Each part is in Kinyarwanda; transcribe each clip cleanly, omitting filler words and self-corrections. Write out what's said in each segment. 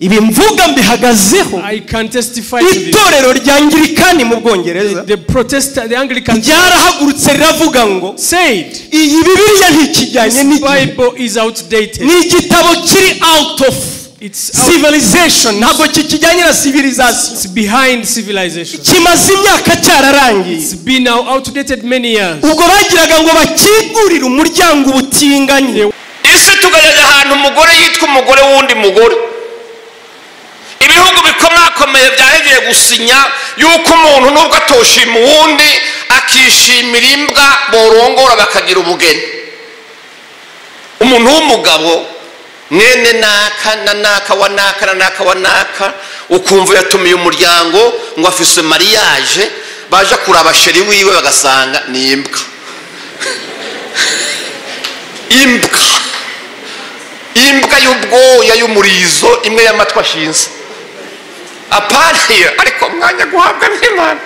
Ibi mvuga mbihagazeho. I can testify to this. Itorero rya Anglikani mu Bwongereza The Protestant, the Anglican ryarahagurutse riravuga ngo said, iyi Bibiliya ntikijyanye this n'igihe. Bible is outdated. Ni igitabo kiri out of It's out, civilization, ntabwo kikijyanye na civilization. it's behind civilization. Kimaze imyaka cyararangiye. It's been now outdated many years. Ubwo bagiraga ngo bakingurire umuryango ubutinganyi. Isi tugajya ahantu umugore yitwa umugore w'undi mugore. Ibihugu bikomakomeye byahegeye gusinya yuko umuntu nubwo atoshima uwundi akishimira imbwa borongora bakagira ubugeni. Umuntu w'umugabo mwene naka na naka wa naka na naka wa naka, ukumva yatumiye umuryango ngo afise mariage, baje kuraba sheri wiwe bagasanga ni imbwa. Imbwa. Imbwa y'ubwoya y'umurizo, imwe y'amatwi ashinze. Apariye ariko mwanya guhabwa n'Imana,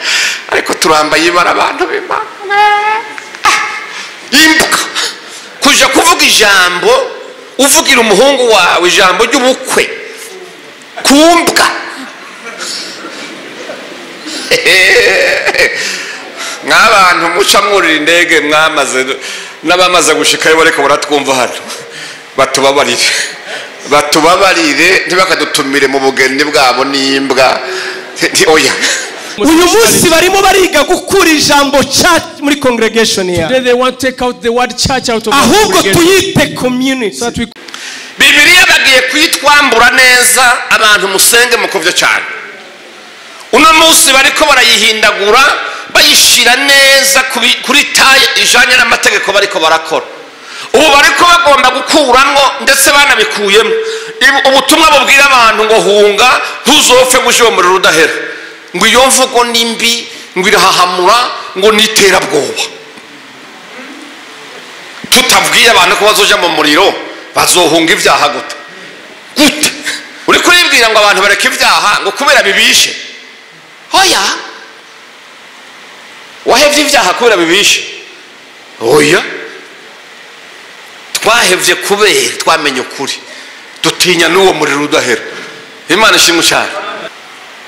ariko turambaye ibara abantu b'Imana. Imbwa kuja kuvuga ijambo uvugira umuhungu wawe ijambo ry'ubukwe kumbwa. Mwabantu muca mwurira indege mwamaze n'abamaze gushikayo bariko baratwumva hano, batubabarire, batubabarire ntibakadutumire mu bugeni bwabo n'imbwa. Oya. Uyu munsi barimo bariga gukura ijambo church muri congregation ya. Today they want to take out the word church out of our ahubwo congregation. Tuyite community. So that we Bibiliya bagiye kuyitwambura neza abantu musenge mukovyo cyane. Uno munsi bariko barayihindagura bayishira neza kuri taye ijanye n'amategeko bariko barakora. Ubu bariko bagomba gukuramwo ndetse banabikuyemo ubutumwa bubwira abantu ngo hunga ntuzopfe gushiba muri rudahera, ngo iyo mvugo nimbi, ngo irahahamura, ngo niterabwoba. Tutabwiye abantu ko bazoja mu muriro bazohunga ibyaha gute? Gute? Uri kuribwira ngo abantu bareke ibyaha ngo kubera bibishe? Oya. Wahevye ibyaha kubera bibishe? Oya. Twahevye kubera twamenye ukuri, dutinya n'uwo muriro udahera. Imana ishimwe cyane.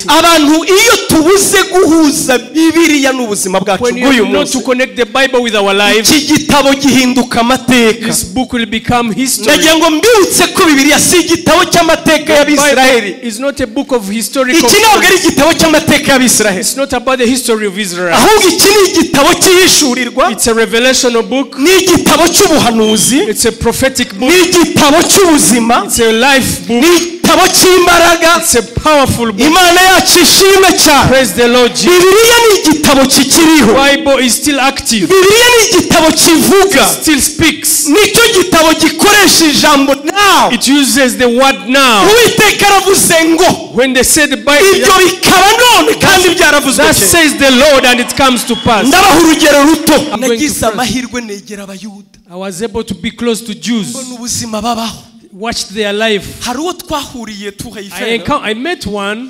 Abantu iyo tubuze guhuza Bibiliya n'ubuzima bwacu when you bw'uyu not munsi, to connect the Bible with our lives, iki gitabo gihinduka amateka. this book will become history. Ndagira ngo mbibutse ko Bibiliya si igitabo cy'amateka y'Abisiraheli. Bible is not a book of historical. Iki ntabwo ari igitabo cy'amateka y'Abisiraheli. It's not about the history of Israel. Ahubwo iki ni igitabo cy'ihishurirwa. It's a revelational book. Ni igitabo cy'ubuhanuzi. It's a prophetic book. Ni igitabo cy'ubuzima. It's a life book. Ni igitabo cy'imbaraga. It's a powerful book. Imana yacu ishimwe cyane. Praise the Lord Jesus. Bibiliya ni igitabo kikiriho. Bible is still active. Bibiliya ni igitabo kivuga. It still speaks. Nicyo gitabo gikoresha ijambo now. It uses the word now. Uwiteka aravuze ngo When they say the Bible, ibyo bikaba none kandi byaravuzwe that kera. says the Lord and it comes to pass. Ndabaha urugero ruto. Going to Nagize France. amahirwe negera Abayuda. I was able to be close to Jews. Mbona ubuzima babaho. Watch their life. Hari uwo twahuriye tuhayifera. I met one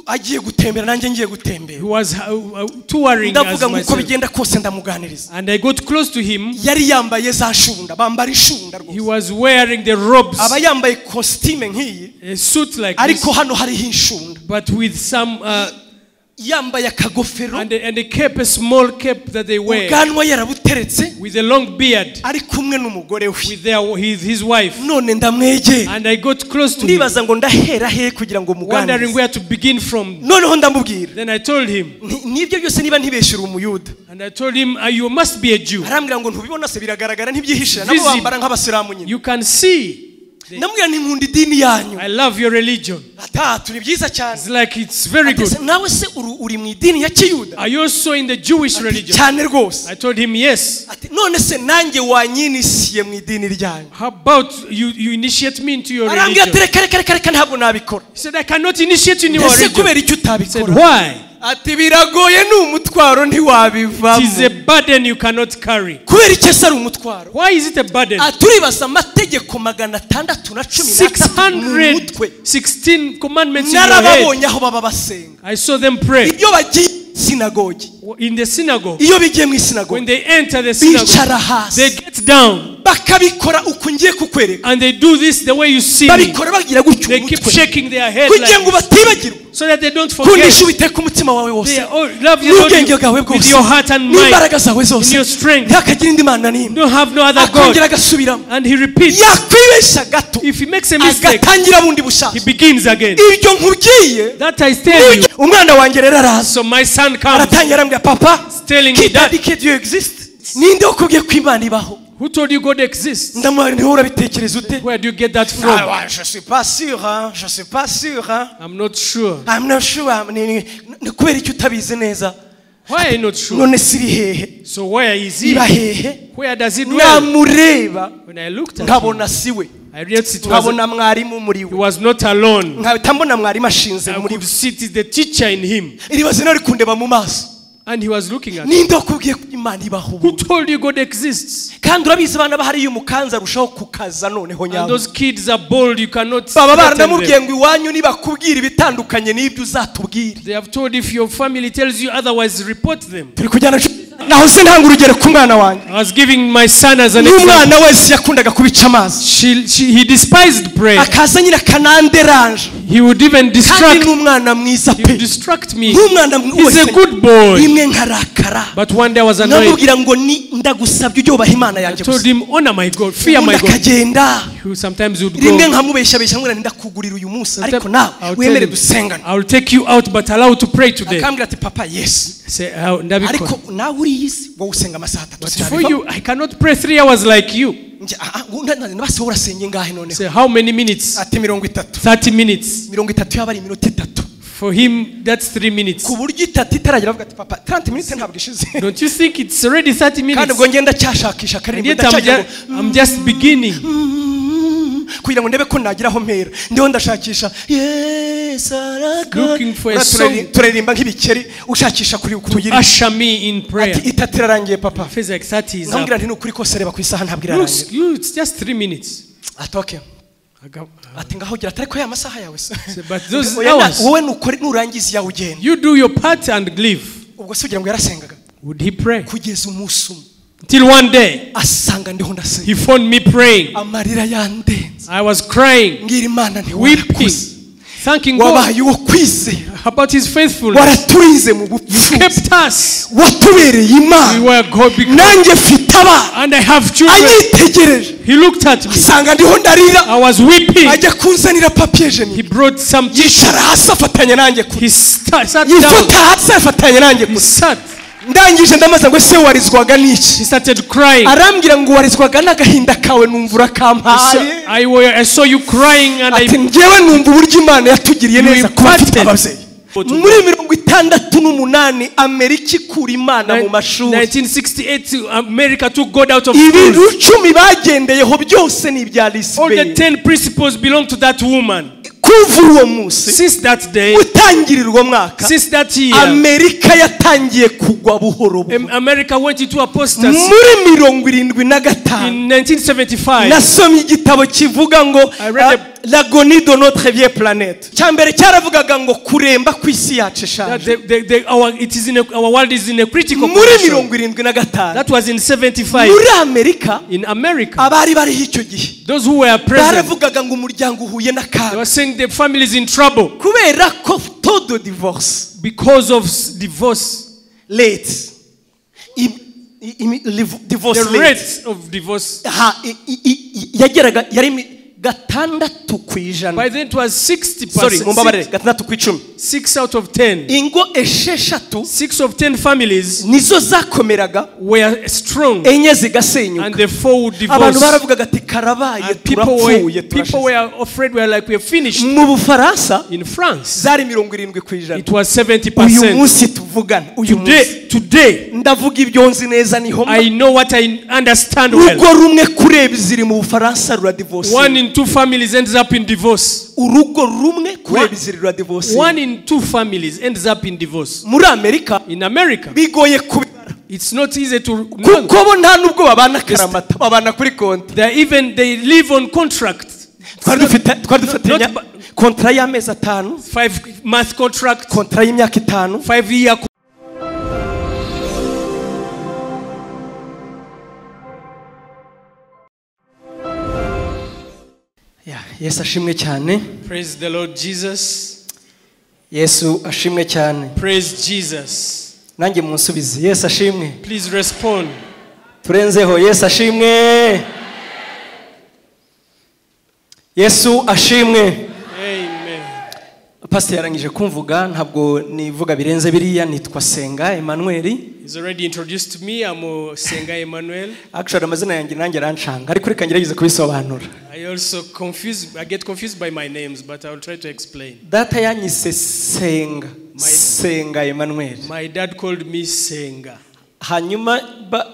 Agiye gutembera nanjye ngiye gutembera. who was touring as Ndavuga ngo uko myself. bigenda kose ndamuganiriza. And I got close to him. Yari yambaye za shunda, bambara ishunda rwose. He was wearing the robes. Aba yambaye costume nk'iyi. A suit like Ariko this. hano hariho inshunda. But with some yambaye akagofero. And a cape, a small cape that they wear. Ubwanwa yarabuteretse. With a long beard. Ari kumwe n'umugore we. With his wife. None ndamwegera. And I got close to him. Ndibaza ngo ndahera he kugira ngo muganirize. Wondering where to begin from. Noneho ndamubwira. Then I told him. Nibyo byose niba ntibeshyura umuyuda. And I told him, you must be a Jew. Arambwira ngo ntubibona se biragaragara ntibyihishira nabo bambara nk'abasilamu nyine. You can see. Ndamubwira nti nkunda idini yanyu. I love your religion. Atatu ni byiza cyane. It's like it's very good. Nawe se uri mu idini ya Kiyuda? Are you also in the Jewish religion? Cyane rwose. I told him yes. Ati none se nanjye wanyinisiye mu idini ryanyu? How about you initiate me into your Arambwira religion? ati reka reka ntabwo nabikora. He said I cannot initiate you in your Ese religion. kubera icyo He said utabikora? why? Ati biragoye ni umutwaro ntiwabivamo. It is a burden you cannot carry. Kubera icyo se ari umutwaro? Why is it a burden? Aturibaza amategeko 613 mu mutwe. 616 commandments in your head. Narababonye aho baba basenga. I saw them pray. Ibyo bagiye sinagogi. In the synagogue. Iyo bigiye mu isinagogi. When they enter the synagogue, bicara hasi. They get down. Bakabikora uko ngiye kukwereka. And they do this the way you see me. Babikora bagira gutyo. They keep shaking their head kugira ngo like, batibagirwa. so that they don't forget. Kundisha Uwiteka umutima wawe wose. Love your N'ubwenge bwawe Lord with bwose. your heart and mind. N'imbaraga zawe zose. In your strength. Ntihakagire indi mana n'imwe. Don't have no other God. Akongera agasubiramo. And he repeats. Yakwibeshya gato. If he makes a mistake, agatangira bundi bushyashya. he begins again. Ibyo nkubwiye. That I tell you. Umwana wanjye rero araza. So my son comes. Aratangira arambwira papa. Telling me that. Qui Dieu existe? Ninde wakubwiye ko Imana ibaho? Who told you God exists? Where do you get that from? Je suis pas sûr, hein. Je suis pas sûr, hein. I'm not sure. I'm not sure. Why are you not sure? So where is he? Where does he dwell? When I looked at him, I realized it was, he was not alone. I could see the teacher in him. And he was looking at me. Who told you God exists? And those kids are bold, you cannot threaten them. They have told if your family tells you otherwise, report them. I was giving my son as an example. He despised prayer. He would even distract. He would distract me. He's a good boy. But one day I was annoyed. I told him, honor my God, fear my God. He sometimes would go. I will take you out, but allow to pray today. Say, but for you, I cannot pray 3 hours like you. Say, how many minutes? 30 minutes. For him, that's 3 minutes. Don't you think it's already 30 minutes? And yet I'm just beginning. Looking for a song to usher me in prayer. Feels like 30 is up. Looks, you, it's just 3 minutes. But those hours, you do your part and leave. Would he pray? Till one day, he found me praying. I was crying, weeping, thanking God about his faithfulness. You kept us. We were God because, and I have children. He looked at me. I was weeping. He brought some tissue. He sat down. He sat. He started crying. I saw you crying and I you imparted. 1968, America took God out of schools. All the 10 principles belong to that woman. Since that day, since that year, America went into apostasy. In 1975, I read l'agonie de notre vieille planète. That our world is in a critical condition. That was in 75. In America, those who were present, they were saying the family is in trouble because of divorce. Late. Divorce the rate of divorce. By then it was 60%. Sorry, 6 out of 10. 6 of 10 families were strong, and the 4 would divorce. And people were afraid, we were like, we are finished. In France, it was 70%. Today, I know what I understand well. 1 in 2 families ends up in divorce. 1 in 2 families ends up in divorce. In America, it's not easy to know. They live on contract. 5 month contract, 5 year. Yesu ashimwe cyane. Praise the Lord Jesus. Yesu ashimwe cyane. Praise Jesus. Nanjye munsubize Yesu ashimwe. Please respond. Turenzeho Yesu ashimwe. Yesu ashimwe. Amen. Pastor yarangije kumvuga ntabwo nivuga birenze biriya nitwa Senga Emmanuel. He's already introduced me. I'm Senga Emmanuel. Actually amazina yanjye nanjye arancanga ariko reka ngerageze kubisobanura. I also I get confused by my names, but I will try to explain. Data yanyise Senga. Senga Emmanuel. My dad called me Senga. Hanyuma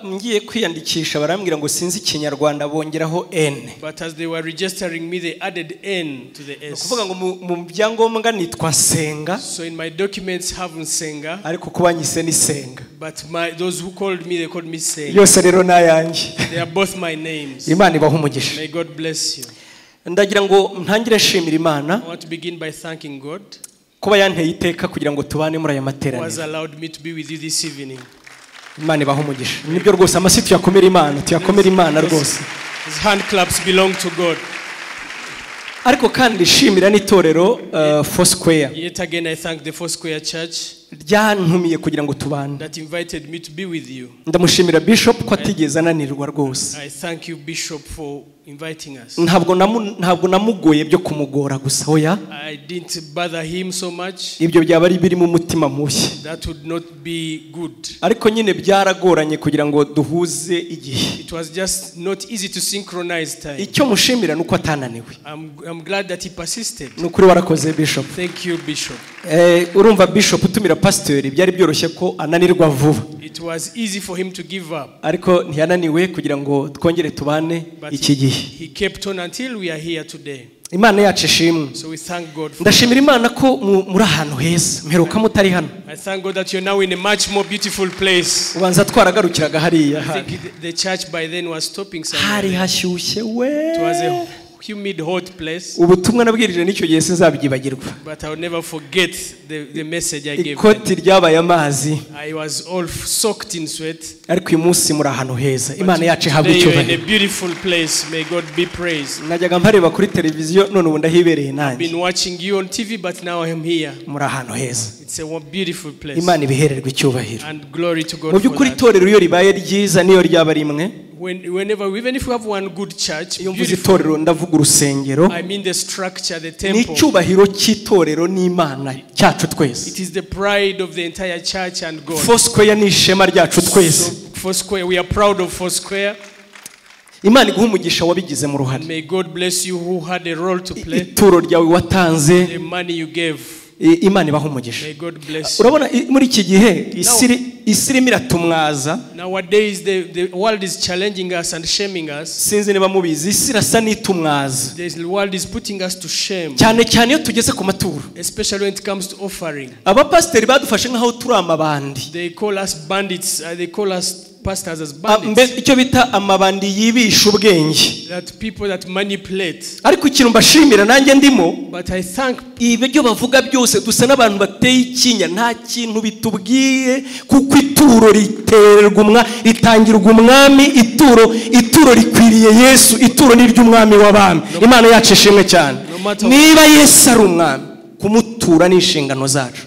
ngiye kwiyandikisha barambwira ngo sinzi ikinyarwanda bongeraho N. But as they were registering me, they added N to the S. Kuvuga ngo mu byangombwa nitwa Senga. So in my documents have Senga. Ariko kubanyise ni Senga. But those who called me, they called me Senga. Yose rero nayanjye. They are both my names. Imana ibahe umugisha. May God bless you. Ndagira ngo ntangire nshimira Imana. I want to begin by thanking God. Kuba yanteye iteka kugira ngo tubane muri aya materaniro. Who has allowed me to be with you this evening. Imana ibahe umugisha. Nibyo rwose amasi tuyakomera Imana, tuyakomera Imana rwose. His hand claps belong to God. Ariko kandi shimira n'itorero Foursquare. Yet again I thank the Foursquare Church. Ryantumiye kugira ngo tubane. That invited me to be with you. Ndamushimira Bishop ko atigeze ananirwa rwose. I thank you Bishop for inviting us. Ntabwo namugoye byo kumugora gusa oya. I didn't bother him so much. Ibyo byaba ari biri mu mutima mubi. That would not be good. Ariko nyine byaragoranye kugira ngo duhuze igihe. It was just not easy to synchronize time. Icyo mushimira nuko atananiwe. I'm glad that he persisted. Nukuri warakoze Bishop. Thank you Bishop. Urumva Bishop utumira pastor byari byoroshye ko ananirwa vuba. It was easy for him to give up. Ariko ntiyananiwe kugira ngo twongere tubane iki gihe. He kept on until we are here today. Imana yacu ishimwe. So we thank God. Ndashimira Imana ko muri ahantu heza mperuka mutari hano. I thank God that you're now in a much more beautiful place. Ubanza twaragarukiraga hariya. I think the church by then was stopping somewhere. Hari hashyushye we. It was a humid hot place. Ubutumwa nabwirije n'icyo gihe sinzabyibagirwa. But I will never forget the message I gave. Ikoti ryabaye amazi. I was all soaked in sweat. Ariko uyu munsi muri ahantu heza. Imana yacu ihabwe icyubahiro. In a beautiful place. May God be praised. Najyaga mpareba kuri televiziyo none ubu ndahibereye nanjye. I've been watching you on TV but now I am here. Muri ahantu heza. It's a beautiful place. Imana ibihererwe icyubahiro. And glory to God. Mu by'ukuri itorero iyo ribaye ryiza niyo ryaba rimwe. Whenever, even if we have one good church, beautiful, I mean the structure, the temple. It is the pride of the entire church and God. Foursquare ni ishema ryacu twese. So Foursquare, we are proud of Foursquare. Imana iguhe umugisha wabigizemo uruhare. May God bless you who had a role to play. Ituro ryawe watanze. The money you gave. Imana ibahe umugisha. May God bless you. Urabona muri iki gihe isi irimo iratumwaza. Nowadays the world is challenging us and shaming us. Sinzi niba mubizi isi irasa n'itumwaza. The world is putting us to shame. Cyane cyane iyo tugeze ku maturo. Especially when it comes to offering. Abapasiteri badufashe nkaho turi amabandi. They call us bandits. They call us pastors as bandits. Icyo bita amabandi yibisha ubwenge. That people that manipulate. Ariko ikintu mbashimira nanjye ndimo. But I thank ibyo bavuga byose dusa n'abantu bateye ikinya nta kintu bitubwiye kuko ituro ritererwa ritangirwa umwami ituro rikwiriye Yesu ituro ni ry'umwami w'abami. Imana yacu ishimwe cyane. Niba Yesu ari umwami kumutura ni inshingano zacu.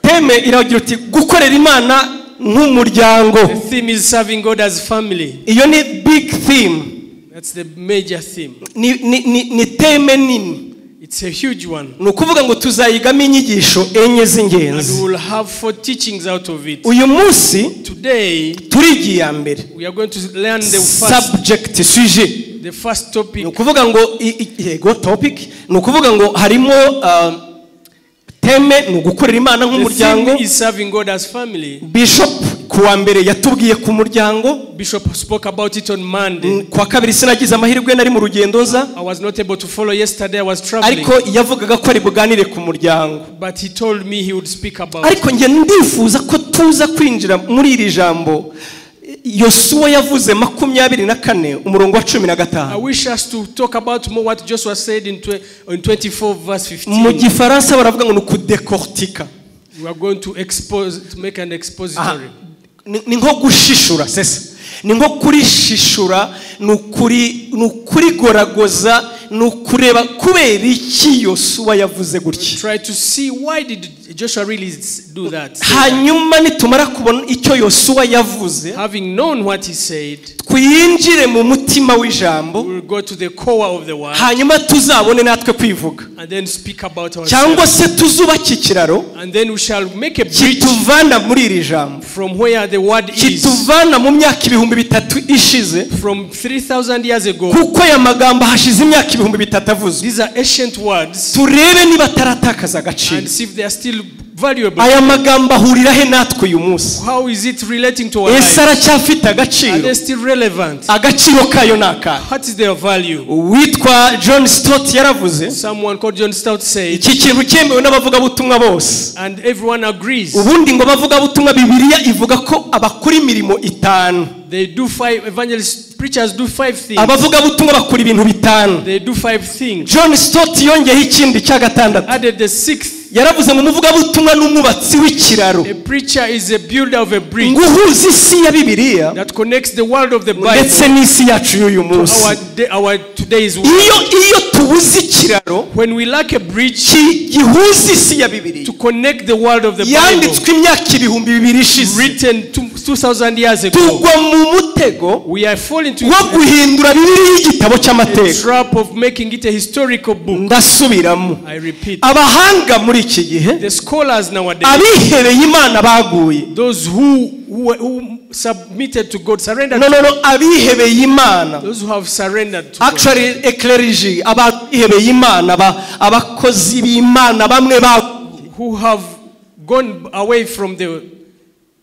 Teme iragira uti gukorera Imana nk'umuryango. The theme is serving God as family. Iyo ni big theme. That's the major theme. Ni teme nini. It's a huge one. Ni ukuvuga ngo tuzayigamo inyigisho enye z'ingenzi. And we will have 4 teachings out of it. Uyu munsi today turigiye ya mbere. We are going to learn the first subject, sujet. The first topic. Ni ukuvuga ngo yego topic. Ni ukuvuga ngo harimo teme ni ugukorera Imana nk'umuryango. The theme is serving God as family. Bishop kuwa mbere yatubwiye ku muryango. Bishop spoke about it on Monday. Kuwa kabiri sinagize amahirwe nari mu rugendo nza. I was not able to follow yesterday, I was traveling. Ariko yavugaga ko ari buganire ku muryango. But he told me he would speak about. Ariko nge ndifuza ko tuza kwinjira muri iri jambo. Yosuwa yavuze 24 umurongo wa 15. I wish us to talk about more what Joshua said in 24 verse 15. Mu gifaransa baravuga ngo ni ukudecortica. We are going to expose, to make an expository. Ni nko gushishura sesa. Ni nko kurishishura, ni ukuri goragoza, ni ukureba kubera iki Yosuwa yavuze gutya. Try to see why did Joshua really do that. Hanyuma nitumara kubona icyo Yosuwa yavuze, having known what he said, twinjire mu mutima w'ijambo, we will go to the core of the word, hanyuma tuzabone natwe kwivuga, and then speak about ourselves, cyangwa se tuzubake ikiraro, and then we shall make a bridge kituvana muri iri jambo, from where the word is, kituvana mu myaka 3000 ishize, from 3000 years ago. Kuko aya magambo hashize imyaka 3000 avuzwe. These are ancient words, turebe niba ataratakaza agaciro, and see if they are still valuable. Aya magambo ahurira he natwe uyu munsi? How is it relating to our life? Ese aracyafite agaciro? Are they still relevant? Agaciro kayo ni akahe? What is their value? Uwitwa John Stott yaravuze, someone called John Stott said, iki kintu cyemewe n'abavugabutumwa bose, and everyone agrees. Ubundi ngo abavugabutumwa Bibiliya ivuga ko abakora imirimo 5. They do 5 evangelists, preachers do 5 things. Abavugabutumwa bakora ibintu 5. They do 5 things. John Stott yongeyeho ikindi cya gatandatu. Added the 6th. Yaravuze ngo umuvugabutumwa n'umwubatsi w'ikiraro. A preacher is a builder of a bridge. Ngo uhuze isi ya Bibiliya that connects the world of the Bible ndetse n'isi yacu y'uyu munsi. Our today's world. Iyo tubuze ikiraro, when we lack a bridge gihuza isi ya Bibiliya to connect the world of the Bible, yanditswe imyaka 2000 ishize, written 2000 years ago, tugwa mu mutego we are falling to wo guhindura Bibiliya igitabo cy'amateka, trap of making it a historical book. Ndasubiramo, I repeat, abahanga muri iki gihe, the scholars nowadays, abihebeye Imana baguye, those who submitted to God, surrendered. No, abihebeye Imana, those who have surrendered to God. Actually, clergy, abihebeye Imana, abakozi b'Imana bamwe who have gone away from the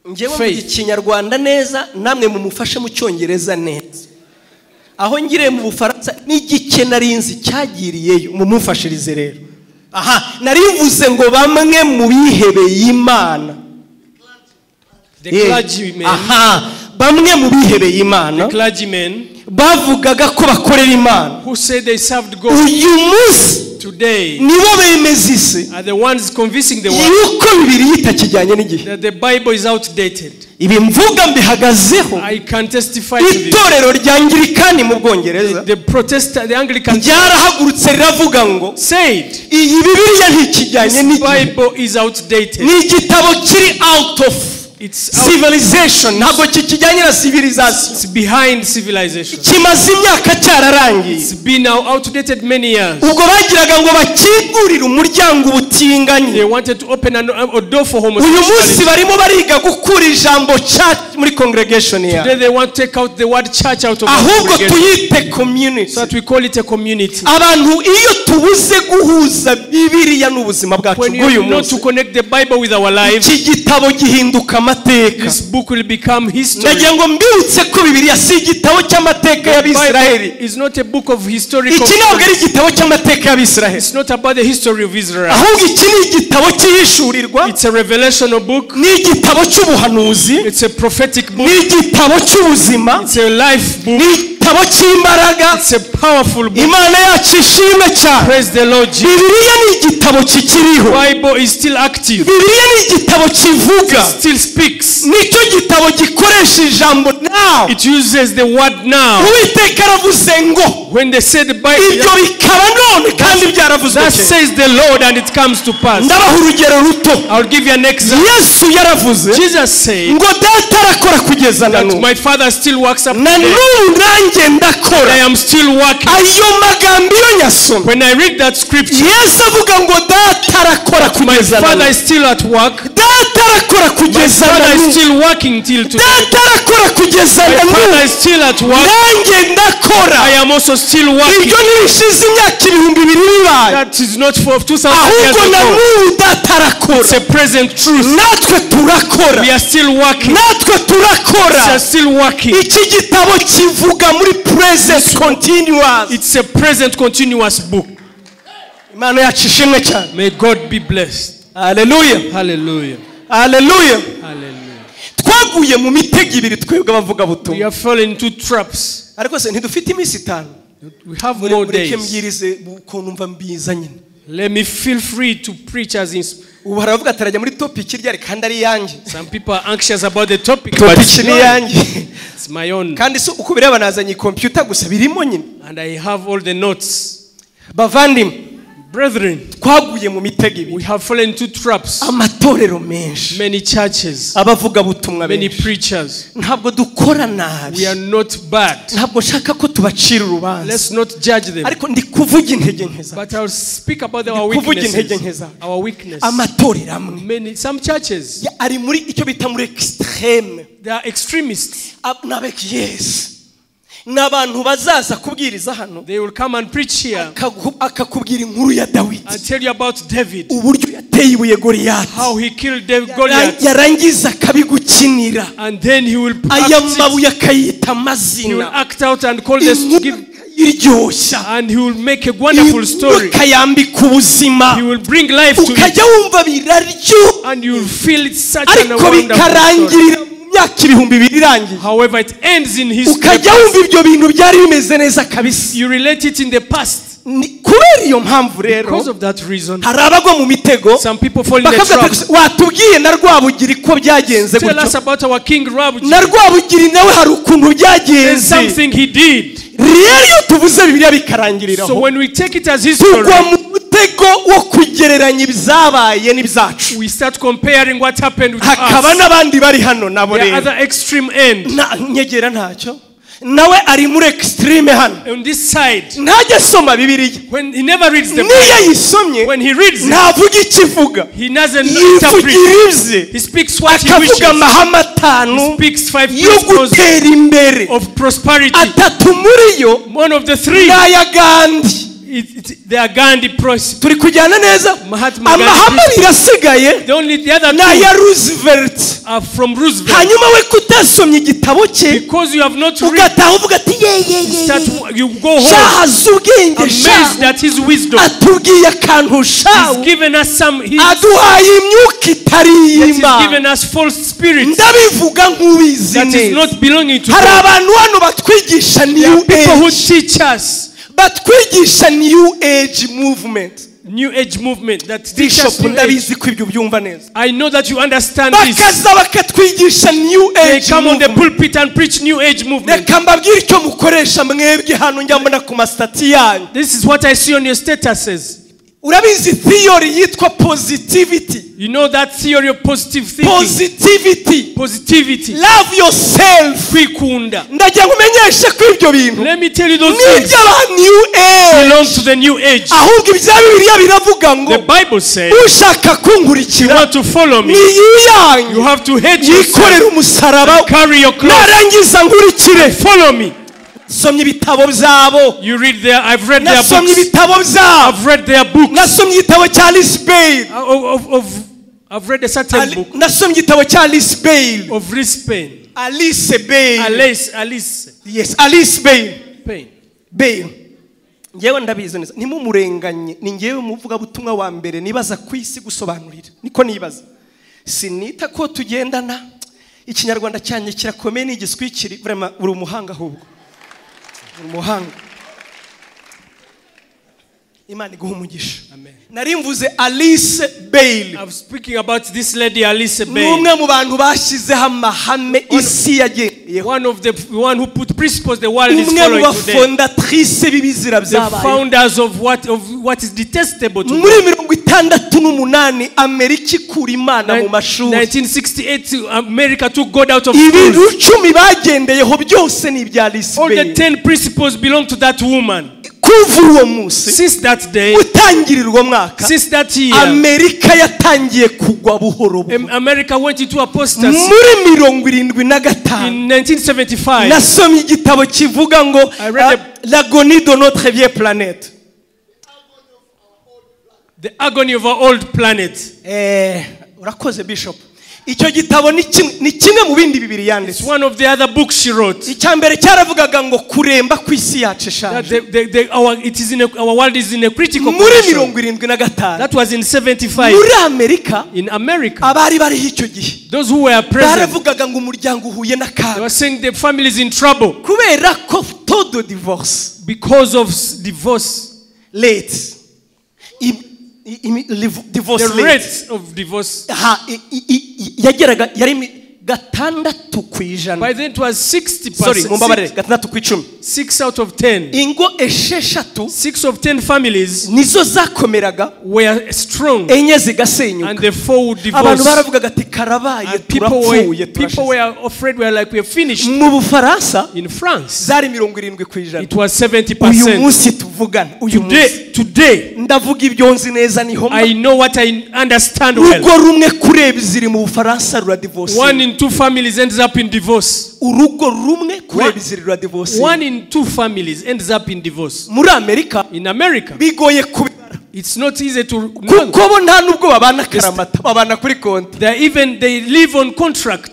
ngewe mu Kinyarwanda neza, namwe mumufashe mu Cyongereza neza. Aho ngire mu Bufaransa n'igike narinzi cyagiriyeyo, mumufashirize rero. Aha, narivuze ngo bamwe mu bihebeye Imana, the clergymen, aha, bamwe mu bihebeye Imana, the clergymen bavugaga ko bakorera Imana, who said they served God, uyu munsi today nibo bemeza isi are the ones convincing the world yuko Bibiliya itakijyanye n'igihe, that the Bible is outdated. Ibi mvuga mbihagazeho. I can testify to this. Itorero rya Anglikani mu Bwongereza, the Protestant, the Anglican, ryarahagurutse riravuga ngo said, iyi Bibiliya ntikijyanye n'igihe, Bible is outdated. Ni igitabo kiri out of It's civilization, ntabwo kikijyanye na civilization. It's behind civilization. Kimaze imyaka cyararangiye. It's been now outdated many years. Ubwo bagiraga ngo bakingurire umuryango ubutinganyi. They wanted to open a door for Uyu munsi homosexuality. barimo bariga gukura ijambo church muri congregation ya. Today they want to take out the word church out of our Ahubwo congregation. tuyite community. So that we call it a community. Abantu iyo tubuze guhuza Bibiliya n'ubuzima bwacu bw'uyu munsi, not to connect the Bible with our lives, iki gitabo gihinduka amateka. This book will become history. Ndagira ngo mbibutse ko Bibiliya si igitabo cy'amateka y'Abisiraheli. It's not a book of historical. Iki ntabwo ari igitabo cy'amateka y'Abisiraheli. It's not about the history of Israel. Ahubwo iki ni igitabo cy'ihishurirwa. It's a revelational book. Ni igitabo cy'ubuhanuzi. It's a prophetic book. Ni igitabo cy'ubuzima. It's a life book. Ni igitabo cy'imbaraga. It's a powerful book. Imana yacu ishimwe cyane. Praise the Lord Jesus. Bibiliya ni igitabo kikiriho. Bible is still active. Bibiliya ni igitabo kivuga. It still speaks. Nicyo gitabo gikoresha ijambo now. It uses the word now. Uwiteka aravuze ngo, when they say the Bible, ibyo bikaba none kandi byaravuzwe. That says the Lord and it comes to pass. Ndabaha urugero ruto. I'll give you an example. Yesu yaravuze, Jesus said, ngo data arakora kugeza na n'ubu. My father still works up na n'ubu nanjye ndakora. I am still working. Ayo magambo iyo nyasoma, when I read that scripture, Yesu avuga ngo data arakora kugeza na my father n'ubu. is still at work. Data arakora kugeza My na father is n'ubu. still working till today. Data arakora kugeza na My father n'ubu. is still at work. Nanjye ndakora. I am also still working. Ibyo ntibishize imyaka 2000 bibaye. That is not for 2000 years Ahubwo na ago. n'ubu data arakora. It's a present truth. Natwe turakora. We are still working. Natwe turakora. We are still working. Iki gitabo kivuga muri present continuous. It's a present continuous book. Imana yacu ishimwe cyane. May God be blessed. Hallelujah. Hallelujah. Hallelujah. Hallelujah. Twaguye mu mitego ibiri twebwe abavugabutumwa. We have fallen into traps. Ariko se ntidufite iminsi 5. We have more days. Mureke mbwirize ukuntu mva mbiza nyine. Let me feel free to preach as in. Ubu haravuga atarajya muri topic ryari kandi ari yanjye. Some people are anxious about the topic, but but ni yanjye. It's my own. Kandi so uko bireba nazanye computer gusa birimo nyine. And I have all the notes. Bavandimwe, Brethren, twaguye mu mitego ibiri. we have fallen into traps. Amatorero menshi, Many churches, abavugabutumwa many benshi, preachers. ntabwo dukora nabi. We are not bad. Ntabwo nshaka ko tubacira urubanza. Let's not judge them. Ariko ndi kuvuga intege nke zacu. But I'll speak about our Ndi kuvuga intege weaknesses. nke zacu. Our weakness. Amatorero amwe Many, some churches, ari muri icyo bita muri extreme. they are extremists. Yes. Ni abantu bazaza kubwiriza hano. They will come and preach here Akakubwira inkuru ya Dawidi. and tell you about David. Uburyo yateye ibuye Goliyati. How he killed Goliath. Yarangiza akabigukinira. And then he will Aya act, mabuye akayita he will amazina. act out and call this Inkuru give, akayiryoshya. and he will make a wonderful story. Akayambika ubuzima. He will bring life to it. Ukajya wumva biraryo. And you will feel it such an Ariko wonderful story. bikarangirira mu myaka 2000 irangiye. However, it ends in history. Ukajya wumva ibyo bintu byari bimeze neza kabisa. You relate it in the past. Kubera iyo mpamvu rero, Because of that reason, hari abagwa mu mitego. some people fall in the Bakavuga trap. ati, watubwiye na Rwabugiri ko byagenze Tell gutyo. us about our king Rwabugiri. Na Rwabugiri nawe hari ukuntu There's byagenze. something he did. Rero iyo tuvuze Bibiliya bikarangiriraho, So when we take it as history, tugwa mu mutego wo kugereranya ibyabaye n'ibyacu. we start comparing what happened with Hakaba us. n'abandi bari hano nabo The rero. other extreme end. Nyegera ntacyo. Nawe ari muri extreme hano. On this side, Ntajya asoma Bibiliya. when he never reads the Niyo Bible, ayisomye, when he reads it, ntavuga icyo ivuga. he doesn't interpret. Yivugira ibye. He speaks what he Akavuga wishes. amahame atanu He speaks 5 yo principles gutera imbere. of prosperity. Atatu muri yo One of the 3, ni aya Gandhi. they are Gandhi principles. Turi kujyana neza. Mahatma Gandhi Amahame abiri asigaye The only the other ni aya 2 Roosevelt. are from Roosevelt. Hanyuma we kutasomye igitabo cye, Because you have not read, ugataha uvuga ati ye ye ye start, ye. you go home Shahaze ubwenge amazed sha. at his wisdom. Atubwiye akantu sha. He's given us some. He's, Aduhaye imyuka itari he's iy'Imana. given us false spirits Ndabivuga nk'ubizi that is neza. not belonging to Hari God. abantu hano batwigisha There New are people who Age. teach us Batwigisha New Age movement. New Age movement that teach Bishop us New Age. ndabizi ko ibyo ubyumva neza. I know that you understand this. Bakaza bakatwigisha New They Age come on the movement. pulpit and preach New Age movement. Reka mbabwire icyo mukoresha mwebwe hano njya mbona ku masitati yanyu. This is what I see on your statuses. Urabizi theory yitwa positivity. You know that theory of positive thinking. Positivity. Positivity. Love yourself. Kwikunda. Ndagira ngo umenyeshe ko ibyo bintu Let me tell you those things n'iby'aba New Age. belong to the New Age. Ahubwo ibya Bibiliya biravuga ngo The Bible says ushaka you kunkurikira want to follow me, ni yiyange, you have to hate yourself, yikorere umusaraba, carry your cross, narangiza nkurikire. follow me. Nasomye ibitabo byabo. You read their, I've read their Nasomye books. ibitabo byabo. I've read their books. Nasomye igitabo cya Alice Bailey. I've read a certain book Nasomye igitabo cya Alice Bailey. of Alice Payne. Alice Bailey. Alice Yes, Alice Bailey. Payne. Bailey. Ngewe ndabizi neza. Ntimumurenganye. Ni ngewe muvugabutumwa wa mbere nibaza ku isi gusobanurira. Niko nibaza. Sinita ko tugendana. Ikinyarwanda cyanjye kirakomeye ni igiswikiri. Vraiment uri umuhanga ahubwo. Umuhanga. Imana iguhe umugisha. Amen. Nari mvuze Alice Bailey. I'm speaking about this lady Alice Ni Bailey. umwe mu bantu bashyizeho amahame isi yagendeyeho. One of the one who put principles the world is Umwe mu following today. bafondatrice b'ibizira The byabaye. founders of what is detestable to Muri 68 Amerika ikura Imana mu mashuri. 1968 America took God out of Ibintu schools. 10 bagendeyeho byose ni ibya Alice All the Bailey. 10 principles belong to that woman. Kuva uwo munsi, Since that day, gutangirira uwo mwaka, since that year, Amerika yatangiye kugwa buhoro buhoro. America went into apostasy. Muri 75 In 1975, nasomye igitabo kivuga ngo I read l'agonie de notre vieille planète. The agony of our old planet. Urakoze Bishop. Icyo gitabo ni kimwe mu bindi bibiri yanditse. It's one of the other books she wrote. Icya mbere cyaravugaga ngo kuremba kw'isi yacu ishaje. Our world is in a critical Muri condition. 75. That was in 75. Muri Amerika, In America, abari bariho icyo gihe those who were present, baravugaga ngo umuryango uhuye n'akaga. They were saying the family is in trouble. Kubera ko taux de divorce, because of divorce rate, divorce the rate rates of divorce yageraga yari 6%. By then it was 60%. Sorry, mumbabarire, 6 ku icumi. 6 out of 10. Ingo 6 6 of 10 families nizo zakomeraga, were strong, 4 zigasenyuka. and the 4 would Abantu divorce. baravugaga ati karabaye, And people turapfuye, were, people turashize. were afraid, we were like, we are finished. Mu Bufaransa In France, zari 70%. it was Uyu 70%. munsi tuvugana, uyu munsi Today, ndavuga ibyo nzi neza, niho mba. I know what I understand well. Urugo rumwe kuri ebyiri mu Bufaransa ruradivorce. 1 in 2 families ends up in divorce. Urugo rumwe kuri ebyiri ruradivorce. 1 in 2 families ends up in divorce. Muri Amerika In America, bigoye kubibara, it's not easy to know. kuko bo nta nubwo babana karamata, babana kuri konti. They live on contract.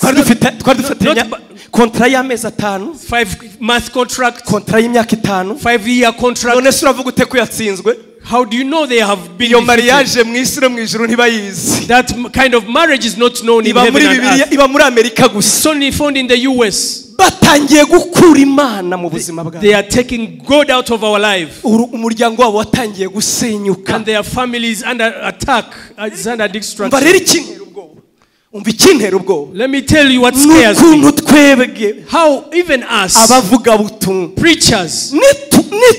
Twari dufite twari dufatanya Not kontra y'amezi 5, 5-month contract, kontra y'imyaka 5. 5-year contract. None se uravuga ute ko yatsinzwe? How do you know they have been Iyo defeated? mariage mu isi no mu ijuru ntibayizi. That kind of marriage is not known in Iba heaven muri and Bibiliya, earth. iba muri Amerika gusa. It's only found in the US. Batangiye gukura Imana mu buzima bwabo. They are taking God out of our life. Umuryango wabo watangiye gusenyuka. And their families under attack, is under Umva destruction. rero ikintera ubwoba, umva ikintera ubwoba Let me tell you what ni scares me. ukuntu twebwe How even us, abavugabutumwa, preachers,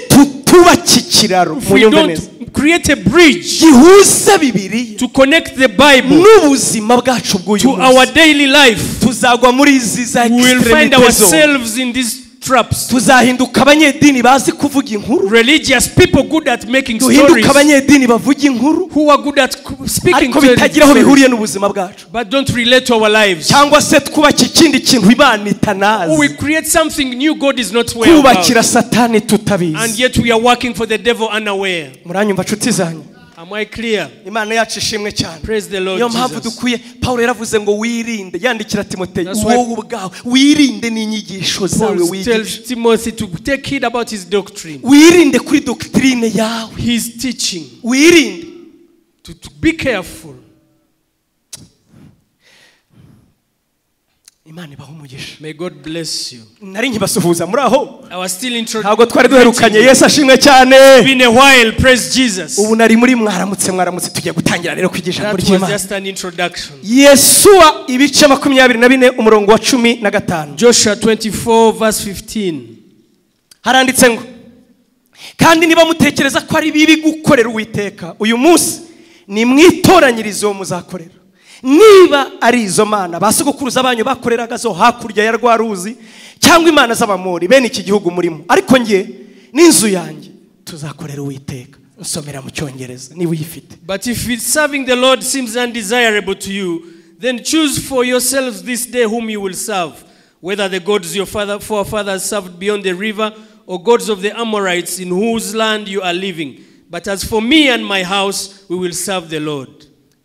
nitutubaka ikiraro, if we munyumve neza, don't create a bridge gihuza Bibiliya to connect the Bible n'ubuzima bwacu bw'uyu to our munsi, daily life, tuzagwa muri izi za we will find extremité zombi. ourselves in these traps. Tuzahinduka abanyedini bazi kuvuga inkuru, Religious people good at making duhinduke stories, abanyedini bavuga inkuru, who are good at speaking ariko bitagira aho stories, bihuriye n'ubuzima bwacu. but don't relate to our lives. Cyangwa se twubake ikindi kintu Imana Or we itanazi, create something new God is not aware about. twubakira Satani And tutabizi. yet we are working for the devil unaware. Muranyumva nshuti zanyu? Am I clear? Imana yacu ishimwe cyane. Praise the Lord Niyo mpamvu Jesus. dukwiye, Paul yaravuze ngo wirinde, yandikira Timoteyo, That's why wowe ubwawe wirinde n'inyigisho zawe Paul wigisha. tells Timothy to take heed about his doctrine, Wirinde kuri doctrine yawe, his teaching, wirinde. to be careful. Imana ibahe umugisha. May God bless you. Nari nkibasuhuza, muri aho? I was still introducing. Ntabwo twari duherukanye. Yesu ashimwe cyane. Been a while, praise Jesus. Ubu nari muri mwaramutse, mwaramutse, tugiye gutangira rero kwiga ijambo That was ry'Imana. just an introduction. Yesuwa ibice 24, umurongo wa 15. Joshua 24, verse 15. Haranditse ngo kandi niba mutekereza ko ari bibi gukorera Uwiteka uyu munsi, nimwitoranyirize uwo muzakorera, niba ari izo mana ba sogokuruza banyu bakoreraga zo hakurya ya rwa ruzi, cyangwa imana z'Abamori bene iki gihugu murimo, ariko njye n'inzu yanjye tuzakorera Uwiteka. Nsomera mu Cyongereza niba uyifite. But if it's serving the Lord seems undesirable to you, then choose for yourselves this day whom you will serve, whether the gods your forefathers served beyond the river, or gods of the Amorites in whose land you are living. But as for me and my house, we will serve the Lord.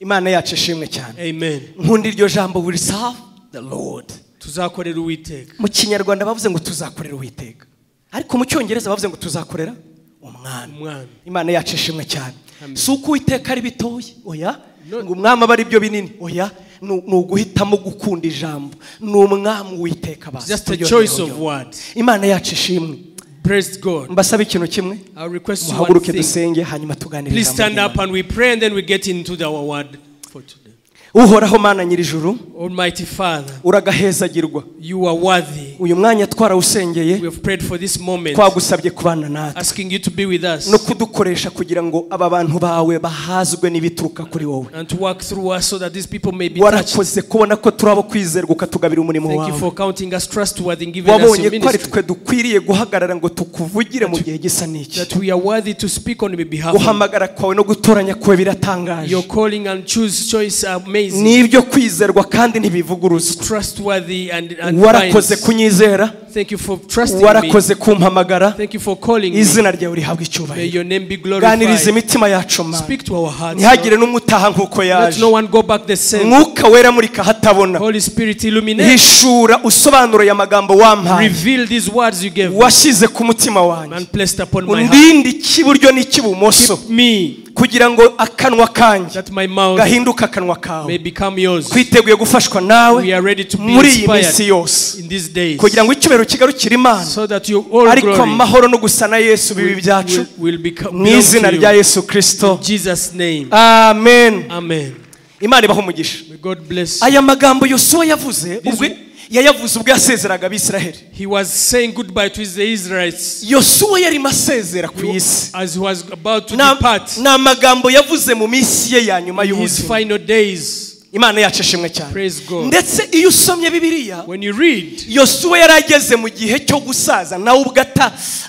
Imana yacu ishimwe cyane. Amen. Nkunda iryo jambo, will serve the Lord. Tuzakorera Uwiteka. Mu Kinyarwanda bavuze ngo tuzakorera Uwiteka, ariko mu Cyongereza bavuze ngo tuzakorera Umwami. Umwami. Imana yacu ishimwe cyane. Amen. Si uko Uwiteka ari bitoya, oya, No. ngo Umwami aba ari byo binini, oya, ni uguhitamo gukunda ijambo, ni Umwami Uwiteka basi. Just a Turyohewe, choice of turyohewe. words. Imana yacu ishimwe. Praise God. Mbasabe ikintu kimwe, I request you one muhaguruke thing. dusenge, hanyuma tuganire Please ijambo stand up ry'Imana. and we pray, and then we get into our word for today. Uhoraho Mana nyir'ijuru, Almighty Father, uragahezagirwa. you are worthy. Uyu mwanya twarawusengeye, We have prayed for this moment, twagusabye kubana natwe asking you to be with us no kudukoresha kugira ngo aba bantu bawe bahazwe n'ibituruka kuri wowe. and to work through us so that these people may be touched. Warakoze kubona ko turi abo kwizerwa, ukatugabira umurimo Thank you wawe. for counting us trustworthy and giving us Wabonye your ko ari ministry. twe dukwiriye guhagarara ngo tukuvugire mu gihe gisa n'iki. That we are worthy to speak on your behalf. Guhamagara kwawe no gutoranya kwawe biratangaje. Your calling and choose choice are amazing. Ni ibyo kwizerwa kandi ntibivuguruzwa. Trustworthy and Warakoze kind. kunyizera, Thank you for trusting me. warakoze kumpamagara. Thank you for calling me. Izina ryawe rihabwe May icyubahiro. your name be Ganiriza glorified. imitima yacu, Mana. Speak to our hearts. Ntihagire Lord. n'umwe utaha nk'uko Let yaje. no one go back the same. Mwuka Wera, murika hatabona. Holy Spirit, illuminate. Hishura usobanura aya magambo wampaye, Reveal these words you gave me washyize ku mutima wanjye, and placed upon my heart. undinde icy'iburyo n'icy'ibumoso, Keep me kugira ngo akanwa kanjye that my mouth gahinduke akanwa kawe. may become yours. Twiteguye gufashwa nawe We are ready to be muri iyi minsi inspired yose, in these days kugira ngo icyubahiro kigarukire Imana, so that you all ariko glory amahoro no gusa na Yesu bibi byacu, will mu belong izina to rya you. Yesu Kirisito. In Jesus' name. Amen. Amen. Imana ibahe umugisha. May God bless you. Aya magambo Yosuwa yavuze ubwo yayavuze ubwo yasezeraga Abisiraheli. He was saying goodbye to the Israelites. Yosuwa yarimo asezera ku isi. As he was about to depart. Ni amagambo yavuze mu minsi ye ya nyuma In his y'ubuzima. final days. Imana yacu ishimwe cyane. Praise God. Ndetse iyo usomye Bibiliya, when you read, Yosuwa yarageze mu gihe cyo gusaza nawe ubwo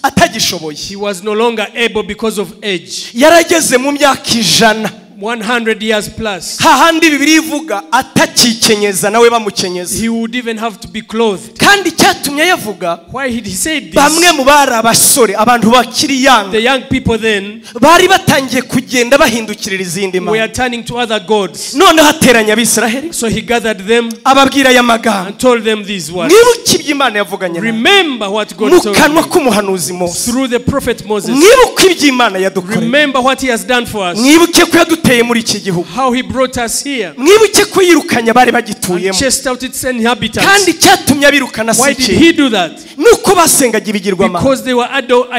atagishoboye. He was no longer able because of age. Yarageze mu myaka 100. 100 years plus. Hahandi Bibiliya ivuga atacyikenyeza nawe bamukenyeza. He would even have to be clothed. Kandi cyatumye yavuga, why he said this, bamwe mu bari abasore, abantu bakiri young, the young people then, bari batangiye kugenda bahindukirira izindi mana. We are turning to other gods. Noneho ateranya Abisiraheli. So he gathered them ababwira aya magambo. and told them these words. Mwibuke ibyo Imana yavuganye nabo. Remember what God Mu told kanwa you k'umuhanuzi Mose. through the prophet Moses. Mwibuke ibyo Imana yadukoreye. Remember what he has done for us. Mwibuke ko yaduteye muri iki gihugu. How he brought us here. Mwibuke ko yirukanye abari bagituyemo. And chased out its inhabitants. Kandi cyatumye abirukana si Why did iki? he do that? Nuko basengaga ibigirwamana. Because they were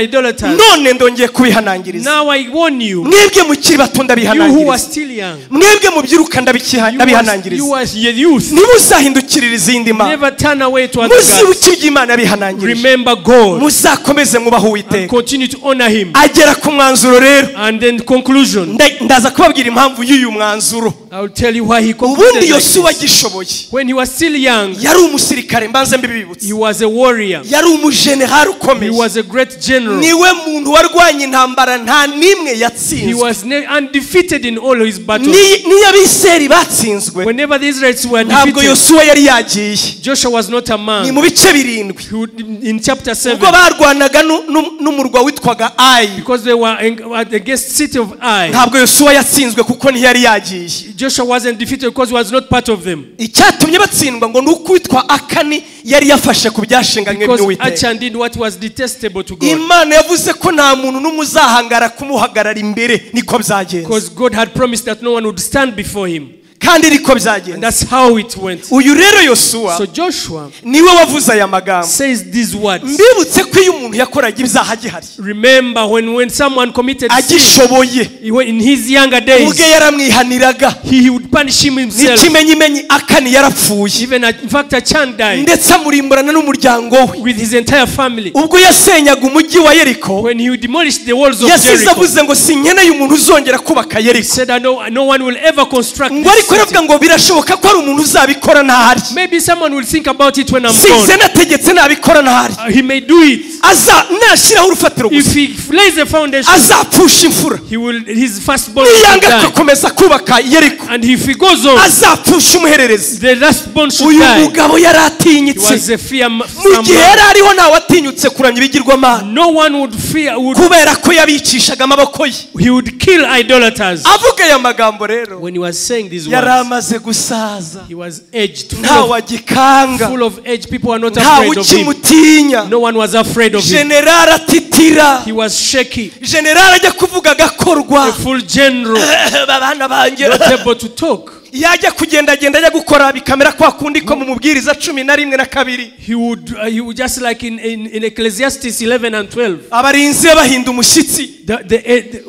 idolaters. None ndongeye kubihanangiriza. Now I warn you. Mwebwe mukiri bato You who ndabihanangiriza. are still young. Mwebwe mubyiruka ndabihanangiriza. You are youth. Ntimuzahindukirire izindi mana. Never turn away to other gods. Muzibuke ibyo Imana yabihanangirije. Remember God. Muzakomeze mwubahe Uwiteka. And continue to honor him. Agera ku mwanzuro rero. And then conclusion. Ndaza kubabwira impamvu y'uyu mwanzuro. I will tell you why he concluded Ubundi like Yosuwa this. agishoboye. When he was still young, yari umusirikare, mbanze mbibibutse. He was a warrior. Yari umujenerali ukomeye. He was a great general. Niwe muntu warwanye intambara nta nimwe yatsinzwe. He was undefeated in all his battles. Niyo Abisirayeli batsinzwe, whenever the Israelites were ntabwo defeated, Yosuwa yari yagiye. Joshua was not a man. Ni mu bice 7. In chapter 7, ubwo barwanaga n'umurwa witwaga Ai. Because they were against city of Ai. Ntabwo Yosuwa yatsinzwe kuko ntiyari yagiye. Joshua wasn't defeated because he was not part of them. Icyatumye batsindwa ngo nuko witwa Akani yari yafashe ku byashinganywe by'Uwiteka. Because Achan did what was detestable to God. Imana yavuze ko nta muntu n'umuzahangara kumuhagarara imbere, niko byagenze. Because God had promised that no one would stand before him. Kandi niko byagenze. And that's how it went. Uyu rero Yosuwa, so Joshua niwe wavuze aya magambo. says these words. Mbibutse ko iyo umuntu yakoraga ibyaha agihari, remember when someone committed sin, agishoboye, in his younger days, ubwe yaramwihaniraga, he would punish him himself. N'ikimenyimenyi Akani yarapfuye. Even in fact Achan died. Ndetse amurimburana n'umuryango we. With his entire family. Ubwo yasenyaga umujyi wa Yeriko, when he demolished the walls of yasize Jericho, avuze ngo sinkeneye umuntu uzongera kubaka Yeriko. He said that no one will ever construct Ngo this ariko city. aravuga ngo birashoboka ko hari umuntu uzabikora ntahari. Maybe someone will think about it when I'm Sinze gone. nategetse nabikora ntahari. He may do it. Aza nashyiraho urufatiro gusa. If he lays a foundation, azapfusha imfura. he will, his firstborn will Niyanga die. agakomeza kubaka Yeriko. And if he goes on, azapfusha umuhererezi. the lastborn should Uyu die. mugabo yaratinyitse. He was a fear Mu gihe man. yari ariho ntawe atinyutse kuramya ibigirwamana. No one would fear. Would, kubera ko yabicishaga amaboko ye. He would kill idolaters. Avuga aya magambo rero, when he was saying these yari words, amaze gusaza. he was aged, Ntawe agikanga. full of age. People are not Ntawe afraid of him. ukimutinya. No one was afraid of him. General atitira. He was shaky. General ajya kuvuga agakorwa. A full general. Abana banjye. Not able to talk. Yajya kugendagenda ajya gukora bikamera kwa kundi ko mu mubwiriza 11 na 2. He would just like in Ecclesiastes 11 and 12. Abarinzi bahinda umushyitsi.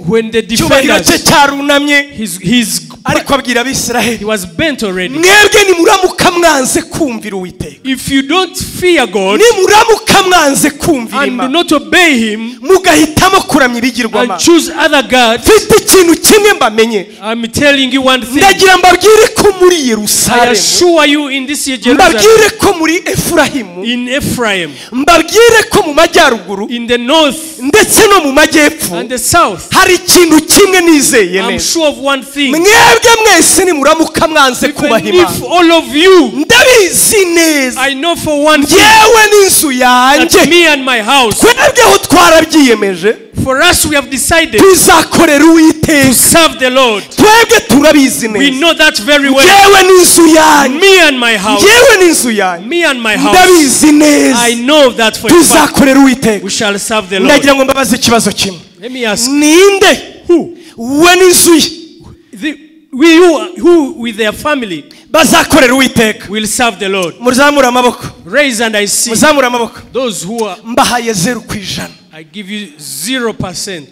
When the Icyubahiro cye defenders, cyarunamye. his Ariko abwira Abisiraheli, he was bent already. Mwebwe nimuramuka mwanze kumvira Uwiteka. If you don't fear God, nimuramuka mwanze kumvira and do Imana, not obey him, mugahitamo kuramya ibigirwamana, and choose other gods, mfite ikintu kimwe mbamenye. I'm telling you one thing. Ndagira mbabwire ko muri Yerusalemu, I assure you in this year Jerusalem, mbabwire ko muri Efurahimu, in Ephraim, mbabwire ko mu majyaruguru, in the north, ndetse no mu majyepfo, and the south, hari ikintu kimwe nizeye I'm neza. sure of one thing. Mwebwe mwese nimuramuka mwanze kubaha Even Imana, if all of you, ndabizi neza, I know for one thing, yewe n'inzu yanjye, that me and my house, twebweho twarabyiyemeje, for us we have decided tuzakorera Uwiteka, to serve the Lord. Twebwe turabizi We neza. know that very well. Yewe n'inzu yanjye, Me and my house, yewe n'inzu yanjye, me and my house, ndabizi neza, I know that for a fact, tuzakorera Uwiteka. we shall serve the Lord. Ndagira ngo mbabaze ikibazo kimwe. Let me ask, Ninde who? we n'inzu ye We who with their family bazakorera Uwiteka? will serve the Lord. Muzamure amaboko. Raise and I see. Muzamure amaboko. Those who are, Mbahaye 0%. I give you 0%.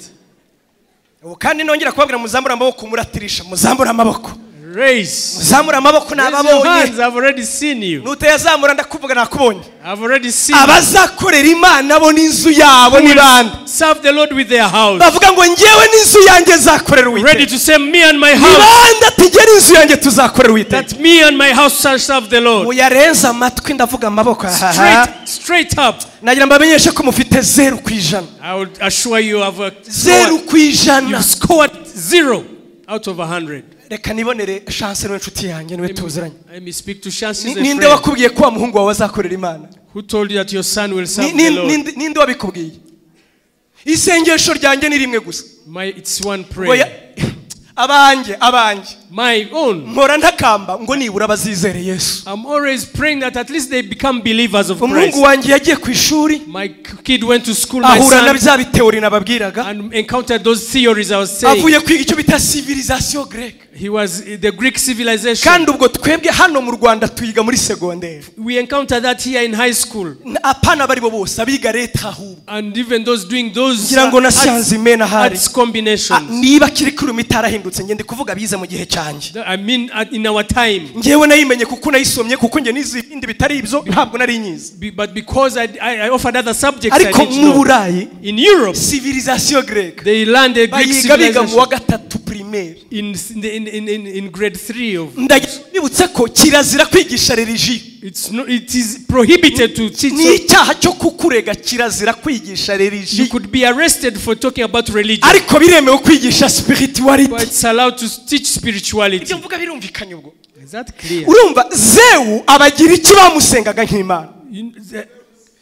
Ubu kandi nongera kubabwira muzamure amaboko, muratirisha, muzamure amaboko. Raise. Zamura amaboko nababonye. Hands, I've already seen you. Nutayazamura ndakuvuga nakubonye. I've already seen you. Abazakorera Imana bo n'inzu yabo ni bande? Serve the Lord with their house. Bavuga ngo njyewe n'inzu yanjye nzakorera Uwiteka. Ready to say me and my house. Ni bande atigera inzu yanjye tuzakorera Uwiteka. That me and my house shall serve the Lord. Muyarenza amatwi ndavuga amaboko. Straight up. Nagira mbamenyeshe ko mufite 0%. I would assure you have a 0%. You scored 0 out of 100. Reka nibonere Chance niwe nshuti yanjye niwe tuziranye. Let me speak to Chance. Ninde wakubwiye ko wa muhungu wawe azakorera Imana? Who told you that your son will serve the Lord? Ninde wabikubwiye? Isengesho ryanjye ni rimwe gusa. It's one prayer. Abanjye. My own. Mpora ntakamba ngo nibura bazizere Yesu. I'm always praying that at least they become believers of Christ. Umuhungu wanjye yagiye ku ishuri. My kid went to school, my ahura son, na bya biteori nababwiraga. And encountered those theories I was saying. Avuye kwiga icyo bita civilisation grecque. He was the Greek civilization. Kandi ubwo twebwe hano mu Rwanda tuyiga muri secondaire. We encountered that here in high school. Apana bari bo bose abiga leta ahubwo. And even those doing those ngira ngo na science imena hari arts combinations. Niba curriculum itarahindutse nge ndi kuvuga bize mu gihe cyanjye. I mean in our time. Ngewe nayimenye kuko nayisomye kuko nge nizi ibindi bitari ibyo ntabwo nari nyizi. But because I offered other subjects, ariko I didn't mu know. Burayi, in Europe, civilisation grecque, they learned the Greek bayiga biga mu wa civilization gatatu primaire. In grade 3 of. Ndibutse ko kirazira kwigisha religion. It is prohibited to teach. Ni icyaha cyo kukurega kirazira kwigisha religion. You could be arrested for talking about religion. Ariko biremewe kwigisha spirituality. But it's allowed to teach spirituality. Ibyo mvuga birumvikanye ubwo. Is that clear? Urumva Zewu abagiriki bamusengaga nk'Imana.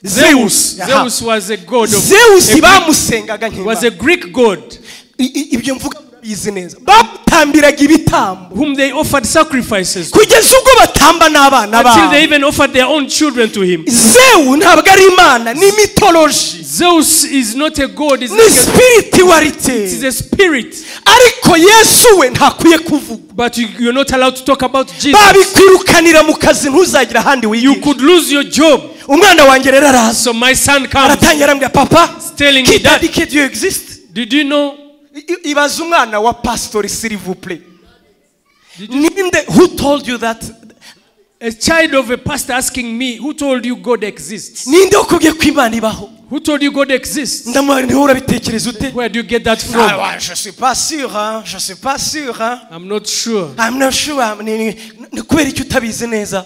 Zeus. Zeus was a god of. Zeus bamusengaga nk'Imana. Was a Greek god. Ibyo mvuga bizi neza. Batambiraga ibitambo. Whom they offered sacrifices. Kugeza ubwo batamba n'abana babo. Until they even offered their own children to him. Zeus ntabwo ari Imana, ni mythology. Zeus is not a god, it's ni spirituality. It is a spirit. Ariko Yesu we ntakwiye kuvuga. But you're not allowed to talk about Jesus. Babikwirukanira mu kazi ntuzagira ahandi wigisha. You could lose your job. Umwana wanjye rero araza. So my son comes. Aratangira arambwira papa, telling me that. Qui Dieu existe? Did you know? Ibaza umwana wa pastor s'il vous plaît. Ninde who told you that? A child of a pastor asking me, who told you God exists? Ninde wakubwiye ko Imana ibaho? Who told you God exists? Where do you get that from? Je suis pas sûr, hein. Je suis pas sûr, hein. I'm not sure. I'm not sure. Ni kubera icyo utabizi neza.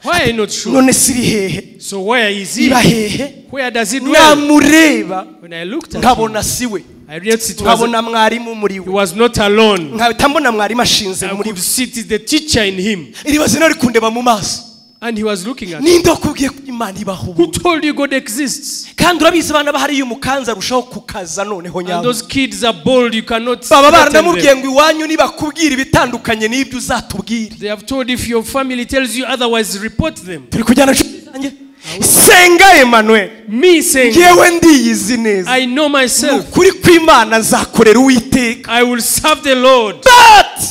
Why are you not sure? None siri hehe? So where is he? Iba hehe? Where does he dwell? Namureba. When I looked at him, nkabona siwe. I realized it was, nkabona mwarimu muri we. He was not alone. Nkahita mbona mwarimu ashinze I muri could see the teacher in him. Iribaze nari kundeba mu maso. And he was looking at me. Ninde wakubwiye ko Imana ibaho? Who told you God exists? Kandi urabizi abana bahari iyo umukanza arushaho kukaza noneho And nyabo. those kids are bold, you cannot. Baba baranamubwiye ngo iwanyu nibakubwira ibitandukanye n'ibyo uzatubwira. They have told if your family tells you otherwise, report them. Turi kujyana zanjye. Senga Emmanuel. Me saying, ngewe ndiyizi neza. I know myself. Ukuri kw'Imana nzakorera Uwiteka. I will serve the Lord. But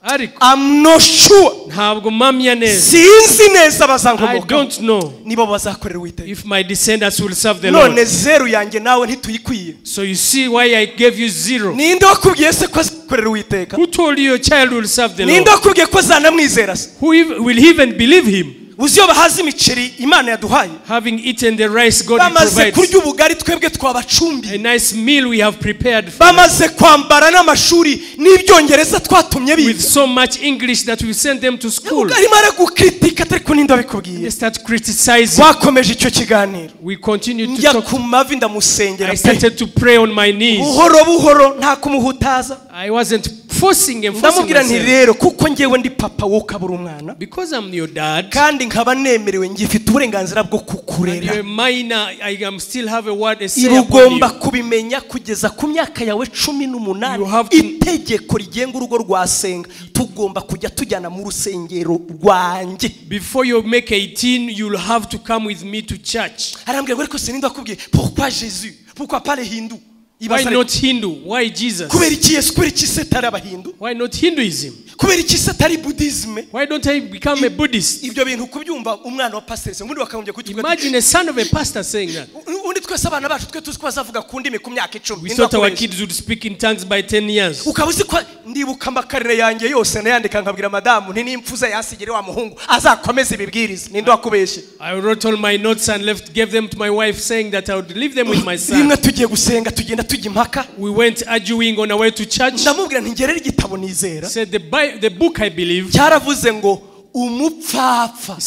ariko I'm not sure. ntabwo mpamya neza. Sinzi neza bazankomoka. I don't know. Nibo bazakorera Uwiteka. If my descendants will serve the Lord. None zero yanjye nawe ntituyikwiye. So you see why I gave you zero. Ninde wakubwiye se ko azakorera Uwiteka? Who told you your child will serve the Lord? Ninde wakubwiye ko azanamwizera se? Who will even believe him? Uzi iyo bahaza imiceri Imana yaduhaye. Having eaten the rice God bamaze provides. kurya ubugari twebwe twabacumbi. A nice meal we have prepared for. Bamaze kwambara n'amashuri n'ibyongereza twatumye biga. With so much English that we send them to school. Arimo aragukritika ariko ninde wabikubwiye? They start criticizing. Wakomeje icyo kiganiro. We continue to njya talk. ku mavi ndamusengera. I started to pray on my knees. Buhoro buhoro nta kumuhutaza. I wasn't forcing and forcing ndamubwira nti myself. rero kuko ngewe ndi papa wowe ukabura umwana. Because I'm your dad. Kandi nkaba nemerewe ngifite uburenganzira bwo kukurera. You're minor, I am still have a word a say upon ugomba you. kubimenya kugeza ku myaka yawe 18. Itegeko rigenga urugo rwasenga tugomba kujya tujyana mu rusengero rwanjye. Before you make 18 you'll have to come with me to church. Arambwira ngo ariko sininde wakubwiye pourquoi Jésus? Pourquoi pas les Hindus? Why not Hindu? Why Jesus? Kubera iki Yesu? Kubera iki se atari abahindu? Why not Hinduism? Kubera iki se atari Buddhism? Why don't I become a Buddhist? Ibyo bintu kubyumva umwana wa pastor se ubundi bakagombye kutuvuga. Imagine a son of a pastor saying that. Undi twese abana bacu twe tuzi ko bazavuga ku ndimi ku myaka 10. We thought our kids would speak in tongues by 10 years. Ukaba uzi ko Ndibuka amakarine yanjye yose nayandika nkabwira madamu nti nimpfuza yasigire wa muhungu azakomeza ibibwiriza. Ninde wakubeshye? I wrote all my notes and gave them to my wife, saying that I would leave them with my son. Rimwe tugiye gusenga tugenda tujya impaka. We went arguing on our way to church. Ndamubwira nti ngerera igitabo nizera. Said the book I believe. Cyaravuze ngo umupfapfa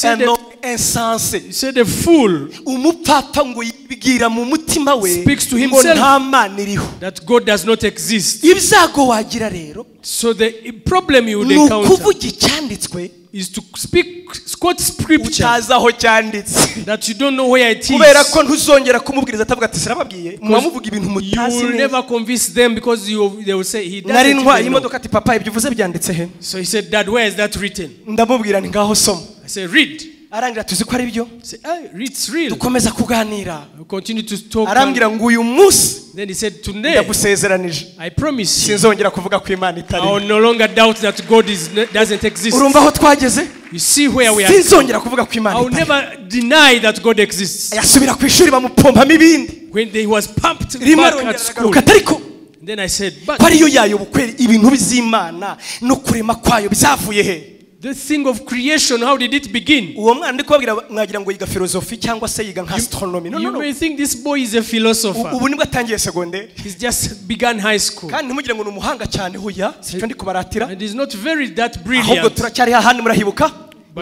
insensé. Said the fool. Umupfapfa ngo yibwira mu mutima we speaks to himself ngo nta Mana iriho. That God does not exist. Ibyago wagira rero. So the problem you would encounter nukuvuga icyanditswe is to speak, quote scripture utazi aho cyanditse. That you don't know where it is. Kubera ko ntuzongera kumubwiriza atavuga ati sirababwiye mwamuvuga ibintu mutazi. You will never convince them because they will say he doesn't. Nari ntwaye imodoka ati papa ibyo uvuze byanditse he? So he said, Dad, where is that written? Ndamubwira nti ngaho soma. I said, read. Arangira tuzi ko ari byo. Say, it's real. Dukomeza kuganira. We continue to talk. Arambwira ngo uyu munsi. Then he said, today, ndagusezeranije. I promise you, sinzongera kuvuga ko Imana itari. I will no longer doubt that God doesn't exist. Urumva aho twageze? You see where we are. Sinzongera kuvuga ko Imana I will itari. never deny that God exists. Yasubira ku ishuri bamupompamo ibindi. When he was pumped back at school. Then I said, but ariyo yayo bukweri ibintu biz'Imana no kurema kwayo byavuye he? The thing of creation, how did it begin? Uwo mwana ndi kubabwira mwagira ngo yiga philosophy cyangwa se yiga nka astronomy. No, no, no. You may think this boy is a philosopher. Ubu nibwo atangiye secondaire. He's just begun high school. Kandi ntimugire ngo ni umuhanga cyane hoya, sicyo ndi kubaratira. And he's not very that brilliant. Ahubwo turacyari hahandi murahibuka.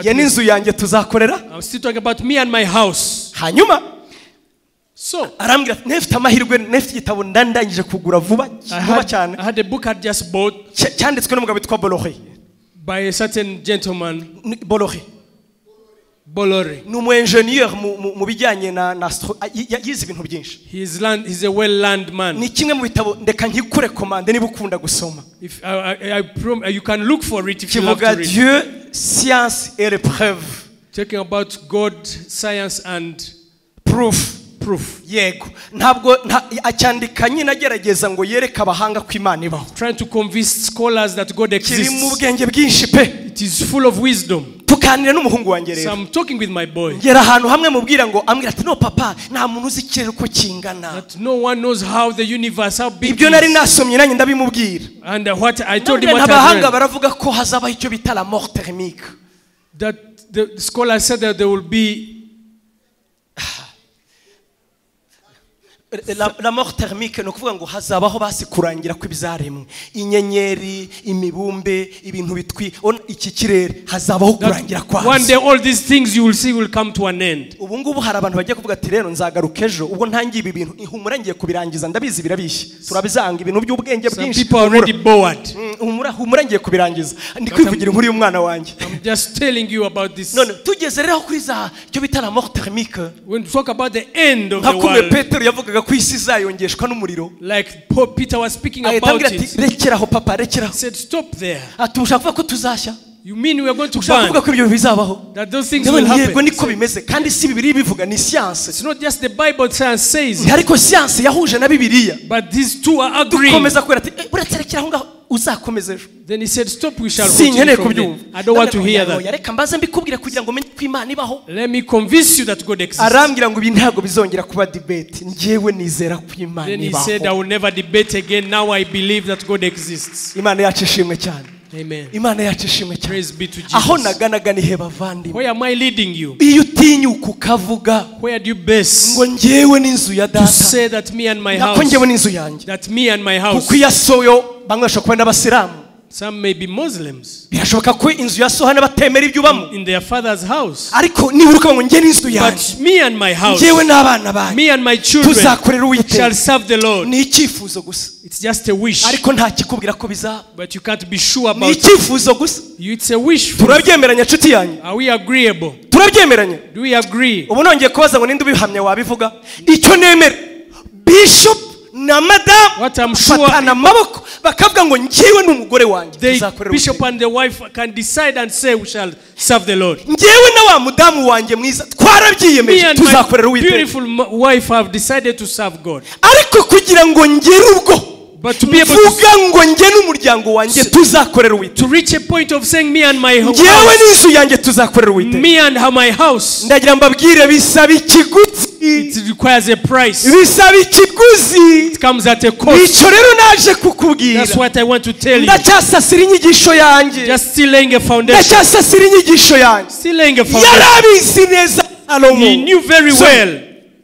Ye n'inzu yanjye tuzakorera. I'm still talking about me and my house. Hanyuma so arambwira nefite amahirwe nefite igitabo ndandangije kugura vuba vuba cyane. I had a book I just bought. Cyanditswe n'umugabo witwa Bolloré. By a certain gentleman. Bolloré. Bolloré. Ni umu engineer mu bijyanye na yize ibintu byinshi. He's a well-learned man. Ni kimwe mu bitabo ndeka nkikurekomande niba ukunda gusoma. If you can look for it if you love to read. Dieu, science et preuve. Talking about God, science and proof. Proof. Yego. Ntabwo acyandika nyine agerageza ngo yereke abahanga ko Imana ibaho. Trying to convince scholars that God exists. Kiri mu bwenge bwinshi pe. It is full of wisdom. Tukanira n'umuhungu wanjye rero. So I'm talking with my boy. Ngera ahantu hamwe mubwira ngo ambwira ati no papa nta muntu uzi ikirere uko kingana. That no one knows how the universe, how big. Ibyo nari nasomye nanjye ndabimubwira. And what I told him what I read. Abahanga baravuga ko hazabaho icyo bita la mort thermique. That the scholars said that there will be La mort thermique no kuvuga ngo hazabaho basi kurangira kw'ibizaremwe inyenyeri imibumbe ibintu bitwi iki kirere hazabaho kurangira kwazo. One day all these things you will see will come to an end. Ubu ngubu hari abantu bagiye kuvuga ati rero nzagaruka ejo ubwo ntangiye ibi bintu ihumura ngiye kubirangiza ndabizi birabishye turabizanga ibintu by'ubwenge bwinshi. Some people are already bored. Humura ngiye kubirangiza ndi kwivugira inkuru y'umwana wanjye. I'm just telling you about this. None tugeze rero kuri za cyo bita la mort thermique. When we talk about the end of the world. Petero yavugaga ko isi izayongeshwa n'umuriro. Like Pope Peter was speaking about it. Rekeraho papa rekeraho. He said stop there. Ati ushaka kuvuga ko tuzashya? You mean we are going to Ushaka burn? kuvuga ko ibyo bizabaho? That those things will happen. Yego niko bimeze kandi si Bibiliya ibivuga ni science. It's not just the Bible science says. Ariko science yahuje na Bibiliya. But these two are agreeing. Dukomeza kubera ati uretse rekeraho ngaho uzakomeza ejo. Then he said stop, we shall continue from there. I don't want to hear that. Reka mbaze mbikubwire kugira ngo menye ko Imana ibaho. Let me convince you that God exists. Arambwira ngo ibi ntabwo bizongera kuba debate. Njyewe nizera ko Imana Then he ibaho. said I will never debate again. Now I believe that God exists. Imana yacu ishimwe cyane. Amen. Imana yacu ishimwe cyane. Praise be to Jesus. Aho naganaga ni he bavandimwe? Where am I leading you? Iyo utinyuka ukavuga Where do you base? ngo njyewe n'inzu ya data. To say that me and my house. Nako njyewe n'inzu yanjye. That me and my house. Kuko iya soyo bamwe bashobora kuba n'abasilamu. Some may be Muslims. Birashoboka ko inzu ya so hano batemera ibyo ubamo. In their father's house. Ariko nibura ukavuga ngo njye n'inzu yanjye. But me and my house. Njyewe n'abana banjye. Me and my children. Tuzakorera Uwiteka. Shall serve the Lord. Ni icyifuzo gusa. It's just a wish. Ariko nta kikubwira ko bizaba. But you can't be sure about Ni icyifuzo gusa. It's a wish. Turabyemeranya nshuti yanjye. Are we agreeable? Turabyemeranya. Do we agree? Ubu nongeye kubaza ngo ninde ubihamya wabivuga? Icyo nemera. Bishop na madamu fatana amaboko bakavuga ngo njyewe n'umugore wanjye tuzakorera. The bishop and the wife can decide and say we shall serve the Lord. Njyewe na wa mudamu wanjye mwiza twarabyiyemeje tuzakorera Uwiteka. Beautiful wife have decided to serve God. Ariko kugira ngo ngere ubwo But to be able mvuga ngo njye n'umuryango wanjye tuzakorera Uwiteka. To reach a point of saying me and my house. Njyewe n'inzu yanjye tuzakorera Uwiteka. Me and my house. Ndagira mbabwire bisaba ikiguzi. It requires a price. Bisaba ikiguzi. ikiguzi. It comes at a cost. Icyo rero naje kukubwira. That's what I want to tell you. Ndacyasasira inyigisho yanjye. Just still laying a foundation. Ndacyasasira inyigisho yanjye. Still laying a foundation. Yarabizi neza Salomo. He knew very well.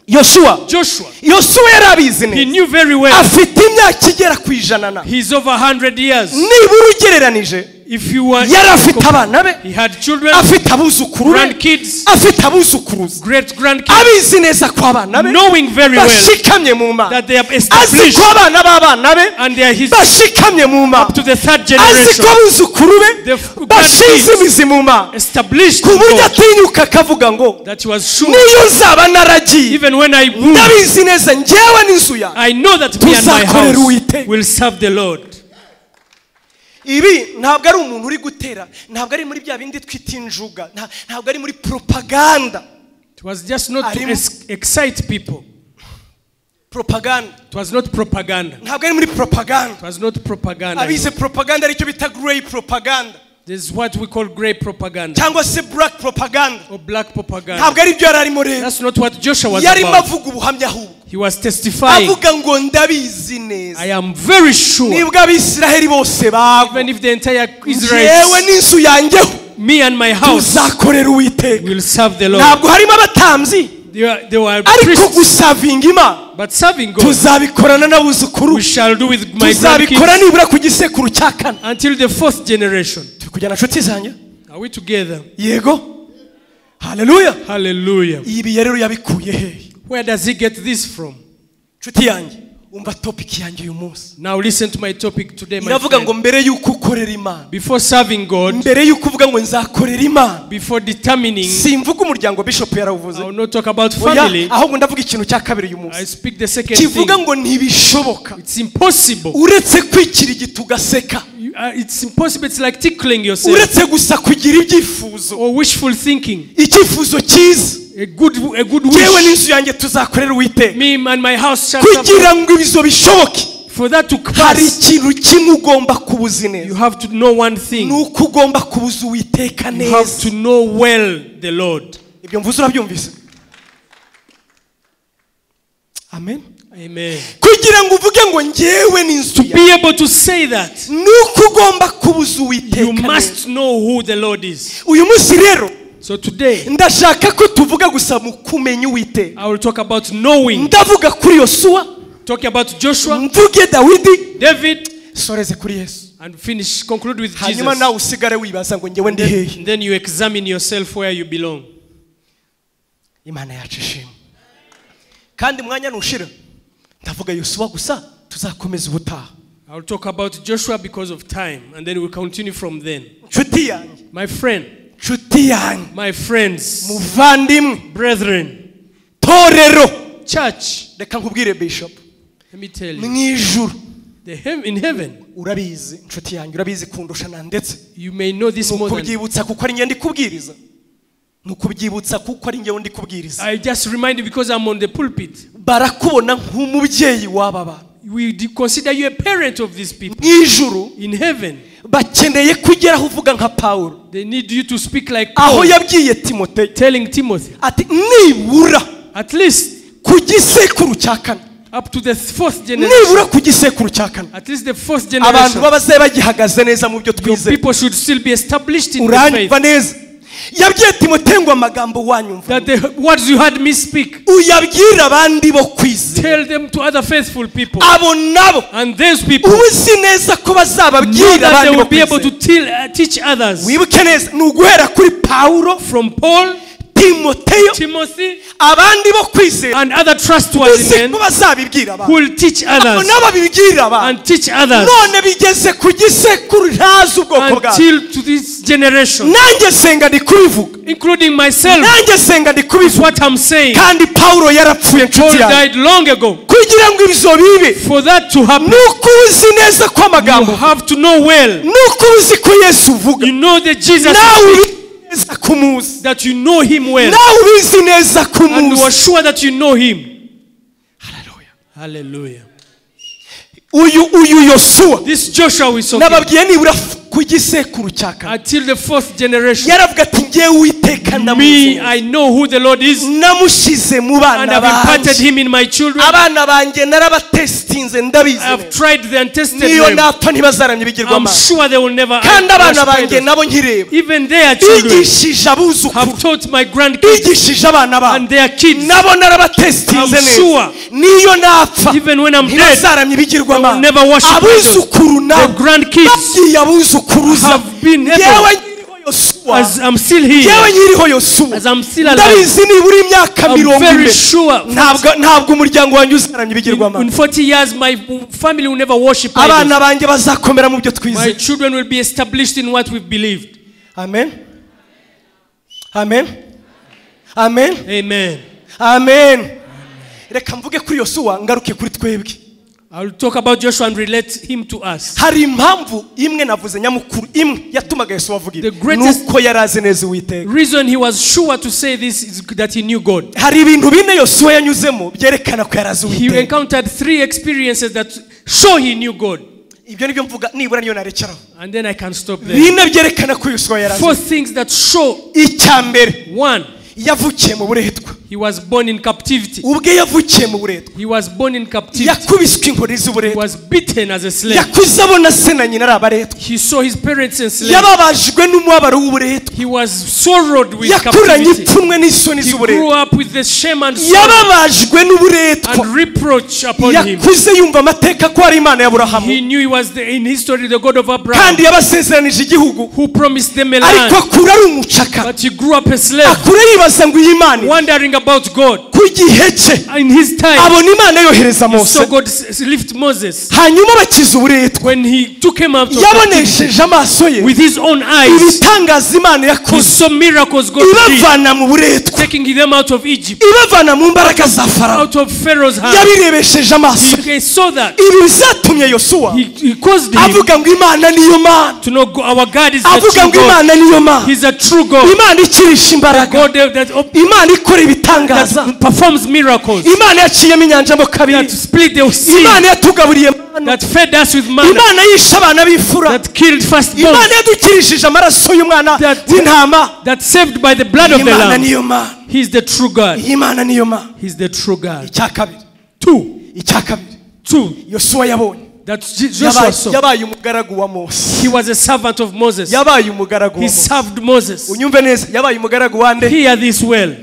Yoshua. Joshua. Yoshua yarabizi neza. He knew very well. Afite imyaka igera ku 100 na. He's over 100 years. Nibura ugereranije. If you were, yarafite abana be. He had children, afite abuzukuru be, grandkids, afite abuzukuruza, great grandkids, abizi neza ko abana be, knowing very well bashikamye mu Mana, that they have established, azi ko abana b'abana be, and they are his, bashikamye mu Mana, up to the third generation, azi ko abuzukuru be bashinze imizi mu Mana, established, ku buryo atinyuka akavuga ngo that he was sure, niyo nzaba naragiye, even when I move, ndabizi neza njyewe n'inzu yanjye, I know that me and my house will serve the Lord. Ibi ntabwo ari umuntu uri gutera, ntabwo ari muri bya bindi twita injuga, ntabwo ari muri propaganda. It was just not to excite people. Propaganda. It was not propaganda. Ntabwo ari muri propaganda. It was not propaganda. Abize propaganda aricyo bita grey propaganda. This is what we call grey propaganda. Cyangwa se black propaganda. Or black propaganda. Ntabwo ari byo yararimo rero. That's not what Joshua was yarimo about. Avuga ubuhamya ahubwo. He was testifying. Avuga ngo ndabizi neza. I am very sure. Nibwo Abisiraheli bose bagwa. Even if the entire Israel. Yewe n'inzu yanjye. Me and my house. Tuzakorera Uwiteka. Will serve the Lord. Ntabwo harimo abatambyi. They were ariko priests. Gusavinga Imana. But serving God. Tuzabikorana n'abuzukuru. We shall do with my tuzabikora grandkids. Nibura ku gisekuru cya kane. Until the fourth generation. Turi kujyana nshuti zanjye. Are we together? Yego. Hallelujah. Hallelujah. Ibi rero yabikuye he? Where does he get this from? Nshuti yanjye, umva topic yanjye uyu munsi. Now listen to my topic today, my Iravuga ngo friend. mbere yuko ukorera Imana. Before serving God, mbere yuko uvuga ngo nzakorera Imana. Before determining, simvuga umuryango bishop yarawuvuze. I will not talk about family. Ahubwo ndavuga ikintu cya kabiri uyu munsi. I speak the second thing. Kivuga ngo ntibishoboka. It's impossible. Uretse kwikirigita ugaseka. It's impossible. It's like tickling yourself. Uretse gusa kugira ibyifuzo. Or wishful thinking. Icyifuzo cyiza. A good wish. Yewe n'inzu yanjye tuzakorera Uwiteka. Me and my house shall serve. Kugira ngo ibizo bishoboke. For that to pass, hari ikintu kimwe ugomba kubuzi neza. You have to know one thing. Nuko ugomba kubuza Uwiteka neza. You have to know well the Lord. Ibyo mvuze urabyumvise? Amen. Amen. Kugira ngo uvuge ngo njyewe n'inzu To be able to say that, nuko ugomba kubuza Uwiteka you must know who the Lord is. Uyu munsi rero, so today, ndashaka ko tuvuga gusa mu kumenya Uwiteka. I will talk about knowing. Ndavuga kuri Yosuwa. Talking about Joshua. Mvuge Dawidi. David. Soreze kuri Yesu. And finish, conclude with Jesus. Hanyuma nawe usigare wibaza ngo njyewe ndi hehe. Then you examine yourself where you belong. Imana yacu ishimwe. Kandi mwanya nushira ndavuga Yosuwa gusa tuzakomeza ubutaha. I will talk about Joshua because of time, and then we'll continue from then. Nshuti yanjye. My friend. Nshuti yanjye. My friends. Muvandimwe. Brethren. Torero. Church. Reka nkubwire bishop. Let me tell you. Mu ijuru. In heaven. Urabizi nshuti yanjye, urabizi kundusha na ndetse. You may know this more than. Nukubyibutsa kuko ari njye ndikubwiriza. Nukubyibutsa kuko ari njye ndikubwiriza. I just remind you because I'm on the pulpit. Barakubona nk'umubyeyi w'aba bantu. We consider you a parent of these people. Mu ijuru. In heaven. Bakeneye kugera aho uvuga nka Paul. They need you to speak like Paul. Aho yabwiye Timoteyo. Telling Timothy. Ati nibura. At least. Ku gisekuru cya kane. Up to the fourth generation. Nibura ku gisekuru cya kane. At least the fourth generation. Abantu babaze bagihagaze neza mu byo twizeye. People should still be established in the faith. Uranyumva neza. Yabwiye Timoteyo ngo amagambo wanyumva. That the words you heard me speak. Uyabwira abandi bo kwizera. Tell them to other faithful people. Abo nabo. And these people. Uzi neza ko bazababwira abandi bo be able to teach others. Wibuke neza ni uguhera kuri Paulo. From Paul. Timoteyo, Timothy, abandi bo kwizera, and other trustworthy men who will teach others and teach others none bigeze ku gisekuru ntazi ubwoko bwabo until to this generation, nanjye senga ndi kubivuga, including myself, nanjye senga ndi kubivuga what I'm saying. Kandi Paulo yarapfuye nshuti Paul yanjye died long ago. Kugira ngo ibyo bibe, for that to happen, nuko uzi neza ko amagambo, you have to know well, nuko uzi ko Yesu uvuga, you know that Jesus nawe that you know him well, and you are sure that you know him. Hallelujah. Hallelujah. Uyu Yosuwa, this Joshua we saw, nababwiye nibura Ku gisekuru cya kane. Until the fourth generation. Yaravuga ati ngewe Uwiteka ndamuzi. Me, I know who the Lord is. Namushize mu bana And I've imparted banjye. him in my children. Abana banjye narabatestinze ndabizi. I've tried and tested Niyo them. napfa ntibazaramya I'm ibigirwamana. sure they will never Kandi abana worship banjye idols. nabo nkireba. Even their children Bigishije abuzukuru. have taught my grandkids Bigishije abana babo. and their kids. Nabo narabatestinze I'm neza. sure. Niyo napfa Even when I'm dead, ntibazaramya ibigirwamana. they will never worship idols. Abuzukuru nabo The grandkids babwiye abuzukuruza. have been able. Yewe nkiriho Yosuwa. As I'm still here, Yewe nkiriho Yosuwa. as I'm still alive, Ndabizi nibura imyaka I'm mirongo very ine. sure Ntabwo umuryango wanjye uzaramya ibigirwamana. in 40 years my family will never worship idols. Abana banjye bazakomera mu byo My twizeye. children will be established in what we've believed. Amen. Amen. Amen. Amen. Amen. Reka mvuge kuri Yosuwa ngaruke kuri twebwe. I will talk about Joshua and relate him to us. Hari impamvu imwe navuze nyamukuru imwe yatumaga Yosuwa avuga ibi. The greatest Nuko yari azi neza Uwiteka. reason he was sure to say this is that he knew God. Hari ibintu bine Yosuwa yanyuzemo byerekana ko yari azi He Uwiteka. encountered 3 experiences that show he knew God. Ibyo nibyo mvuga nibura niyo narekeraho. And then I can stop there. Bine byerekana ko Yosuwa yari azi. 4 things that show. Icya mbere. 1. Yavukiye mu buretwa. He was born in captivity. Ubwe yavukiye mu buretwa. He was born in captivity. Yakubiswe inkoni He z'uburetwa. was beaten as a slave. Yakuze abona se na nyina ari abaretwa. He saw his parents enslaved. Yababajwe n'umubabaro w'uburetwa. He was sorrowed with Yakuranye captivity. ipfunwe n'isoni He z'uburetwa. grew up with the shame and sorrow Yababajwe n'uburetwa. and reproach upon him. Yakuze yumva amateka ko ari Imana y'Aburahamu. He knew he was in history the God of Abraham, Kandi yabasezeranije igihugu. who promised them a Ariko land. akura ari umucaka. But he grew up a slave, Akura yibaza ngo iyi Imana wondering about God. ku gihe cye In his time, abona Imana yohereza he Mose. saw God lift Moses. Hanyuma bakiza uburetwa. When he took him out of captivity, Yabonesheje amaso ye with his own eyes, ibitangaza Imana he yakoze saw miracles God did, ibavana mu buretwa, taking them out of Egypt, ibavana mu mbaraga za Farawo. out of Pharaoh's hand. Yabirebesheje amaso. He saw that. Ibi bizatumye Yosuwa He caused him avuga ngo Imana niyo Mana. to know our God is a Avuga true ngo God. Imana niyo Mana. He's a true God. Imana ikirisha imbaraga. God that Imana ikora ibitangaza. performs miracles. Imana yaciyemo inyanja mo kabiri. That split the sea. Imana yatugaburiye mana. That fed us with manna. Imana yishe abana b'imfura. That killed firstborn. Imana yadukirishije amaraso y'umwana w'intama. That saved by the blood of the Imana lamb. niyo Mana. He's the true God. Imana niyo Mana. He's the true God. Icya kabiri. 2. Icya kabiri. 2. Yosuwa yabonye. That Joshua saw. Yabaye umugaragu wa Mose. He was a servant of Moses. Yabaye umugaragu wa He Mose. served Moses. Unyumve neza, yabaye umugaragu wa nde? Hear this well.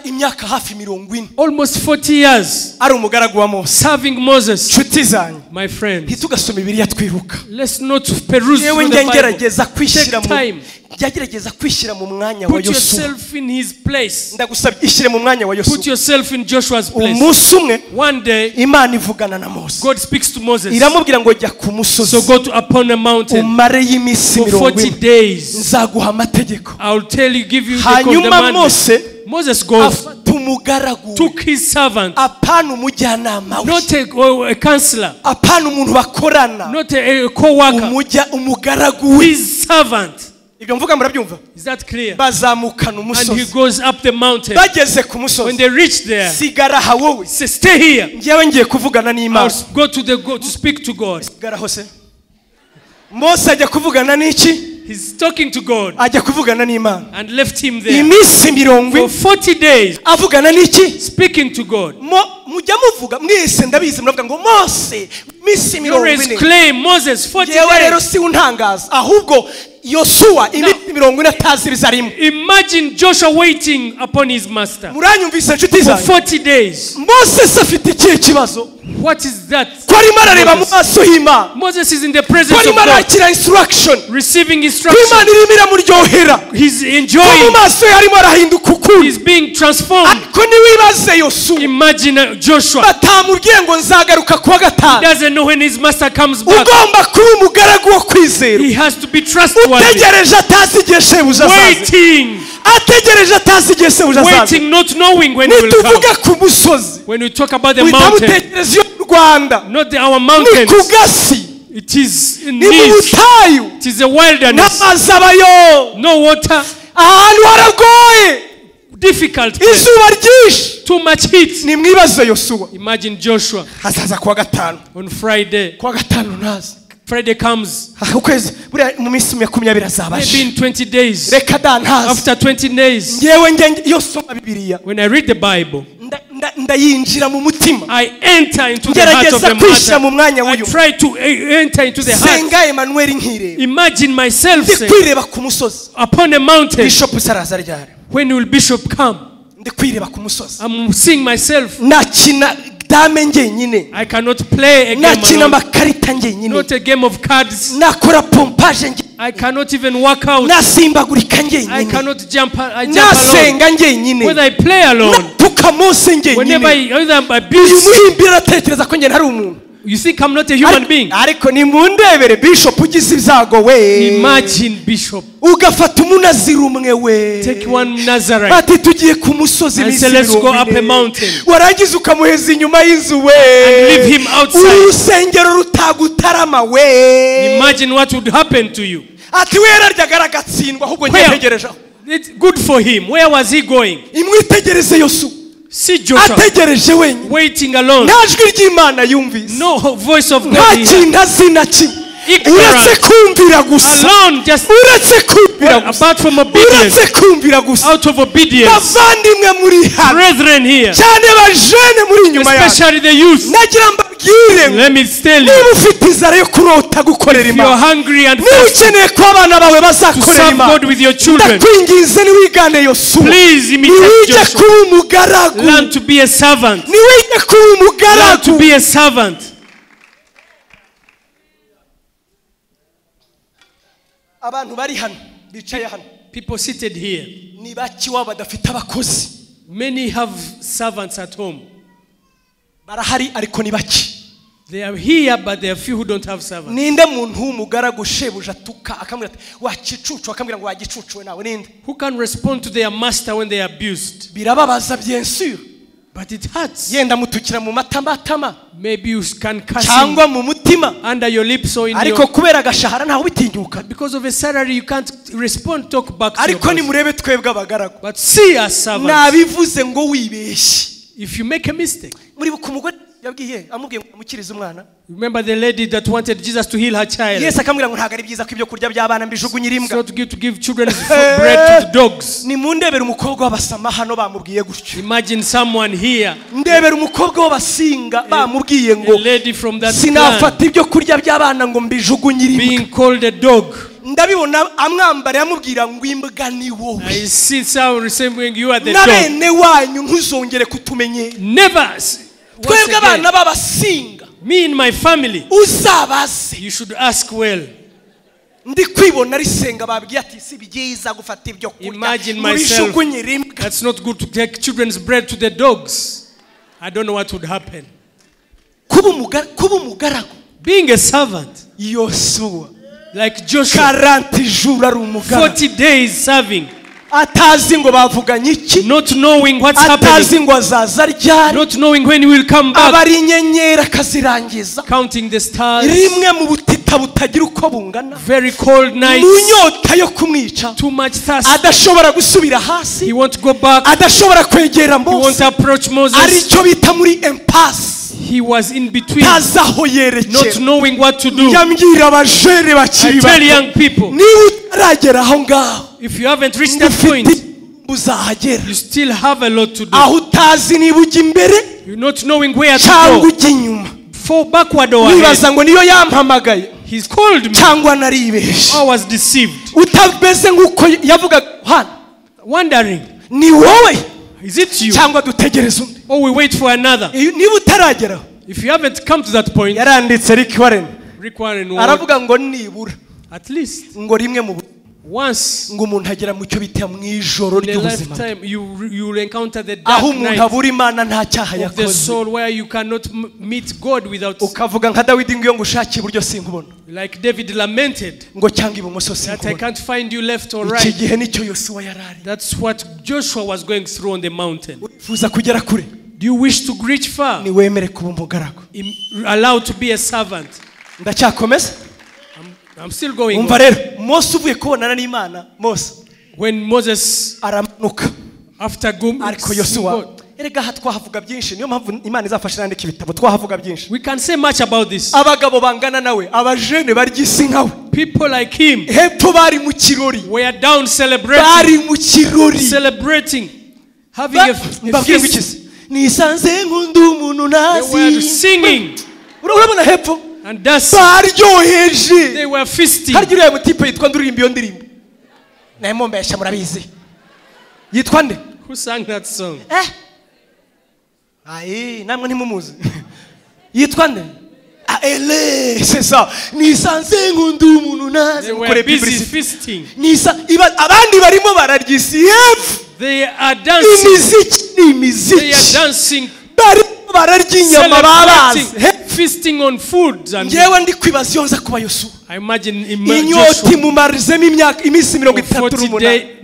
Imyaka hafi 40. Almost 40 years. Ari umugaragu wa Mose. Serving Moses. Nshuti zanjye. My friends. Ntitugasome Bibiliya twiruka. Let's not peruse Yewe through the Bible. ngerageza kwishyira Take mu time. Ngerageza kwishyira mu mwanya wa Put Yosuwa. yourself in his place. Ndagusabye ishyire mu mwanya wa Yosuwa. Put yourself in Joshua's place. Umunsi umwe One day Imana ivugana na Mose. God speaks to Moses. Iramubwira ngo jya ku musozi. So go to upon a mountain Umareyo iminsi for 40 40 days. Nzaguha amategeko. I will tell you, give you the Hanyuma commandments. Mose Moses goes, afata umugaragu, took his servant, apana umujyanama we, not a counselor, apana umuntu bakorana, not a co-worker, umugaragu we. his servant. Ibyo mvuga murabyumva? Is that clear? Bazamukana And he umusozi. goes up the mountain. Bageze ku When musozi, they reach there, sigara aha wowe. say, stay here. Njyewe ngiye kuvugana n'Imana. I'll go to speak to God. Sigara aho se. Mose ajya kuvugana n'iki? He's talking to God Ajya kuvugana n'Imana. and left him there Iminsi 40 for 40 days avugana n'iki? speaking to God. Mujya muvuga mwese ndabizi muravuga ngo Mose iminsi You always 40. claim Moses 40 Yewe rero days. si untangaza ahubwo Yosuwa iminsi 40 atazi ibizarimo. Imagine Joshua waiting upon his master Muranyumvise nshuti for zanjye? 40 days. Mose se afite ikihe kibazo? What is that? Ko arimo arareba mu maso y'Imana. Moses is in the Ko presence of arimo God, arakira instruction. receiving Ko instruction. Imana irimo iramuryohera. He's Ko mu enjoying. maso ye arimo arahinduka ukundi. He's being transformed. Ariko niwibaze Yosuwa Imagine Joshua. batamubwiye ngo nzagaruka kuwa gatanu. He doesn't know when his master comes back. Ugomba kuba umugaragu wo kwizera. He has to be trustworthy. Utegereje atazi igihe shebuja azaza. Waiting. Ategereje atazi igihe shebuja azaza. Waiting, not knowing when he will come. Nituvuga ku musozi, When we talk about the mountain, uhita iyo mu Rwanda. not our Ni mountains. ku gasi. It is in Ni mu this. butayu. It is a wilderness. N'amazi abayo. No water. Ahantu haragoye. Difficult place. Izuba ryinshi. Too much heat. Nimwibaze Yosuwa. Imagine Joshua Hazaza kuwa gatanu. on Friday. Kuwa gatanu ntaza. Friday comes. Ukwezi buriya mu minsi 20 azabaje. Maybe in 20 days. Reka da ntazi. After 20 days. Ngewe nge iyo soma Bibiliya. When I read the Bible, ndayinjira mu mutima. I enter into the heart of the matter. I try to enter into the heart. Senga Emmanuel nkireba. Imagine myself ndikwireba ku musozi. Upon a mountain. Bishop saraza ryari? When will Bishop come? Ndikwireba ku musozi. I'm seeing myself. Nakina dame ngenyine. I cannot play a game Nakina alone. amakarita ngenyine. Not a game of cards. Nakora pompage ngenyine. I cannot even work out. Nasimbagurika ngenyine. I cannot jump. I jump alone. Nasenga ngenyine. Whether I play alone. Natuka Mose ngenyine. Whenever I'm abused. Uyu muhimbira aratekereza ko nge ntari umuntu. You think I'm not a human being? Ariko nimundebere Bishop ugize ibyago we. Imagine Bishop. Ugafata umunaziri umwe we. Take one Nazarite. Ati tugiye ku musozi And say, let's go up a mountain. Warangiza ukamuheza inyuma y'inzu we. And leave him outside. Urusengero rutagutarama we. Imagine what would happen to you. Ati we yararyaga aragatsindwa ahubwo ngetegereje. It's good for him. Where was he going? Imwitegereze Yosuwa. See Joshua ategereje wenyine. Waiting alone. Nta jwi ry'Imana yumvise. No voice of God. Nta kintu azi na kimwe. Uretse kumvira gusa. Alone, just uretse kumvira gusa. Apart from obedience. Uretse kumvira gusa. Out of obedience. Bavandimwe muri hano. Brethren here. Cyane bajene muri inyuma yacu. Especially the youth. Nagira mbabwire. Let me tell you. Niba ufite inzara yo kurota gukorera Imana. If you are hungry and niba ukeneye ko abana bawe bazakorera serve Imana. God with your children. Ndakwinginze niwigane Yosuwa. Please imitate Niwige Joshua. kuba umugaragu. Learn to be a servant. Niwige kuba umugaragu. Learn to be a servant. Abantu bari hano bicaye hano. People seated here. Ni baki wabo badafite abakozi. Many have servants at home. Barahari ariko ni baki. They are here but there are few who don't have servants. Ninde muntu w'umugaragu shebuja atuka akamubwira ati wakicucu akamubwira ngo wagicucuwe nawe ninde? Who can respond to their master when they are abused? Birababaza bien sûr. But it hurts. Yenda mutukira mu matamatama. Maybe you can curse cyangwa mu mutima. Under your lips or in ariko your kubera agashahara ntawe ubitinyuka. Because of a salary you can't respond, talk back to your ariko boss. nimurebe twebwe abagaragu. But see us servants. Nabivuze ngo wibeshye. If you make a mistake. Muribuka umugore yabwiye amubwiye ngo amukirize umwana. Remember the lady that wanted Jesus to heal her child. Yesu akamubwira ngo ntago ari byiza ko ibyo kurya by'abana mbijugunyira imbwa. So to give children's bread to the dogs. Nimundebere umukobwa w'abasama hano bamubwiye gutyo. Imagine someone here. Ndebere umukobwa w'abasinga bamubwiye ngo a lady from that sinafata ibyo kurya by'abana ngo mbijugunyire imbwa. Being called a dog. Ndabibona amwambara yamubwira ngo imbwa ni wowe. I see someone resembling you are the Na dog. bene wanyu ntuzongere kutumenyera. Never. Twebwe abana b'abasinga. Me and my family. Uzabaze. You should ask well. Ndi kwibona risenga babwiye ati si byiza gufata ibyo kurya. Imagine myself. That's not good to take children's bread to the dogs. I don't know what would happen. Kuba umugaragu. Being a servant. Yosuwa. Like Joshua. 40 jours ari umugaragu. 40 days serving. Atazi ngo bavuganye iki. Not knowing what's happening. Atazi ngo azaza ryari. Not knowing when he will come back. Abari inyenyeri akazirangiza. Counting the stars. Rimwe mu butita butagira uko bungana. Very cold nights. Mu nyota yo kumwica. Too much thirst. Adashobora gusubira hasi. He won't go back. Adashobora kwegera Mose. He won't approach Moses. Aricyo bita muri impasse. He was in between. Tazaho yerekera. Not knowing what to do. Yambwira abajere bakiri bato. I tell young people. Niba utaragera aho ngaho. If you haven't reached that point, uzahagera. You still have a lot to do. Aho utazi niba ujya imbere, you're not knowing where to cyangwa go. ujya inyuma. Fall backward or ahead. Nibaza ngo niyo yampamagaye. He's called me. Cyangwa naribeshye. I was deceived. Utameze nk'uko yavuga hano. Wondering. Ni wowe. Is it you? Cyangwa dutegereze undi. Or we wait for another. Niba utarageraho. If you haven't come to that point. Yaranditse Rick Warren. Rick Warren. Aravuga ngo nibura. At least. Ngo rimwe mu Once ngo umuntu agera mu cyo bita mu ijoro ry'ubuzima you will encounter the dark aho umuntu night abura Imana nta cyaha of the yakoze soul where you cannot meet God without ukavuga nka Dawidi ngo iyo ngushake iburyo sinkubona like David lamented ngo cyangwa ibumoso that I sinkubona can't find you left or iki right. gihe nicyo Yosuwa yarari. That's what Joshua was going through on the mountain. Wifuza kugera kure. Do you wish to reach far? Niwemere kuba umugaragu. Allow to be a servant. Ndacyakomeza. I'm still going. Umva rero Mose uvuye kubonana n'Imana Mose when Moses aramanuka after ariko Yosuwa Erega aha twahavuga byinshi, niyo mpamvu Imana izafasha nandika ibitabo, twahavuga byinshi. We can say much about this. Abagabo bangana nawe, abajene barya isi nkawe. People like him. Hepfo bari mu kirori. We are down celebrating. Bari mu kirori. Celebrating. Having a feast. Nisanze nkunda umuntu nazi. They were singing. Urabona hepfo? And dancing. Baryoheje. They were feasting. Harya uriya mutipe yitwa nduririmba iyo ndirimbo. Naye mbesha murabizi. Yitwa nde? Who sang that song? Ayi, namwe ntimumuzi. Yitwa nde? Ele, c'est ça. Nisanze nkunda umuntu nazi. They were busy feasting. Nisa abandi barimo bararya isi hepfo. They are dancing. Imiziki ni imiziki. They are dancing. Bararya inyama babaze. Feasting on food and ngewe ndi kwibaza iyo nza kuba Yosuwa. I imagine inyota imumarizemo imyaka iminsi 38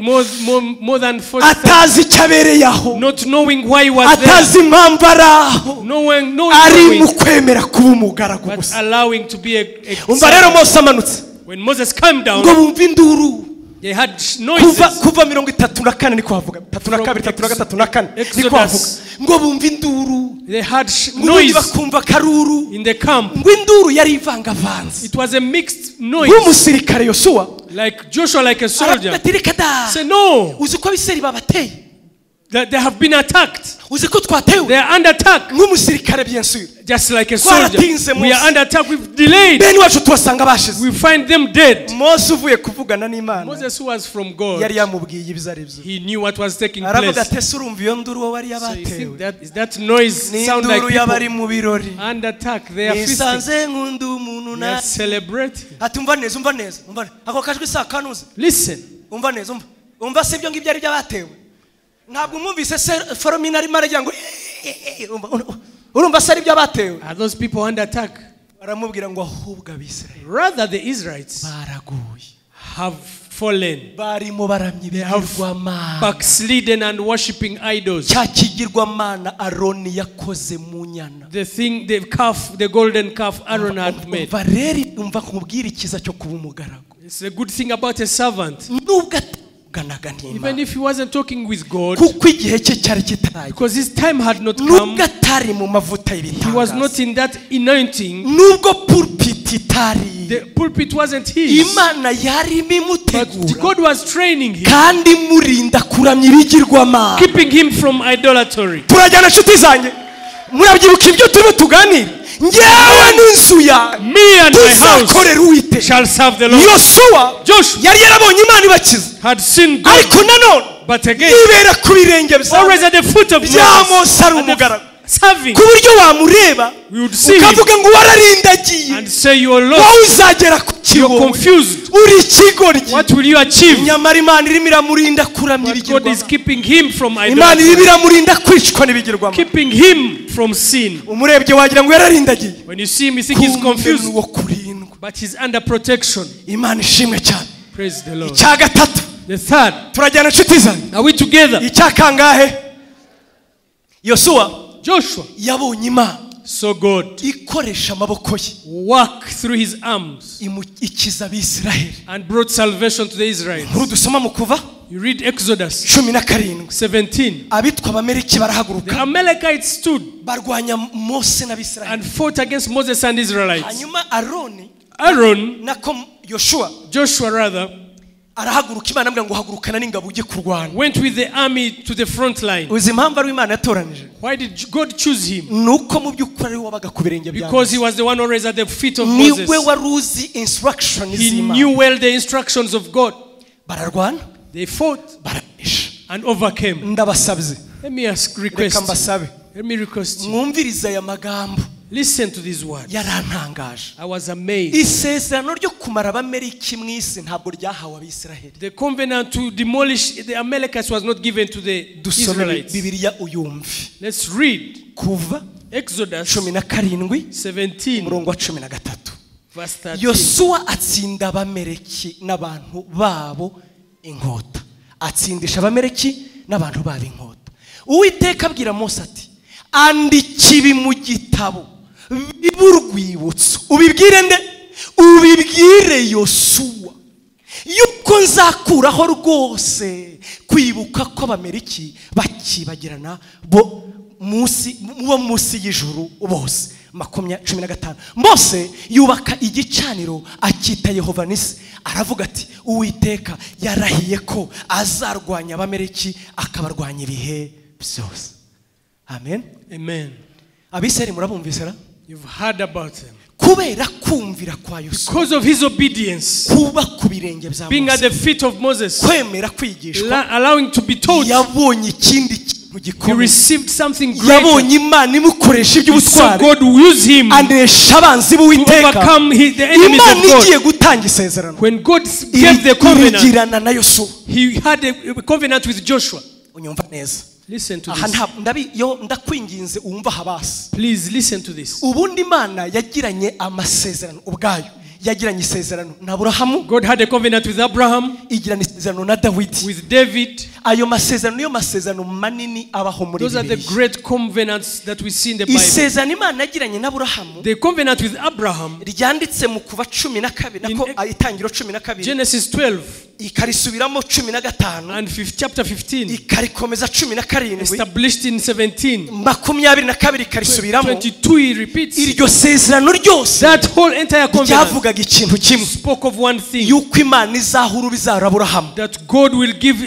more than 40 atazi icyo abereye aho, not knowing why he was there, atazi impamvu ari aho, ari mu kwemera kuba umugaragu gusa, allowing to be a umva rero Mose amanutse, when Moses came down, ngo bumve induru. They had noises. Kuva 34 niko havuga, 32, 33 na 4 niko havuga, ngo bumve induru. They had noise. Bakumva karuru in the camp. Ngo induru yari ivangavanze. It was a mixed noise. Nk'umusirikare Yosuwa, like Joshua, like a soldier. Aravuga Say no. Uzi ko abiseri babateye? That they have been attacked. Uzi ko twatewe? They are under attack. Nk'umusirikare bien sûr. Just like a soldier. We are under attack. We've delayed. Bene wacu tubasanga bashize. We find them dead. Mose uvuye kuvugana n'Imana. Moses who was from God. Yari yamubwiye ibyo ari byo. He knew what was taking place. Aravuga ati ese urumva iyo nduru wowe ari yabatewe? That is that noise sound like induru y'abari mu birori. Under attack. They are feasting. Nisanze nkunda umuntu na celebrating. Ati umva neza, umva neza, umva. Ako kajwi sakanuze. Listen. Umva neza, umva. Umva se ibyo ngibyo ari byabatewe. Ntabwo umwumvise se Foromina arimo aragira ngo urumva se ari byo abatewe. Are those people under attack? Baramubwira ngo ahubwo Abisirayeli, rather the Israelites, baraguye, have fallen. Barimo baramya ibigirwamana, backslidden and worshiping idols. Cya kigirwamana Aroni yakoze mu nyana. The thing, the calf, the golden calf Aaron had made. Umva rero, umva kumubwira ikiza cyo kuba umugaragu. It's a good thing about a servant. Nubwo even if he wasn't talking with God, because his time had not come, he was not in that anointing. The pulpit wasn't his. But God was training him, keeping him from idolatry. Me and my house shall serve the Lord. Joshua had seen God, but again, always at the foot of Moses, serving, we would see him and say, you are lost, you are confused, what will you achieve? But God is keeping him from idolatry, keeping him from sin. When you see him, you think he's confused, but he's under protection. Praise the Lord. The third, are we together? Joshua saw God work through his arms and brought salvation to the Israelites. You read Exodus 17. The Amalekites stood and fought against Moses and Israelites. Aaron, Joshua rather, went with the army to the front line. Why did God choose him? Because he was the one always at the feet of Moses. He knew well the instructions of God. They fought and overcame. Let me ask request. Let me request you. Listen to these words. I was amazed. The covenant to demolish the Amalekites was not given to the Israelites. Let's read Exodus 17, verse 13. Yosuwa atsinda Abameleki n'abantu babo inkota. Atsindisha Abameleki n'abantu babo inkota. Uwiteka abwira Mose ati, andika ibi mu gitabo bibe urwibutso, ubibwire nde? Ubibwire Yosuwa yuko nzakuraho rwose kwibuka ko Abameleki bakibagirana bo munsi bo munsi y'ijuru bose. 15 Mose yubaka igicaniro akita Yehova Nisi, aravuga ati Uwiteka yarahiye ko azarwanya Abamaleki akabarwanya ibihe byose. Amen. Amen. Abisirayeli murabumvise ra? You've heard about him. Kubera kumvira kwa Yosuwa, because of his obedience, kuba ku birenge bya being at Mose, the feet of Moses, kwemera kwigishwa, allowing to be taught, yabonye ikindi kintu he gikomeye, received something greater. yabonye Imana imukoresha He saw iby'ubutwari, God use him anesha abanzi to b'Uwiteka. overcome the enemies Imana of God. igiye gutanga isezerano, When God gave the covenant, irigirana na Yosuwa. he had a covenant with Joshua. Unyumva neza. Listen to Aha this. yo ndakwinginze umva habasi. Please listen to this. Ubundi Imana yagiranye amasezerano ubwayo, yagiranye isezerano na Aburahamu, God had a covenant with Abraham, igirana isezerano na Dawidi. with David. Ayo masezerano niyo masezerano manini abaho muri Those are the Bibiliya. great covenants that we see in the Bible. Isezerano Imana yagiranye na Aburahamu The covenant with Abraham, ryanditse mu kuva 12 nako itangiro 12, Genesis 12 ikarisubiramo 15, and chapter 15, ikarikomeza 17, established in 17, 22 ikarisubiramo. 22 he repeats. Iryo sezerano ryose That whole entire covenant ryavugaga ikintu kimwe, spoke of one thing, yuko Imana izaha urubyaro Aburahamu. that God will give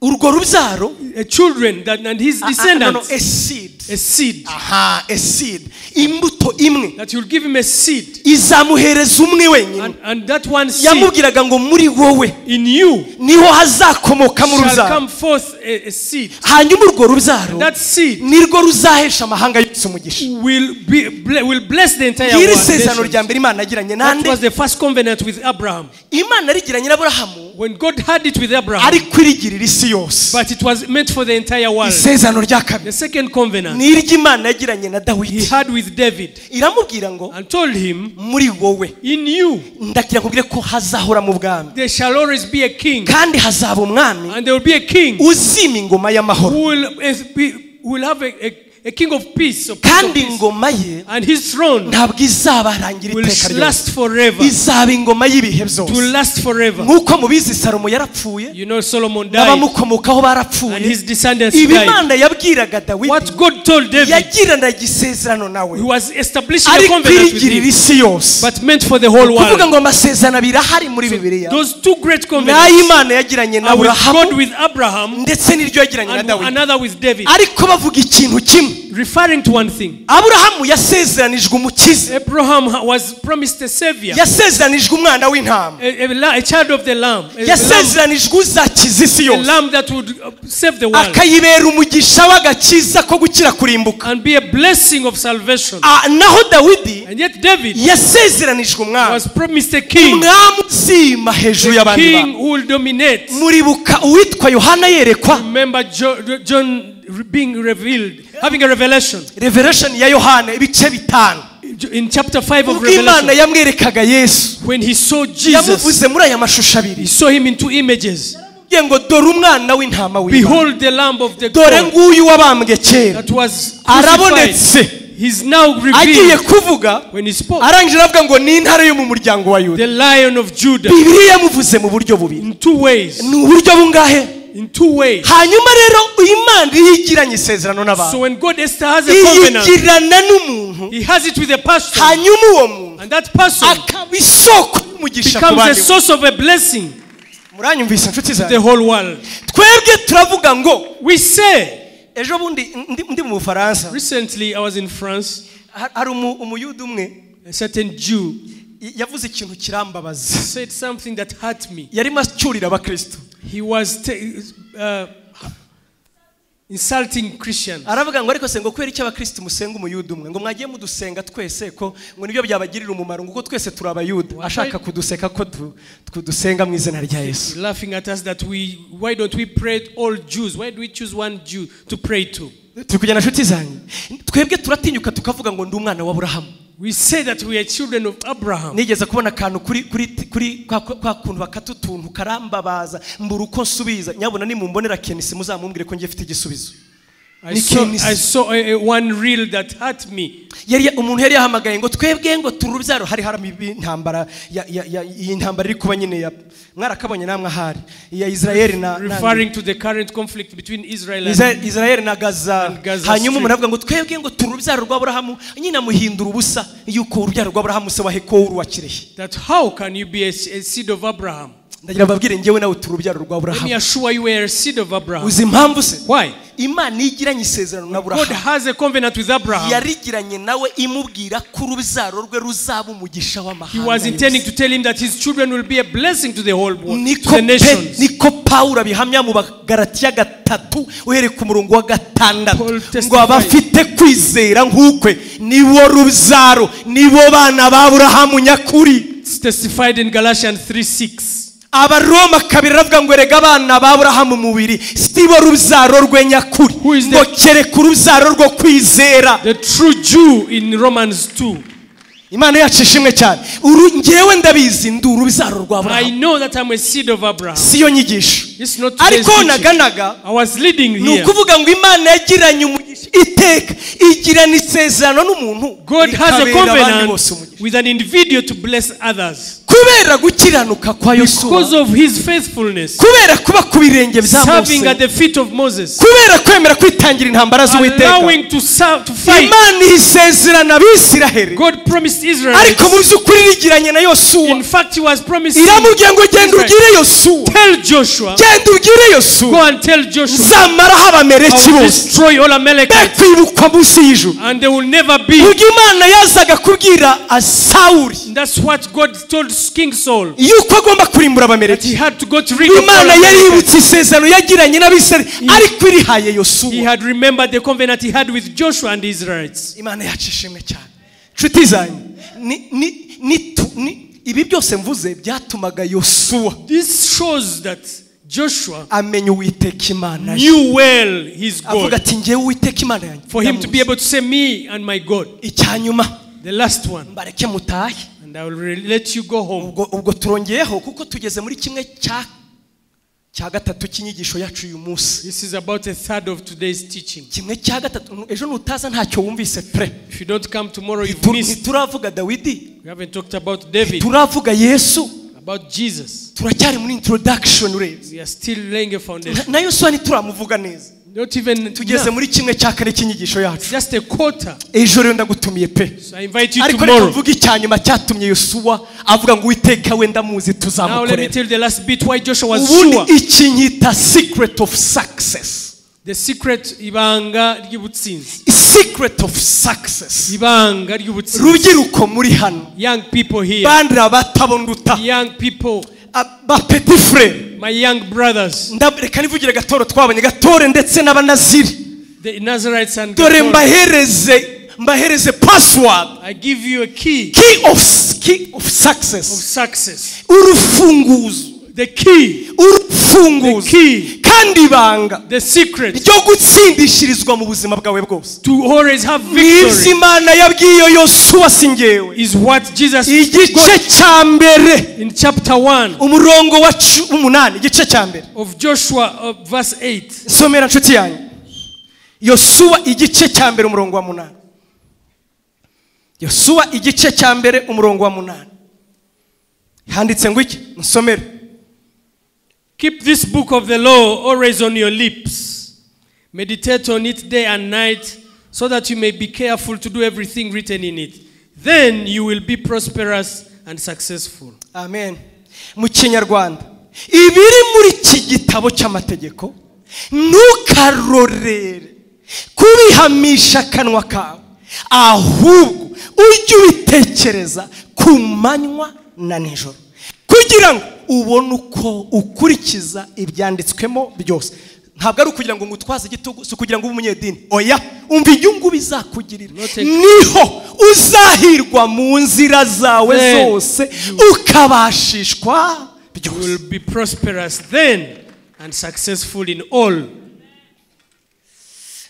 Urwo rubyaro, a children that, and his descendants, no, a seed. A seed. Aha, a seed. Imbuto imwe. That will give him a seed. Izamuhereza umwe wenyine. And that one seed, yamubwiraga ngo muri wowe, in you, niho hazakomoka mu shall rubyaro. come forth a seed. Hanyuma urwo rubyaro, that seed, nirwo ruzahesha amahanga yose umugisha. will bless the entire world. Iri sezerano rya mbere Imana yagiranye That nande? was the first covenant with Abraham. Imana yarigiranye na Aburahamu, When God had it with Abraham, ariko irigirira isi yose. but it was meant for the entire world. Isezerano rya kabiri, The second covenant, ni iry'Imana yagiranye na he Dawidi. had with David, Iramubwira ngo and told him, muri wowe, in you ndagira nkubwire ko hazahora mu bwami, there shall always be a king, kandi hazaba umwami and there will be a king uzima ingoma y'amahoro, who will have a king of peace, of kandi peace. ingoma ye And his throne ntabwo izabarangira will iteka ryose, last forever. izaba ingoma y'ibihe It will byose. last forever. Nk'uko mubizi Salomo yarapfuye, You know, Solomon died, n'abamukomokaho and barapfuye. his descendants Ibi died. Imana yabwiraga Dawidi, What God told David, yagiranaga isezerano nawe, he was establishing a ariko covenant with irigirira him, isi yose. but meant for the whole Kuvuga world. ngo amasezerano abiri ahari muri Bibiliya, Those two great covenants n'ay'Imana yagiranye na are with God Aburahamu with Abraham ndetse n'iryo yagiranye na and Dawidi, another with David, ariko bavuga ikintu kimwe. referring to one thing. Aburahamu yasezeranijwe umukiza, Abraham was promised a savior, yasezeranijwe umwana w'intama, a child of the lamb, yasezeranijwe uzakiza isi a yose, lamb that would save the world akayibera umugisha w'agakiza ko gukira kurimbuka. and be a blessing of salvation. Naho Dawidi And yet David yasezeranijwe umwami, was promised a king, umwami uzima hejuru a y'abandi king bantu. who will dominate. Muribuka uwitwa Yohana yerekwa, Remember John being revealed, having a revelation. Revelation ya Yohana ibice 5, In chapter 5 of ubwo Imana Revelation, yamwerekaga Yesu, when he saw Jesus, yamuvuze muri aya mashusho abiri, he saw him in two images. ngo dore umwana w'intama w'Imana, Behold the Lamb of the dore God nguyu wabambwe kera, that was arabonetse. crucified. He's now Agiye revealed. kuvuga, When he spoke, arangije aravuga ngo ni intare yo mu muryango wa Yuda. the Lion of Judah, Bibiliya yamuvuze mu buryo bubiri. in two ways. Ni uburyo bungahe? In two ways. Hanyuma rero Imana iyo igiranye isezerano n'abantu, So when God has a covenant, iyigirana n'umuntu, he has it with a person, hanyuma uwo muntu and that person akaba isoko y'umugisha ku becomes a bandi. source of a blessing Muranyumvise inshuti to the zanjye? whole world. Twebwe turavuga ngo, We say, ejo bundi ndi mu Bufaransa, recently I was in France, hari umuyuda umwe a certain Jew yavuze ikintu kirambabaza. said something that hurt me. Yarimo acyurira abakristo. He was insulting Christians. Aravuga ngo ariko se ngo kubera iki abakristo musenga umuyuda umwe, ngo mwagiye mudusenga twese ko ngo nibyo byabagirira umumaro, ngo kuko twese turi abayuda. Ashaka kuduseka ko tudusenga mu izina rya Yesu. Laughing at us that why don't we pray all Jews? Why do we choose one Jew to pray to? Turi kujyana inshuti zanjye. Twebwe turatinyuka tukavuga ngo ndi umwana wa Aburahamu. We say that we are children of Abraham. Nigeze kubona akantu kuri kwa kuntu bakata utuntu karambabaza, mbura uko nsubiza. Nyabona nimumbonera Kenisi muzamumbwire ko ngiye mfite igisubizo. I saw one reel that hurt me. Yari umuntu yari yahamagaye ngo twebwe ngo turi urubyaro, hari harimo intambara iyi ntambara iri kuba nyine ya mwarakabonye namwe ahari ya Israel na referring to the current conflict between Israel and Israel na Gaza. Hanyuma umuntu avuga ngo twebwe ngo turi urubyaro rwa Aburahamu, nyine amuhindura ubusa yuko urubyaro rwa Aburahamu se wahekouru wa Kirehe. That how can you be a seed of Abraham? Ndagira mbabwire njyewe nawe turi urubyaro rwa Aburahamu. Let me assure you are a seed of Abraham. Uzi impamvu se? Why? Imana igiranye isezerano na Aburahamu. God has a covenant with Abraham. Yarigiranye nawe imubwira ko urubyaro rwe ruzaba umugisha w'amahanga. He was intending to tell him that his children will be a blessing to the whole world, to the nations. Niko Paulo abihamya mu Bagalatiya 3 uhereye ku murongo wa 6 ngo abafite kwizera nk'ukwe nibo rubyaro, nibo bana ba Aburahamu nyakuri. It's testified in Galatians 3:6. Abaroma 2 aravuga ngo erega abana ba Aburahamu mubiri sibo rubyaro rwe nyakuri, ngo kereka urubyaro rwo kwizera. The true Jew in Romans 2. Imana yacu ishimwe cyane. Ngewe ndabizi ndi urubyaro rwa Aburahamu. I know that I'm a seed of Abraham. Siyo nyigisho. It's not ariko naganaga I was leading here. Ni ukuvuga ngo Imana yagiranye umugisha iteka, igirana isezerano n'umuntu. God has a covenant with an individual to bless others. Kubera gukiranuka kwa Yosuwa, because of his faithfulness, kubera kuba ku birenge bya Mose, serving at the feet of Moses, kubera kwemera kwitangira intambara z'Uwiteka, allowing to serve, to fight. Imana isezerana abisiraheli. God promised Israel. Ariko mu by'ukuri rigiranye na Yosuwa. In fact, he was promising. Iramubwiye ngo genda ubwire Yosuwa. Tell Joshua. Genda ubwire Yosuwa. Go and tell Joshua. Nzamaraho Abamaleki bose. Destroy all Amalekites. Bekwibukwa munsi y'ijuru. And they will never be. Ubwo Imana yazaga kubwira Sawuli. That's what God told King Saul. Yuko agomba kurimbura Abamaleki. He had to go to rid of all Imana yari yibutse isezerano yagiranye n'Abisirayeli ariko irihaye Yosuwa. He had remembered the covenant he had with Joshua and the Israelites. Imana yacu ishimwe cyane. Nshuti zanjye, ibi byose mvuze byatumaga Yosuwa. This shows that Joshua amenya Uwiteka Imana ye. knew well his God. Avuga ati njyewe Uwiteka Imana yanjye. For him to be able to say me and my God. Icyanyuma. The last one. Mbareke mutahe. And I will let you go home. Ubwo turongeyeho kuko tugeze muri kimwe cya gatatu cy'inyigisho yacu uyu munsi. This is about a third of today's teaching. Kimwe cya gatatu ejo nutaza ntacyo wumvise pre. If you don't come tomorrow you've missed. Ntituravuga Dawidi. We haven't talked about David. Turavuga Yesu. About Jesus. Turacyari muri introduction urebye. We are still laying a foundation. Na Yosuwa ntituramuvuga neza. Not even tugeze muri kimwe cya kane cy'inyigisho yacu. Just a quarter. Ejo rero ndagutumiye pe. So I invite you ariko tomorrow. Ariko mvuga icyanyuma cyatumye Yosuwa avuga ngo Uwiteka we ndamuzi tuzamukorera. Now let me tell you the last bit why Joshua was ubundi sure. Iki nkita secret of success. The secret ibanga ry'ubutsinzi. Secret of success. Ibanga ry'ubutsinzi. Rubyiruko muri hano. Young people here. Bandira batabonduta. Young people. Ba petit frère. My young brothers. Reka nivugire Gatoro twabonye Gatore ndetse n'abanaziri. The Nazarites and Dore mbahereze password. I give you a key. Key of success. Of success. Urufunguzo. The key. Urufunguzo. The key. Kandi ibanga. The secret. Ryo gutsindishirizwa mu buzima bwawe bwose. To always have victory. Imana yabwiye Yosuwa si njyewe. Is what Jesus igice cya mbere. In chapter 1. Umurongo wa 8 igice cya mbere. Of Joshua verse 8. Somera nshuti yanjye. Yosuwa igice cya mbere umurongo wa 8. Yosuwa igice cya mbere umurongo wa 8. Handitse ngo iki? Nsomere. Keep this book of the law always on your lips. Meditate on it day and night, so that you may be careful to do everything written in it. Then you will be prosperous and successful. Amen. Mu Kinyarwanda, ibiri muri iki gitabo cy'amategeko ntukarorere kubihamisha akanwa kawe, ahubwo ujye ubitekereza ku manywa na nijoro, kugira ngo ubone uko ukurikiza ibyanditswemo byose. Ntabwo ari ukugira ngo ngutwaze igitugu, si ukugira ngo ube umunyedini. Oya, umva inyungu bizakugirira. Niho uzahirwa mu nzira zawe zose, ukabashishwa byose. You will be prosperous then and successful in all.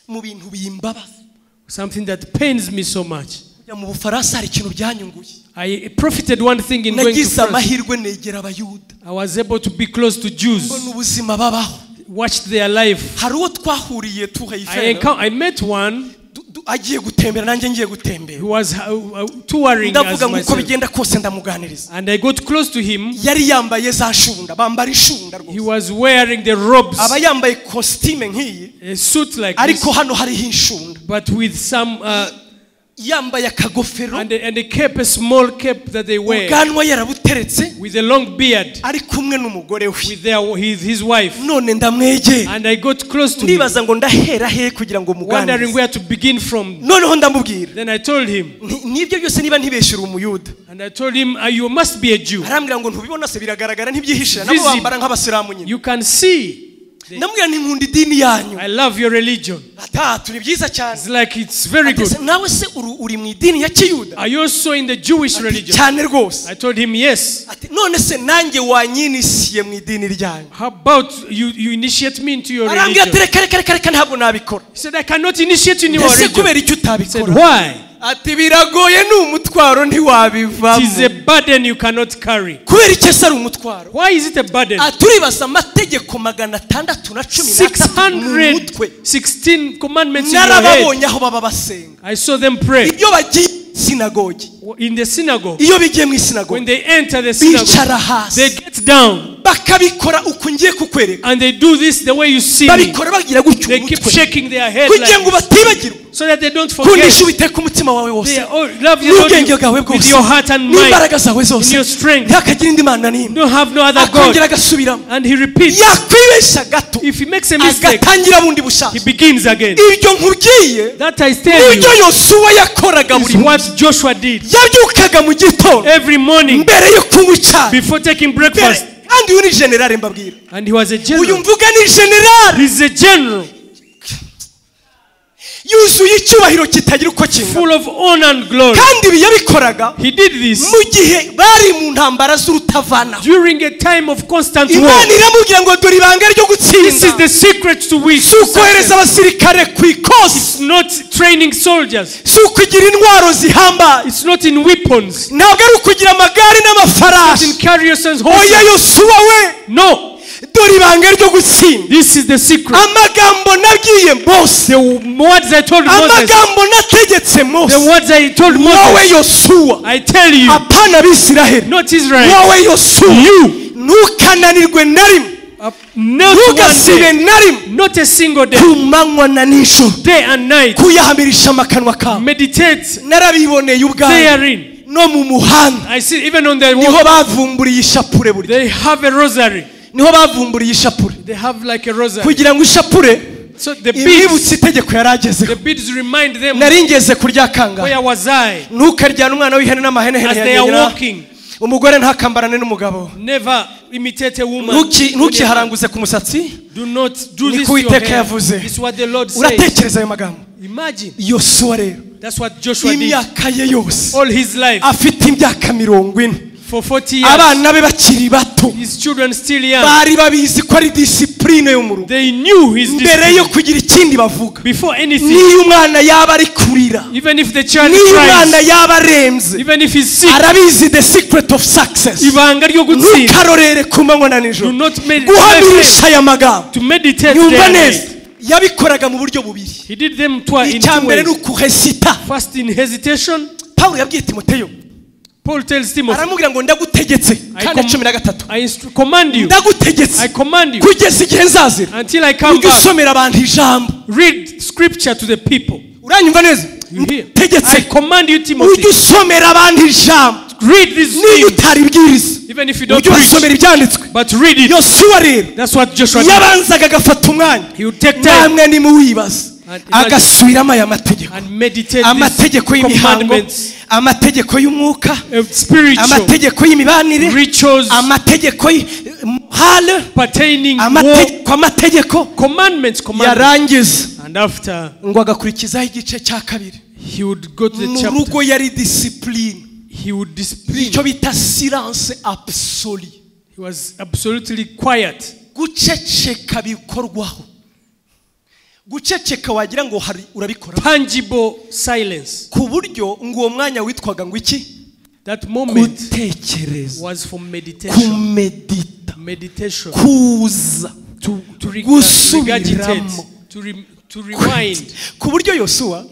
Mu bintu bimbabaza. Something that pains me so much. Mu Bufaransa hari ikintu byanyunguye. I profited one thing in going to Nagize France. amahirwe negera Abayuda. I was able to be close to Jews. Mbona ubuzima babaho. Watched their life. Hari uwo twahuriye Tour Eiffel. I met one. Agiye gutembera nanjye ngiye gutembera. He was touring as Ndavuga ngo uko myself. bigenda kose ndamuganiriza. And I got close to him. Yari yambaye za nshunda, bambara inshunda rwose. He was wearing the robes. Aba yambaye costume nk'iyi. A suit like ariko this. Hano hariho inshunda. But with some yambaye akagofero. And a cape, a small cape that they wear. Ubwanwa yarabuteretse. With a long beard. Ari kumwe n'umugore we. With his wife. None ndamwegera. And I got close to him. Ndibaza ngo ndahera he kugira ngo muganirize. Wondering where to begin from. Noneho ndamubwira. Then I told him. Nibyo byose niba ntibeshura umuyuda. And I told him, you must be a Jew. Arambwira ngo ntubibona se biragaragara ntibyihishe nabo bambara nk'abasilamu nyine. You can see. Ndamubwira nti nkunda idini yanyu. I love your religion. Atatu ni byiza cyane. It's like it's very good. Nawe se uri mu idini ya Kiyuda? Are you also in the Jewish religion? Cyane rwose. I told him yes. Ati none se nanjye wanyinisiye mu idini ryanyu. How about you initiate me into your Arambwira religion? ati reka reka ntabwo nabikora. He said I cannot initiate you in your Ese religion. kubera icyo utabikora? He said why? Ati biragoye ni umutwaro ntiwabivamo. It is a burden you cannot carry. Kubera icyo se ari umutwaro? Why is it a burden? Aturibaza amategeko 613 mu mutwe. 616 commandments in your head. Narababonye aho baba basenga. I saw them pray. Ibyo bagiye sinagogi. In the synagogue. Iyo bigiye mu isinagogi. When they enter the synagogue, bicara hasi. They get down. Bakabikora uko ngiye kukwereka. And they do this the way you see me. Babikora bagira gutyo They keep shaking their head kugira ngo like this, batibagirwe. so that they don't forget. Kundisha Uwiteka umutima wawe wose. Love your N'ubwenge bwawe Lord with bwose. your heart and mind. N'imbaraga zawe zose. In your strength. Ntihakagire indi mana n'imwe. Don't have no other God. Akongera agasubiramo. And he repeats. Yakwibeshya gato. If he makes a mistake, agatangira bundi bushyashya. He begins again. Ibyo nkubwiye. That I tell you. Ibyo Yosuwa yakoraga buri is what Joshua did. Yabyukaga mu gitondo. Every morning. Mbere yo kunywa icyayi. Before taking breakfast. Kandi uyu ni general mbabwira. And he was a general. Uyu mvuga ni general. He's a general. Yuzuye icyubahiro kitagira uko kingana. Full of honor and glory. Kandi ibi yabikoraga. He did this. Mu gihe bari mu ntambara z'urutavana. During a time of constant war. Imana iramubwira ngo dore ibanga ryo gutsinda. This is the secret to win. Si ukohereza abasirikare ku ikosi. It's not training soldiers. Si ukugira intwaro zihambaye. It's not in weapons. Ntabwo ari ukugira amagare n'amafarashi. It's in chariots and horses. Oya Yosuwa we. No. Dore ibanga ryo gutsinda. This is the secret. Amagambo nabwiye Mose. The words I told Moses. Amagambo nategetse Mose. The words I told Moses. Wowe Yosuwa. I tell you. Apana Abisiraheli. Not Israel. Wowe Yosuwa. You. Ntukananirwe na rimwe. Not one Ntugasibe day. na rimwe. Not a single day. Ku manywa na nijoro. Day and night. Kuyahamirisha amakanwa kawe. Meditate. Narabiboneye ubwawe. Therein. No mu muhanda. I see even on the Niho walk. bavumburiye ishapure buri. They have a rosary. Niho bavumburiye ishapure. They have like a rosary. Kugira ngo ishapure So the ibibutse itegeko yaragezeho. The beads remind them. Nari ngeze kurya kangahe. Where was I? Ntukaryane umwana w'ihene n'amahene As they are walking. Umugore ntakambarane n'umugabo. Never imitate a woman. Ntukiharanguze ku musatsi. Do not do this Niko to your Uwiteka hair. yavuze. This is what the Lord says. Uratekereza ayo magambo. Imagine. Yosuwa rero. That's what Joshua did. Imyaka ye yose. All his life. Afite imyaka 40. For 40 years. Abana be bakiri bato. His children still young. Bari babizi ko ari discipline yo mu rugo. They knew his Mbere discipline. yo kugira ikindi bavuga. Before anything. Niyo umwana yaba ari kurira. Even if the child Niyo umwana cries. yaba arembye. Even if he's sick. Arabizi the secret of success. Ibanga ryo gutsinda. Ntukarorere ku manywa na nijoro. Do not meditate. Guhamirisha aya magambo. To meditate Nyumva day and neza. night. Yabikoraga mu buryo bubiri. He did them in two Icya mbere ways. ni ukuhesita. First in hesitation. Pawulo yabwiye Timoteyo. Paul tells Timothy, aramubwira ngo ndagutegetse kandi 13. I command you. Ndagutegetse. I command you. Kugeza igihe nzazira. Until I come Ujye back. usomera abantu ijambo. Read scripture to the people. Uranyumva neza? Tegetse. I command you, Timothy. Ujye usomera abantu ijambo. Read this Niyo utaribwiriza. Even if you don't Ujye ubasomera ibyanditswe. But read it. Yosuwa rero. That's what Joshua did. Yabanzaga agafata umwanya. He would take time. Namwe nimuwibaza. Agasubiramo aya mategeko. Amategeko y'imihango, amategeko y'umwuka, amategeko y'imibanire, amategeko y'umuhale, amategeko yarangiza ngo agakurikizaho igice cya kabiri. Mu rugo yari discipline. Icyo bita silence absolue. He was absolutely quiet. Guceceka bikorwaho. Guceceka wagira ngo hari urabikora. Tangible silence. Ku buryo ngo uwo mwanya witwaga ngo iki? That moment gutekereza was for meditation. Kumedita. Meditation. Kuza. Gusubiramo. To rewind. Ku buryo Yosuwa,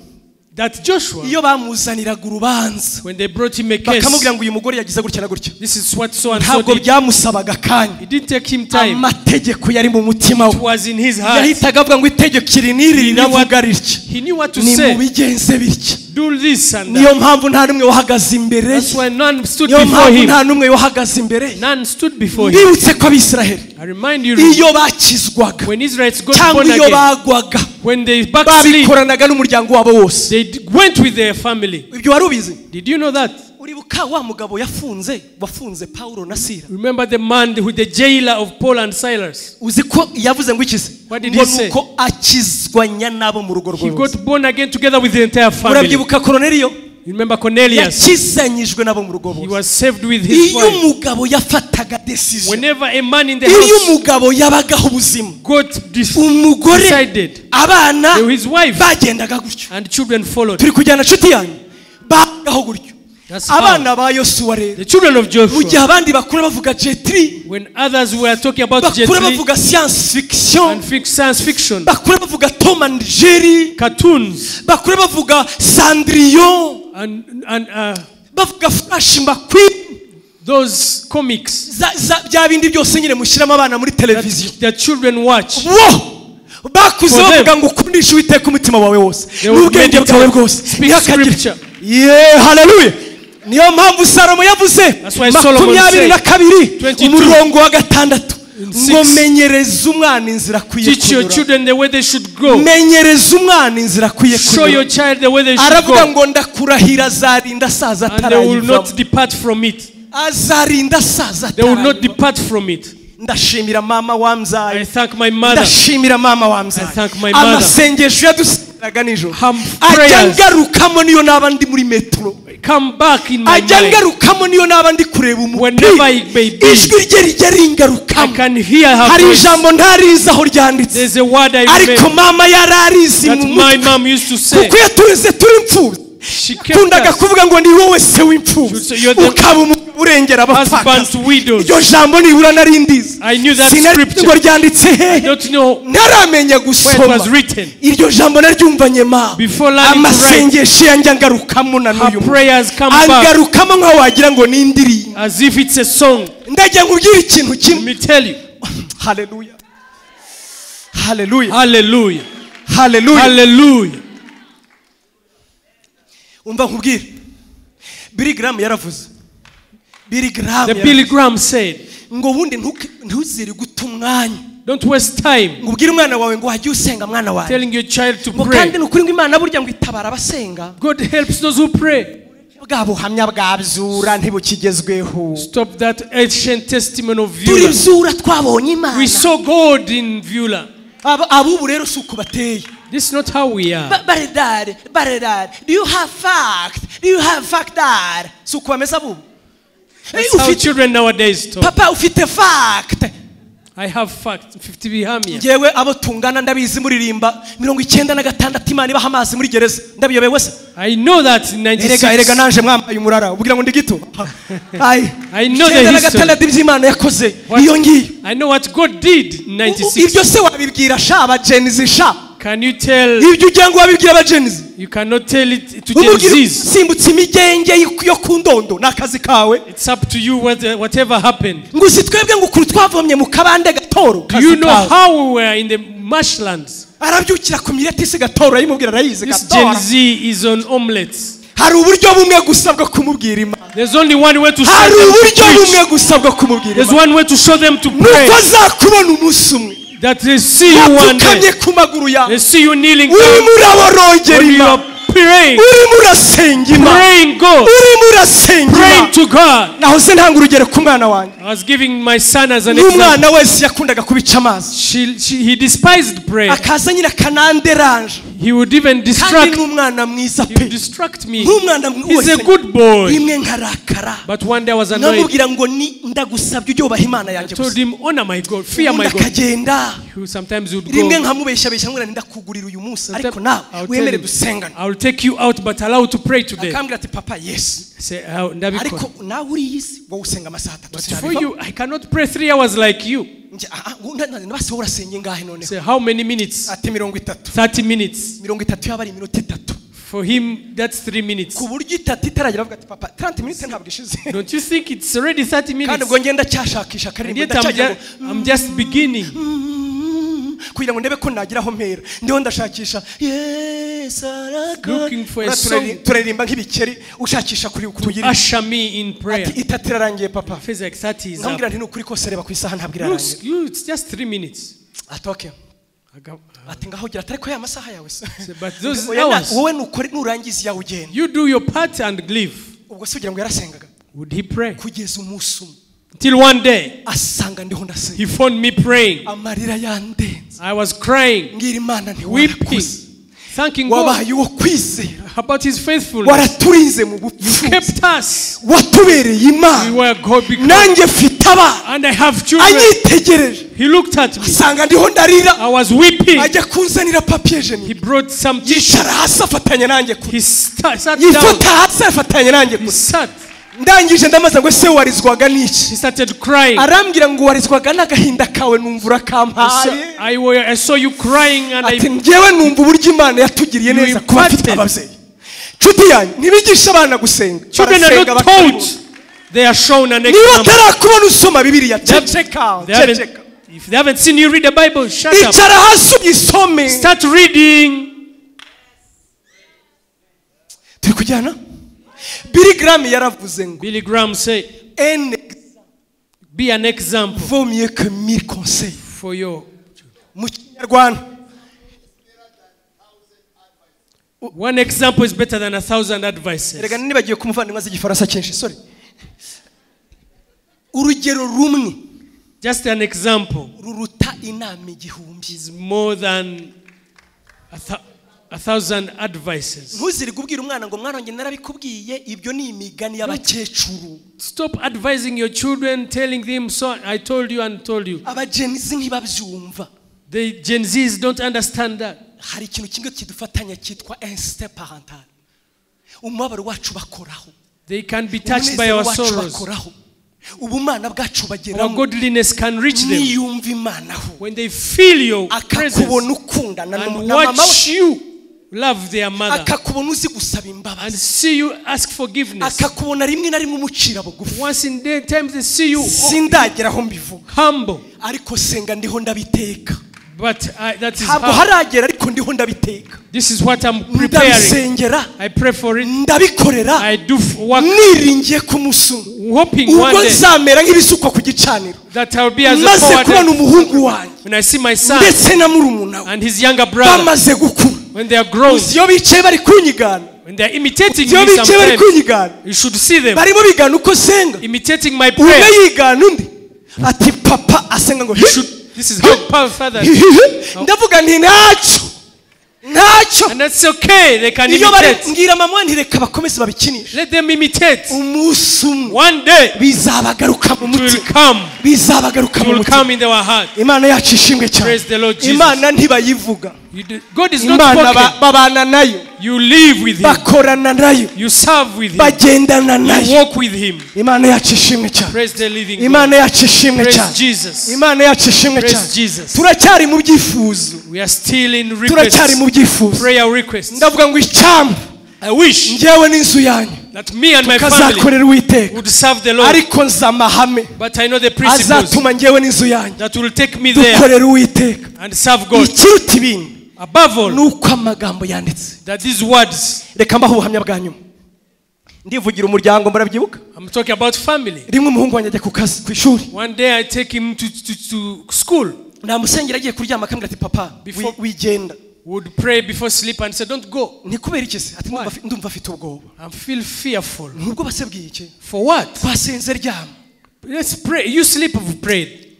That Joshua, iyo bamuzaniraga urubanza, when they brought him a case, bakamubwira ngo uyu mugore yagize gutya na gutya, this is what so and so ntabwo did. byamusabaga akanya. It didn't take him time. Amategeko yari mu mutima It we. was in his heart. Yahitaga avuga ngo itegeko iri n'iri riravuga ritya, He knew what to ni say. mubigenze bitya. Do this and Niyo that. mpamvu nta n'umwe wahagaze imbere ye. That's why none stood Niyo before mpamvu him. nta n'umwe wahagaze imbere ye. None stood before him. Mbibutse ko Abisiraheli I remind you, iyo bakizwaga when Israelites got cyangwa born iyo again, bagwaga, when they backslid, babikoranaga n'umuryango wabo wose. they went with their family. Ibyo wari ubizi? Did you know that? Uribuka wa mugabo yafunze, wafunze Paulo na Sila? Remember the man who the jailer of Paul and Silas? Uzi ko yavuze ngo ikize? What did Ngo he say? nuko akizwanya n'abo mu rugo He rwe bose. got born again together with the entire family. Urabyibuka Koroneliyo? You remember Cornelius? Yakizanyijwe n'abo mu rugo He bose. was saved with his Iyo wife. umugabo yafataga decision, Whenever a man in the iyo house umugabo yabagaho ubuzima, got umugore, decided, abana his wife bagendaga gutyo. and children followed. Turi kujyana nshuti yanyu, bagaho gutyo. That's how Abana ba Yosuwa rero, the children of mu gihe Joshua, abandi bakura bavuga Jet Li, when others were talking about Jet bakura Li bavuga science fiction, and science fiction, bakura bavuga Tom and Jerry, cartoons, bakura bavuga Cendrillon, and bavuga Flash McQueen, those comics bya bindi byose nyine mushyiramo abana muri televiziyo, that children watch. Bo bakuze For them. bavuga ngo ukundishe Uwiteka umutima wawe wose They would n'ubwenge meditate, bwawe bwose, speak ntihakagire. scripture. Ye, haleluya. Niyo mpamvu Salomo yavuze That's why Solomon makumyabiri said, na kabiri 22, umurongo wa 6, ngo six, menyereza umwana inzira akwiye Teach your kunyura. children the way they should go. Menyereza umwana inzira akwiye Show your kunyura. child the way they should Aravuga go. ngo ndakurahira azarinda asaza And they will atarayivamo. not depart from it. Azarinda asaza They will not atarayivamo. depart from it. Ndashimira mama wambyaye. I thank my mother. Ndashimira mama wambyaye. I thank my mother. Amasengesho yadusengeraga nijoro Her ajya prayers ngarukamo niyo naba ndi muri metro, come back in my ajya mind. ngarukamo niyo naba ndi kureba Whenever umupira, it may be, ijwi rye rijya I ringarukamo. can hear her Hari voice. ijambo ntarizi aho ryanditse, There's a word I ariko remember mama yari arizi that mu my mutwe, mom used to say. kuko yatureze turi imfubyi. She kept Yakundaga us. kuvuga ngo ni wowe se w'imfubyi, She would say, "You're the ukaba umugabo urengera husband abapfakazi." to widows. Iryo jambo nibura nari ndizi. I knew that Sinari scripture. ngo ryanditse I hehe, don't know ntaramenya where it gusoma. was written. Iryo jambo naryumvanye ma Before learning to write, amasengesho yanjye angarukamo na her n'uyu munsi. prayers come back Angarukamo nkaho wagira ngo ni indirimbo. as if it's a song. Ndagira ngo ubwire ikintu Let kimwe. me tell you. Haleluya, haleluya, Hallelujah. haleluya. Hallelujah. Umva nkubwire, Billy Graham yaravuze, Billy Graham The yaravuze Billy Graham said, ngo ubundi ntuzire guta umwanya don't waste time ngo ubwire umwana wawe ngo wajye usenga mwana wawe, telling your child to ngo pray. kandi ni ukuri ngo Imana burya ngo itabara abasenga. God helps those who pray. Bwa buhamya bwa byura ntibukigezweho. Stop that ancient testimony of Turi Beulah. byura twabonye Imana. We saw God in Beulah. Abubu rero si uko bateye. This is not how we are. Baredare, baredare. Do you have fact? Do you have fact dad? Si uko bameze abubu. That's how children nowadays talk. Papa ufite fact. I have fact. 50 bihamya. Ngewe abo tungana ndabizi muririmba 96 Imana ibaha amazi muri gereza. Ndabiyobewe se? I know that in Erega, erega 96. nanje mwambaye umurara ubwira ngo ndi gito. Ai. I know the Icyenda na history. gatandatu iby'Imana yakoze iyo ngiyo. I know what God did in 96. Ibyo se wabibwira sha abagenizi sha? Can you tell? Ibyo ugira ngo wabibwira abagenizi? You cannot tell it to Gen Umubwira Zs. simbutse imigenge yo ku ndondo ni akazi kawe. It's up to you whatever happened. Ngo uzi twebwe ngo ukuntu twavomye mu kabande gatoro. Do you know how we were in the marshlands? Arabyukira ku mireti se gatoro ayimubwira arayizi This Gen gatoro. Z is on omelets. Hari uburyo bumwe gusa bwo kumubwira Imana. There's only one way to show Hari them to uburyo preach. bumwe gusa bwo kumubwira There's Imana. one way to show them to pray. Nuko azakubona umunsi umwe. That they see you one day. Wapfukamye ku maguru yawe. They see you kneeling down. Urimo uraborongera When you Imana. are praying. Urimo urasenga Imana. Praying God. Urimo urasenga Praying Imana. to God. Nahoze ntanga urugero ku mwana wanjye. I was giving my son as an example. N'umwana wese yakundaga kubica amazi. He despised prayer. Akaza nyine akananderanje. He would even Kandi distract. n'umwana mwiza He pe. would distract me. Nk'umwana He's a wese. good boy. Rimwe nkarakara. But one day I was annoyed. Namubwira ngo ni ndagusabye ujye wubaha Imana I yanjye told gusa. him, honor my God, fear my Ubundi God. akagenda. He sometimes would Rimwe go. nkamubeshabesha nkamubwira nti ndakugurira uyu munsi ariko Sometimes nawe I would tell wemere him, dusengane. I will take you out, but allow to pray today. Akambwira ati papa yes. Say, ndabikora. Ariko nawe uri iyi si wowe usenga amasaha atatu But for sinabivamo. you, I cannot pray 3 hours like you. Say, how many minutes? 30 minutes. For him, that's 3 minutes. Don't you think it's already 30 minutes? And yet I'm just beginning. Looking for a song to usher me in prayer. Feels like 30 is up. Looks, it's just 3 minutes. But those hours, you do your part and leave. Would he pray? Till one day, he found me praying. I was crying, weeping, thanking God about his faithfulness. You kept us. We were God because, and I have children. He looked at me. I was weeping. He brought some tissue. He sat down. He sat. He started crying. I saw you crying and I you imparted. Children are not taught. They are shown an example. If they haven't seen you read the Bible, shut up. Start reading. Billy Graham yaravuze ngo Billy Graham said, be an example vaut mieux que 1000 conseils for your mu Kinyarwanda. One example is better than 1,000 advices. Rega nibagiye kumuvandimwe azi igifaransa cyinshi, sorry. Urugero rumwe, just an example, ruruta inama igihumbi, is more than 1,000 advices. Ntuzirige ubwira umwana ngo mwana wanjye narabikubwiye, ibyo ni imigani y'abakecuru. Stop advising your children, telling them so I told you and told you. Aba Gen Z ntibabyumva. The Gen Zs don't understand that. Hari ikintu kimwe kidufatanya cyitwa instinct parental. Umubabaro wacu bakoraho. They can be touched by our sorrows. Ubumana bwacu bageramo. Our godliness can reach them. Niyumva Imana ho. When they feel your presence akakubona ukundana and na mama watch you love their mother akakubona uzi gusaba imbabazi and see you ask forgiveness. Akakubona rimwe na rimwe umucira bugufi. Once in the times they see you sindageraho mbivuga humble. Ariko senga ndiho ndabiteka. But that is how this is what I'm preparing. I pray for it. I do work, hoping one day that I will be as a forward when I see my son and his younger brother, when they are grown, when they are imitating me sometimes, you should see them imitating my prayer. You should. This is how powerful father. And that's okay. They can imitate. Let them imitate. One day it will come. It will come in their heart. Praise the Lord Jesus. God is not spoken. You live with Him. You serve with Him. You walk with Him. Praise the living God. Praise Jesus. Praise Jesus. We are still in requests. Prayer requests. I wish that me and my family would serve the Lord. But I know the principles that will take me there and serve God. Above all, that these words, I'm talking about family. One day I take him to school. Before would pray before sleep and say, don't go. Why? I feel fearful. For what? Let's pray. You sleep, we've prayed.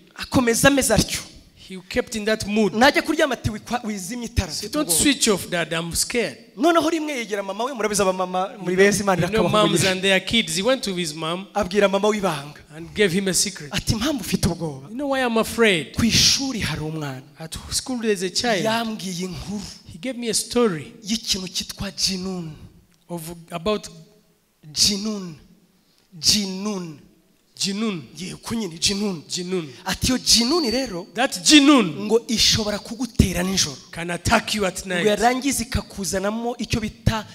He kept in that mood. Say, don't switch off, Dad. I'm scared. You know, moms and their kids. He went to his mom and gave him a secret. You know why I'm afraid? At school there's a child. He gave me a story of about Jinun. Jinun. Jinun. Yego nyine jinun. Jinun. Ati iyo jinuni rero, That jinun ngo ishobora kugutera nijoro. can attack you at Ngo night. yarangiza ikakuzanamo icyo bita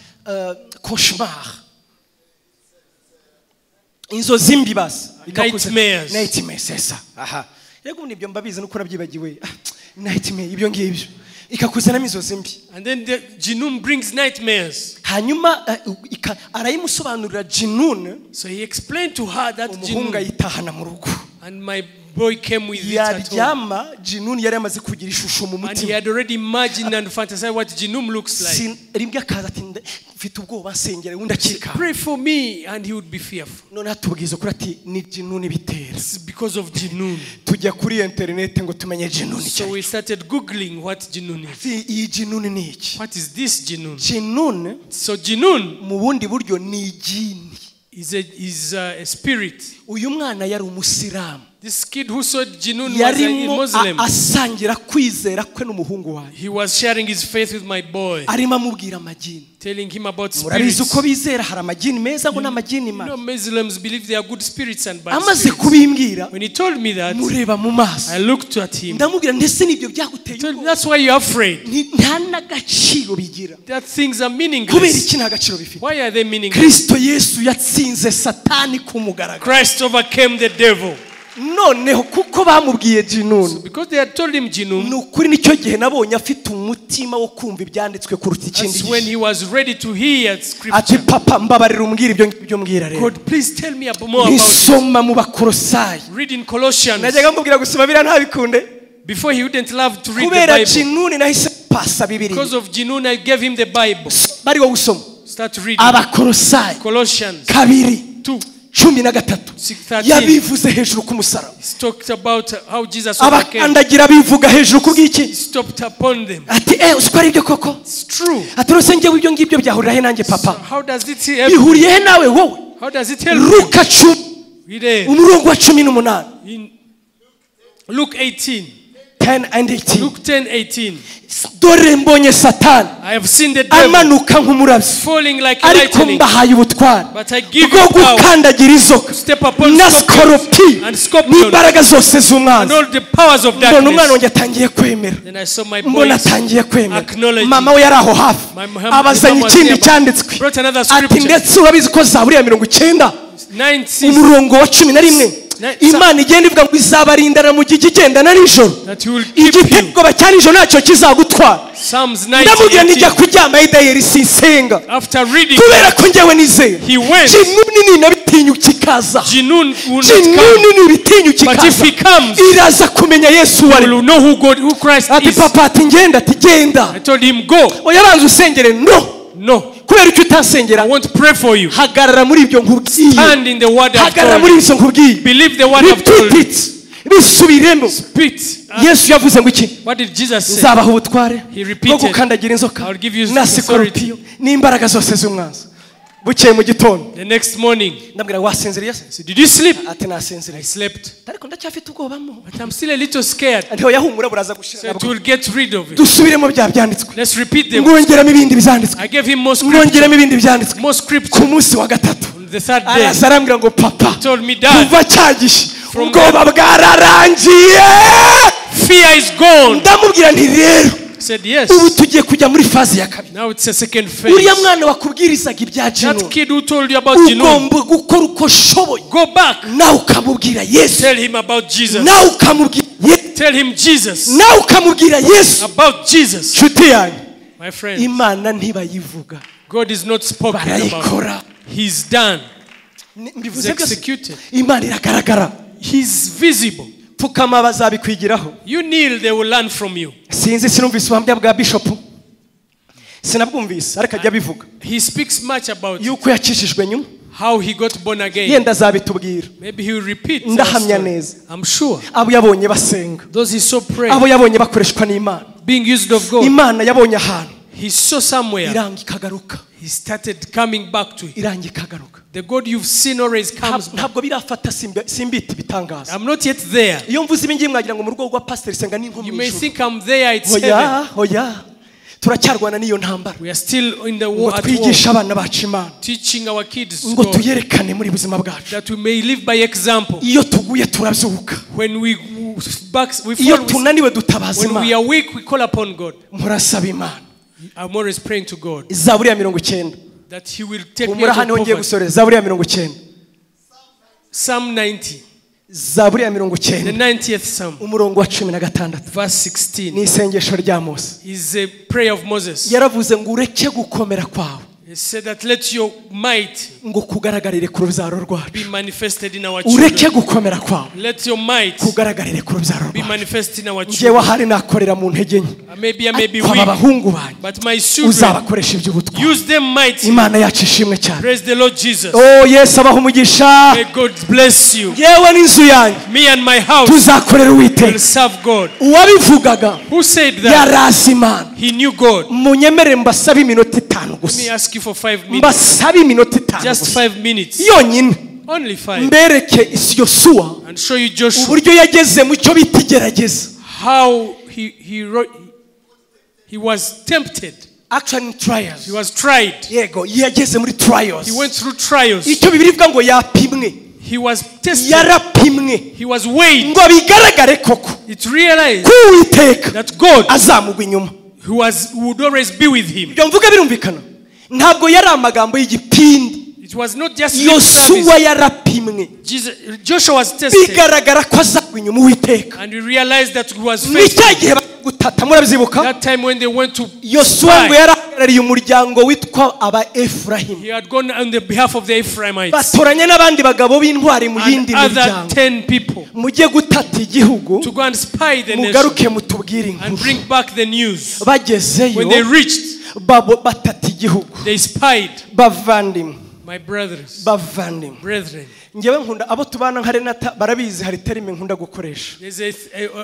cauchemar. Inzozi mbi basi. Nightmares. Nightmares, esa. Aha. Yego ubundi ibyo mbabizi nuko nabyibagiwe. Nightmare ibyo ngibyo. Ikakuzanamo inzozi mbi. And then the jinun brings nightmares. Hanyuma arayimusobanurira jinun. So he explained to her that Umuhungu jinun. ayitahana mu rugo. And my boy came with it at home. Yaryama jinun yari yamaze kugira ishusho mu And he mutima. had already imagined and fantasized what jinun looks like. Rimwe akaza ati mfite ubwoba nsengera undi akika. Pray for me, and he would be fearful. None atubwiza ukuri ati ni jinun bitera. It's because of jinun. Tujya kuri internet ngo tumenye jinun So icyo. we started googling what jinun is. Iyi jinun ni iki? What is this jinun? Jinun So jinun mu bundi buryo ni igini. is a spirit. Uyu mwana yari umusilamu. This kid who saw jinun was a Yarimo Muslim. asangira kwizera kwe n'umuhungu wanjye. He was sharing his faith with my boy, Arimo amubwira amagini. telling him about Murabizi spirits. uko bizera hari amagini meza ngo n'amagini You mabi. know, Muslims believe they are good spirits and bad Amaze spirits. kubimbwira, When he told me that, mureba mu maso. I looked at him. Ndamubwira ndetse nibyo byaguteye Told me, ubwoba. that's why you're afraid. Nta n'agaciro bigira. That things are Kubera meaningless. iki nta gaciro bifite? Why are they meaningless? Kristo Yesu yatsinze Satani ku mugaragaro. Christ overcame the devil. Noneho kuko bamubwiye jinun. So because they had told him jinun, Ni ukuri nicyo gihe nabonye afite umutima wo kumva ibyanditswe kuruta ikindi that's when gihe. he was ready to hear scripture. Ati papa mbabarira umbwire ibyo ngibyo mbwira rero. God, please tell me more about it. Nisoma mu Bakolosayi. Read in Colossians. Najyaga mubwira gusoma biriya ntabikunde. Before he wouldn't love to read the Kubera Bible. jinuni nahise pasa Bibiliya. Because of jinun, I gave him the Bible. Bari wo gusoma. Start reading. Abakolosayi Colossians 2 2. 13. 6:13. Yabivuze hejuru ku musaraba. He talked about how Jesus overcame. Abakandagira bivuga hejuru ku bw'iki? He stopped upon them. Ati uzi ko ari ibyo koko? It's true. Ati rwose njyewe ibyo ngibyo byahurira he nanjye papa? So how does it help? Bihuriye he nawe wowe? How does it help? Luka 10 umurongo wa 18. In Luke 18. 10 and 18. Luke 10:18. Dore mbonye Satani I have seen the devil amanuka nk'umurabyo falling like a ariko lightning. mbahaye ubutware But I give bwo you power gukandagira inzoka step upon na scorpions skoropi and scorpions n'imbaraga zose and z'umwanzi. all the powers of Mbona umwana darkness. wanjye atangiye kwemera. Then I saw my boy Mbona atangiye kwemera. acknowledging. Mama we yari aho hafi My abazanye mom was ikindi there, but cyanditswe brought another ati scripture. ndetse urabizi ko Zaburi ya 90 90 umurongo wa 11 Imana igenda ivuga ngo izabarindana mu gihe igendana nijoro. That he will keep you. Igitego cya nijoro ntacyo kizagutwara. Psalms Ndamubwira nijya 90:18. kuryama Idayeli sinsenga. After reading, Kubera ko njyewe nizera. he went. Jinuni ninabitinyuka ikaza. Jinun will not come. Jinuni nibitinyuka But if ikaza. he comes, Iraza kumenya Yesu wari. will know who God, who Christ Ati is. papa ati ngenda ati genda. I told him, go. Oya banza usengere no. No. Kubera icyo utasengera. I won't pray for you. Hagarara muri ibyo nkubwiye. Stand in the word I've Hagarara told muri you. ibyo nkubwiye. Believe the word I've told Repeat you. it. Bisubiremo. Spit. Yesu yavuze ngo iki? What did Jesus say? Nzabaha ubutware He bwo repeated, gukandagira inzoka I'll give you na authority. sikoropiyo n'imbaraga zose z'umwanzi. Bukeye mu gitondo The next morning, ndabwira wasinziriye se? he said, did you sleep? Ati I nasinziriye. slept. Ariko ndacyafite ubwoba mo. But I'm still a little scared. Ntiho yahumura buraza gushira. So it will get rid of it. Dusubiremo bya byanditswe. Let's repeat them. Ngongeramo ibindi byanditswe. I gave him more scripture. Ngongeramo ibindi byanditswe. More Ku scripture. munsi wa gatatu On the third day, araza arambwira ngo papa he told me, Dad, kuva cya gihe From ubwoba bwararangiye. fear is gone. Ndamubwira nti rero He said, yes. ubu tugiye kujya muri faze ya kabiri. Now it's a second phase. Uriya mwana wakubwirizaga ibya That Jinun kid who told you about Jinun, ugomba gukora uko ushoboye go back. nawe ukamubwira Yesu. Tell him about Jesus. Nawe ukamubwira Yesu. Tell him Jesus. Nawe ukamubwira Yesu. About Jesus. Nshuti yanjye My friend, Imana ntibayivuga. God is not spoken about. Barayikora. He's done. He's Mbivuze byose. executed. Imana iragaragara. He's visible. Pfukama bazabikwigiraho. You kneel, they will learn from you. Sinzi sinumvise ubuhamya bwa bishop. Sinabwumvise ariko ajya abivuga. He speaks much about yuko yakijijwe nyuma. how he got born again. Yenda azabitubwira. Maybe he will repeat. Ndahamya neza. I'm sure. Abo yabonye basenga. Those he saw pray. Abo yabonye bakoreshwa n'Imana. Being used of God. Imana yabonye ahantu. He saw somewhere. Iranga ikagaruka. He started coming back to it. Iranga ikagaruka. The God you've seen always comes back. Ntabwo birafata simbita ibitangaza. I'm not yet there. Iyo mvuze ibi ngiye mwagira ngo mu rugo rwa pastor Senga ni nko mu You may ijuru. think I'm there, it's Oya, heaven. oya. Turacyarwana n'iyo ntambara. We are still in the war Ngo at war, twigishe abana bacu Imana. Teaching our kids Ngo God, tuyerekane muri buzima bwacu. That we may live by example. Iyo tuguye turabyuka. When we back, we Iyo fall, tunaniwe dutabaza when we Imana. are weak, we call upon God. Murasaba Imana. I'm always praying to God Zaburi ya 90. That He will take me Humura out hano of ngiye poverty. gusoreza. Zaburi ya 90. Psalm 90. Zaburi ya The 90. 90th Psalm, Umurongo wa 16. verse 16, Ni isengesho rya Mose. is a prayer of Moses. Yaravuze ngo ureke gukomera kwawe. He said that let your might Ngo kugaragarire ku rubyaro rwacu. be manifested in our Ureke children. gukomera kwawe. Let your might Kugaragarire ku rubyaro be rwacu. manifested in our Njyewe children. ahari nakorera mu ntege nke. Maybe I may be Ariko aba weak, bahungu banjye but my children, uzabakoresha iby'ubutwari. use them mighty. Imana yacu ishimwe cyane. Praise the Lord Jesus. Oh Yesu abaha umugisha. May God bless you. Yewe n'inzu yanjye Me and my house tuzakorera will Uwiteka. serve God. Uwabivugaga Who said that? yarazi Imana. He knew God. Munyemerere mbasabe iminota 5 Let me gusa. ask you for 5 minutes. Mbasabe iminota 5 Just gusa. 5 minutes. Yonyine. Only 5. Mbereke Yosuwa And show you Joshua uburyo yageze mu cyo bita igerageza. how he was tempted. Actually trials. He was tried. Yego, yageze muri trials. He went through trials. Icyo Bibiliya ivuga ngo yapimwe. He was tested. Yarapimwe. He was weighed. Ngo bigaragare koko It realized ko Uwiteka that God azamugwa inyuma. who would always be with him. Ibyo mvuga birumvikana. Ntabwo yari amagambo y'igipindi. It was not just lip Yosuwa service. yarapimwe. Joshua was tested. Bigaragara ko azagwa inyuma Uwiteka. And we realized that he was Ni faithful. cya gihe gutata murabyibuka. That time when they went to Yosuwa ngo spy, yarahagarariye umuryango witwa aba Efrahimu. he had gone on the behalf of the Ephraimites Batoranya n'abandi bagabo b'intwari mu and yindi other miryango. 10 people Mujye gutata igihugu to go and spy the nation mugaruke mutubwire and inkuru. bring back the news. Bagezeyo When they reached, batata igihugu. they spied. Bavandimwe. My brothers, Bavandimwe. brethren, Njyewe nkunda abo tubana nka Renata barabizi hari terime nkunda gukoresha. there's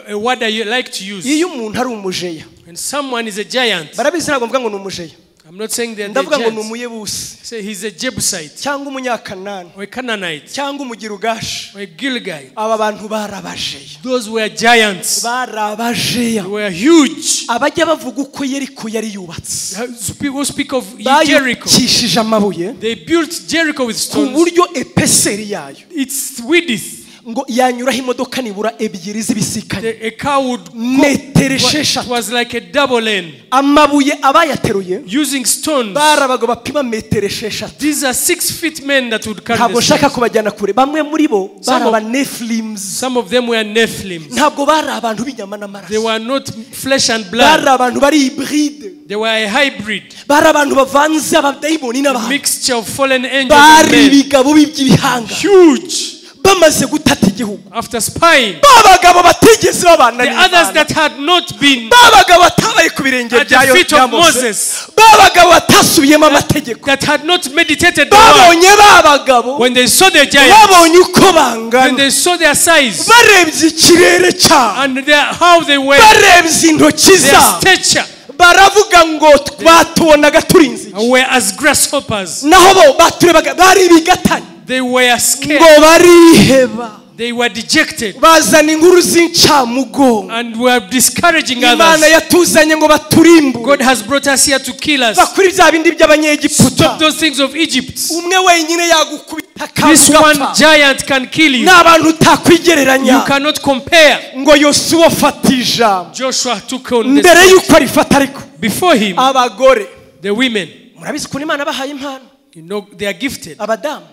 a word I like to use. Iyo umuntu ari umujeya. When someone is a giant, Barabizi ntabwo mvuga ngo ni umujeya. I'm not saying that they're Ndavuga ngo ni giants. umuyebusi. Say he's a Jebusite Cyangwa umunyakanani. or a Canaanite Cyangwa umugirugashi. or a Gilgite. Aba bantu barabajeya. Those were giants. Barabajeya. They were huge. Abajya bavuga uko Yeriko yari yubatse. People speak of Jericho. Bayubakishije amabuye. They built Jericho with Ku stones. buryo epeseri yayo. Its width. Ngo yanyuraho imodoka nibura ebyiri z'ibisikanye. A car would go, Metero it esheshatu. was like a double lane. Amabuye abayateruye Using stones. bari abagabo bapima metero 6. These are 6 feet men that would carry Ntabwo the nshaka stones. kubajyana kure. Bamwe muri bo bari aba Nephilims. Some of them were Nephilims. Ntabwo bari abantu b'inyama They n'amaraso. were not flesh and blood. Bari abantu bari hybride. They were a hybrid. Bari abantu bavanze abadayimoni n'abantu. Mixture of fallen angels and Bari men. ibigabo by'ibihanga. Huge. Bamaze gutata igihugu. After spying, Babagabo batigeze babana the others n'Imana. that had not been Babagabo batabaye ku birenge at the bya feet of Mose. Moses, Babagabo batasubiyemo amategeko. that had not meditated the word, Babonye babagabo. when they saw the giants, Babonye uko when bangana. they saw their size Barebye ikirere cyabo. and how they were, Barebye intoki their zabo. stature, Baravuga ngo twatubonaga turinze iki. were as grasshoppers. Naho bo baturebaga bari ibigatanya. They were scared. Ngo bariheba. They were dejected Bazana inkuru z'incamugongo. and were discouraging Imana others. yatuzanye ngo baturimbure. God has brought us here to kill us. Bakuri bya bindi by'abanyegiputa. Stop those things of Egypt. Umwe wenyine yagukubita This one akagapfa. giant can kill you. Ni abantu utakwigereranya. You cannot compare. Ngo Yosuwa afata ijambo. Joshua took on the Mbere y'uko arifata ariko. Before him, Abagore. the women, Murabizi ukuntu Imana bahaye impano. you know, they are gifted. Abadamu.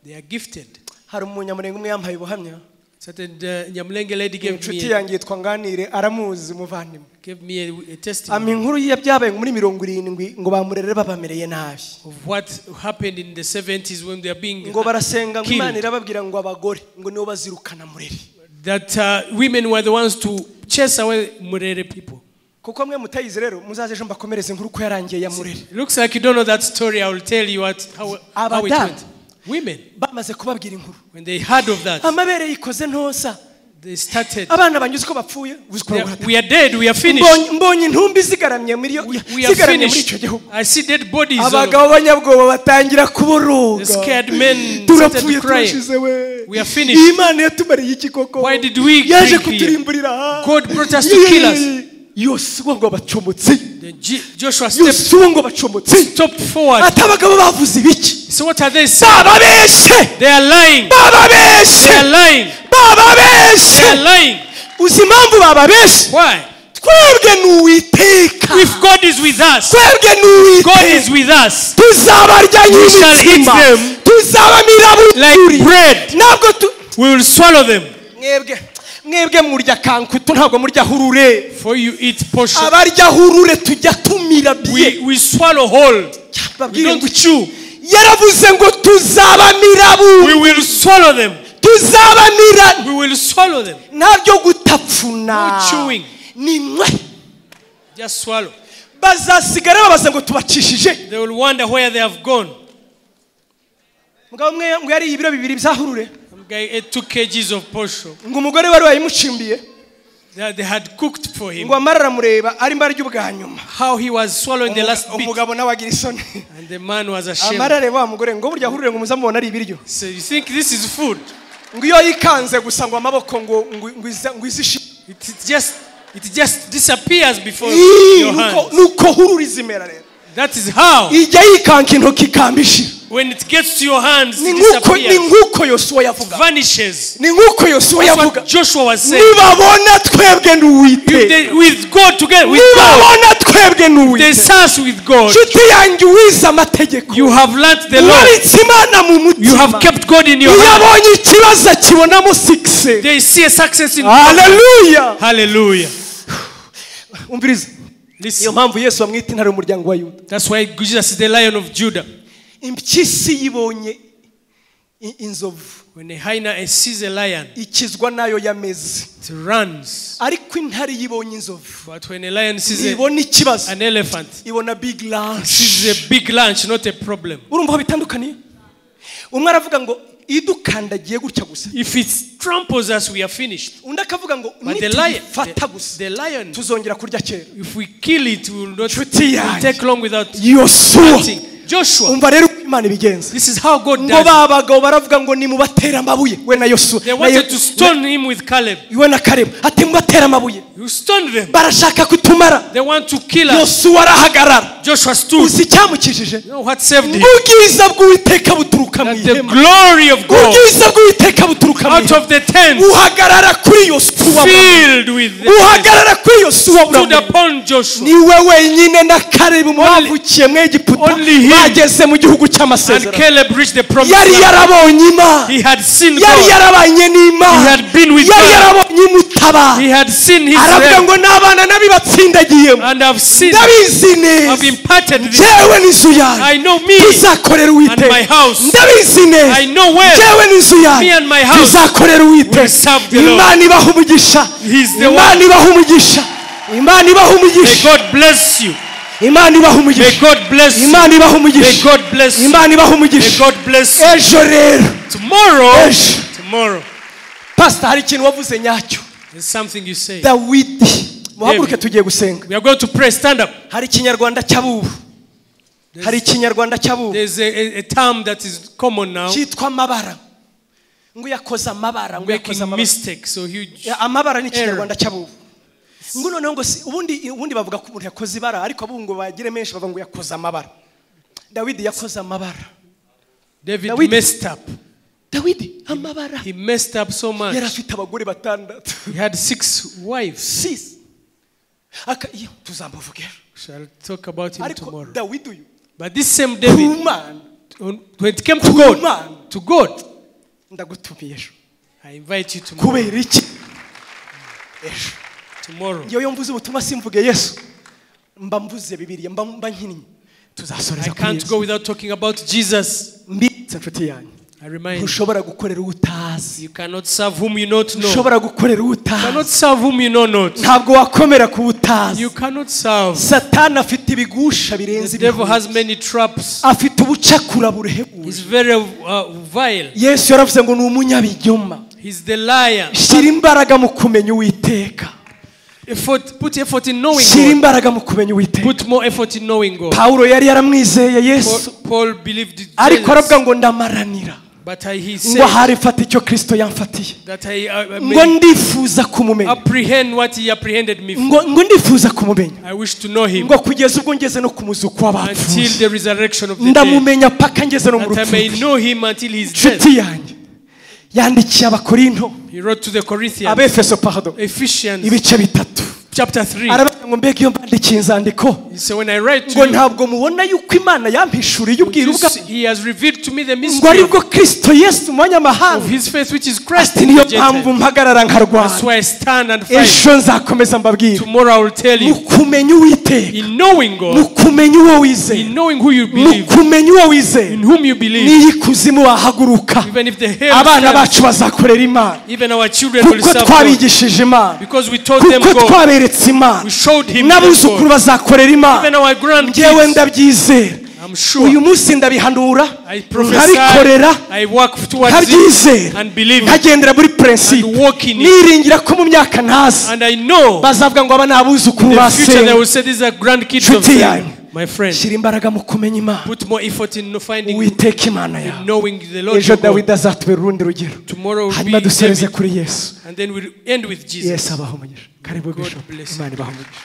They are gifted. Hari umunyamurenge umwe yampaye ubuhamya. Certain Nyamulenge lady gave Inshuti me yanjye yitwa Nganire aramuzi umuvandimwe. gave me a testimony Ampa inkuru y'ibyabaye muri 70 ngo bamurere babamereye nabi. of what happened in the 70s when they are being Ngo barasenga ngo Imana killed. irababwira ngo abagore ngo nibo bazirukana Murere. That women were the ones to chase away Murere people. Kuko mwe mutayizi rero muzaze ejo mbakomereze inkuru ko yarangiye ya Murere. It looks like you don't know that story. I will tell you how it Abadamu went. Women, bamaze kubabwira inkuru. when they heard of that, Amabere yikoze ntosa. they started. Abana banyuze ko bapfuye. We are dead, we are finished. Mbonye intumbi zigaramye muri We are zigaramye muri icyo finished. gihugu. I see dead bodies. Abagabo b'abanyabwoba batangira kuboroga. The scared men Turapfuye started crying. turashize we. We are finished. Imana yatumariye iki koko? Why did we Yaje drink here? kuturimburira. God brought us to kill us. Yosuwa ngo abacomotse. Then Joshua stepped, Yosuwa ngo bacomotse stepped forward. Ati abagabo bavuze ibiki? So what are they saying? Bababeshe. They are lying. Bababeshe. They are lying. Bababeshe. They are lying. Uzi impamvu bababeshe? Why? Twebwe ni Uwiteka. If God is with us, Twebwe ni God Uwiteka. is with us. Tuzabarya We shall eat nk'imitsima. them Tuzabamira like buturi. bread. Ntabwo We will swallow them. Mwebwe, mwebwe murya kankutu, ntabwo murya hurure. For you eat portion. Abarya hurure tujya tumira bye. We swallow whole. We Babwire don't ngo chew. Yaravuze ngo tuzabamira bu. We will swallow them. Tuzabamira. We will swallow them. Ntabyo gutapfuna. No chewing. Ni mwe. Just swallow. Bazasigara babaza ngo tubacishije. They will wonder where they have gone. Mugabo umwe ngo yari ibiro bibiri bya hurure. Some guy ate 2 kgs of posho. Ngo umugore wari wayimucimbiye. They had cooked for him. Ngo amara aramureba ari mbara ry'ubwa nyuma. How he was swallowing the last bit. Umugabo nawe agira isoni. And the man was ashamed. Amara areba wa mugore ngo burya hurure ngo muzamubona ari ibiryo. So you think this is food? Ngo iyo yikanze gusa ngo amaboko ngo ngo izishi. It just disappears before your hands. Nuko hurure izimera rero. That is how. Ijya yikanka intoki ikambishira. When it gets to your hands, it Ni disappears. nkuko Yosuwa yavuga. It vanishes. Ni nkuko Yosuwa That's yavuga. what Joshua was saying. Nibabona twebwe ni Uwiteka. With God together, with God. Nibabona twebwe ni Uwiteka. They serve with God. Nshuti yanjye uwize amategeko. You have learnt the law. Wabitse Imana mu mutima. You have kept God in your Iyo heart. abonye ikibazo akibonamo success. They see a success in Hallelujah. Hallelujah. Umvirize. Listen. Iyo mpamvu Yesu amwita intare y'umuryango wa Yuda. That's why Jesus is the Lion of Judah. Impyisi yibonye inzovu. When a hyena sees a lion, ikizwa nayo yameze. It runs. Ariko intare yibonye inzovu. But when a lion sees ibona ikibazo. an elephant, ibona big lunch. Sees a big lunch, not a problem. Urumva aho bitandukaniye? Umwe aravuga ngo idukandagiye gutya gusa. If it tramples us, we are finished. Undi akavuga ngo But nituyifata gusa, the lion, tuzongera kurya kera. If we kill it, we will not Nshuti yanjye. take long without Yosuwa. hunting. Joshua. Umva rero uko Imana ibigenza. This is how God Ngo does. ba bagabo baravuga ngo nimubatere amabuye. We na Yosuwa. They wanted to stone him with Caleb. We na Caleb. Ati mubatere amabuye. You stone them. Barashaka kutumara. They want to kill us. Yosuwa arahagarara. Joshua stood. Uzi icyamukijije? You know what saved him? Ubwiza bw'Uwiteka buturuka mu That the ihema. glory of God Ubwiza bw'Uwiteka buturuka mu out ihema. of the tent. Uhagarara kuri Yosuwa. Filled with the Uhagarara kuri Yosuwa. Stood upon Joshua. Niwe wenyine na Caleb bavukiye mu Egiputa. Only him. Bageze mu gihugu And cy'amasezerano. Caleb reached the promised Yari land. yarabonye Imana. He had seen Yari God. yarabanye n'Imana. He had been with Yari God. yarabonye imutabara. He had seen his Aravuga help. ngo n'abana nabibatsindagiyemo. And I've seen. Ndabizi neza. I've imparted this. Njyewe n'inzu yanjye. I know me. Tuzakorera Uwiteka. And my house. Ndabizi neza. I know well. Njyewe n'inzu yanjye. Me and my house. Tuzakorera Uwiteka. Will serve the Lord. Imana ibaha umugisha. He's the Imana one. ibaha umugisha. Imana ibaha umugisha. May God bless you. Imana ibaha umugisha. May God bless you. Imana ibaha umugisha. May God bless you. Imana ibaha umugisha. May God bless you. Ejo rero. Tomorrow. Ejo. Tomorrow. Pastor, hari ikintu wavuze nyacyo. There's something you say. Dawidi. Muhaguruke tugiye gusenga. We are going to pray. Stand up. Hari ikinyarwanda cy'abubu. Hari ikinyarwanda cy'abubu. There's a term that is common now. Cyitwa amabara. Ngo yakoze amabara, ngo yakoze Making amabara. mistakes, so huge. Amabara ni ikinyarwanda cy'abubu. Ngo noneho ngo ubundi bavuga ko umuntu yakoze ibara, ariko abubu ngo bagire menshi bavuga ngo yakoze amabara. Dawidi yakoze amabara. David messed up. Dawidi amabara. He messed up so much. Yari afite abagore batandatu. He had 6 wives. 6. Tuzamuvuge. Shall talk about him Ariko tomorrow. Dawidi uyu. But this same David, when it came to God, to God, ndagutumiye ejo. I invite you tomorrow. Kubera iki? Ejo. Tomorrow. Iyo mvuze ubutumwa simvuge Yesu, mba mvuze Bibiliya, mba nkinnye. Tuzasoreza I can't go without talking about Jesus. Mbitse nshuti yanjye. I remind you. Ntushobora gukorera utazi. You cannot serve whom you not know. Ntushobora gukorera utazi. You cannot serve whom you know not. Ntabwo wakomera ku utazi. You cannot serve. Satani afite ibigusha birenze The devil has ibihumbi. many traps. Afite ubucakura buruhebuje. He's very vile. Yesu yaravuze ngo ni umunyabinyoma. He's the liar. Shyira imbaraga mu kumenya Uwiteka. Effort, put effort in knowing Shyira God. imbaraga mu kumenya Uwiteka. Put more effort in knowing God. Paulo yari yaramwizeye Yesu. Paul believed in Ariko Jesus. aravuga ngo ndamaranira. But he Ngo said ahari mfata icyo Kristo yamfatiye. that I Ngo may ndifuza kumumenya. apprehend what he apprehended me for. Ngo ndifuza kumumenya. I wish to know him Ngo kugeza ubwo ngeze no ku muzuko until w'abapfuye. the resurrection of the dead. Ndamumenya paka ngeze no mu That I rupfu. may know him until his death. Inshuti yanjye yandikiye Abakorinto, He wrote to the Corinthians, Abefeso pardon, Ephesians ibice 3. chapter 3. Aravuga ngo mbega iyo mbandikiye inzandiko He said, when I write to ngo you, ntabwo mubona yuko Imana yampishuriye ubwiru bwa he has revealed to me the ngo mystery aribwo Kristo Yesu mu of banyamahanga. his faith, which is Christ Ati in niyo the mpamvu Gentiles. mpagarara nkarwana. That's why I stand and fight. Ejo nzakomeza mbabwire. Tomorrow I will tell Mu you. kumenya Uwiteka, In knowing mu God, kumenya uwo wizera, in knowing who you mu believe, kumenya uwo wizera, in whom you believe, n'iyo ikuzimu wahaguruka, even if the hell abana stands, bacu bazakorera Imana, even our children will kuko serve God. twabigishije Imana, Because we taught them kuko God. twaberetse Imana, We showed him n'abuzukuru God. bazakorera Imana. Even our Njyewe grandkids, ndabyizera. I'm sure. Uyu munsi ndabihanura, I prophesy, nkabikorera, I work towards it nkabyizera, and believe it. nkagendera muri principe, And walk in it. niringira ko mu myaka ntazi And I know bazavuga ngo aba ni abuzukuru in ba the future they Senga. will say these are grandkids of Nshuti them. yanjye, My friend, shyira imbaraga mu kumenya Imana, put more effort in finding, Uwiteka Imana yawe. knowing the Lord Ejo your God. Dawidi azatubera urundi rugero, Tomorrow will hanyuma be dusoreze David, kuri Yesu. and then we'll end with Jesus. Yesu abahe umugisha. Karibu God Bishop, bless you. Imana ibahe umugisha.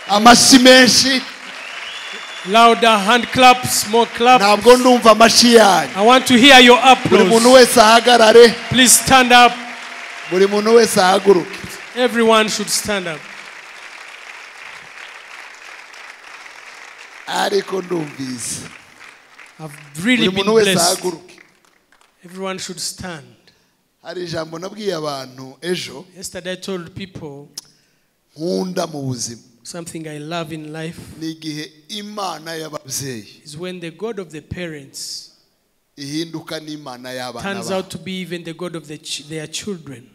Amashyi menshi. Louder hand claps, more claps. Ntabwo ndumva amashyi yanyu. I want to hear your Buri muntu applause. wese ahagarare. Please stand up. Buri muntu wese ahaguruke. Everyone should stand up. Ariko ndumvise. I've really Buri been muntu wese blessed. ahaguruke. Everyone should stand. Hari ijambo nabwiye abantu ejo. Yesterday I told people Nkunda mu buzima. something I love in life Ni igihe Imana y'ababyeyi is when the God of the parents ihinduka n'Imana y'abana turns babo. out to be even the God of their children.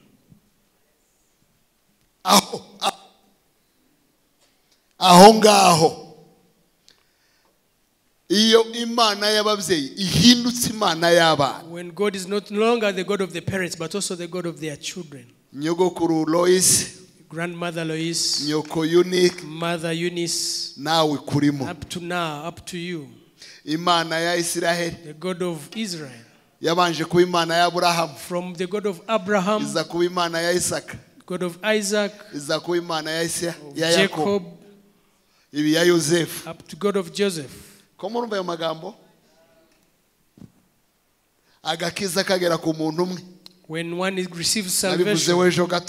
Aho ngaho iyo Imana y'ababyeyi ihindutse Imana y'abana. When God is not longer the God of the parents but also the God of their children. Nyogokuru Lois, Grandmother Lois, Nyoko Unique, Mother Eunice, nawe kurimo. up to now, up to you. Imana ya Israel, the God of Israel, yabanje kuba Imana ya Abraham, from the God of Abraham, iza kuba Imana ya Isaka, God of Isaac, iza kuba Imana ya Isaya, ya Yakobo, Jacob, ibi ya Yosefu. up to God of Joseph. Ko murumva ayo magambo? Agakiza kagera ku muntu umwe. When one receives Nabivuze salvation, w'ejo gato.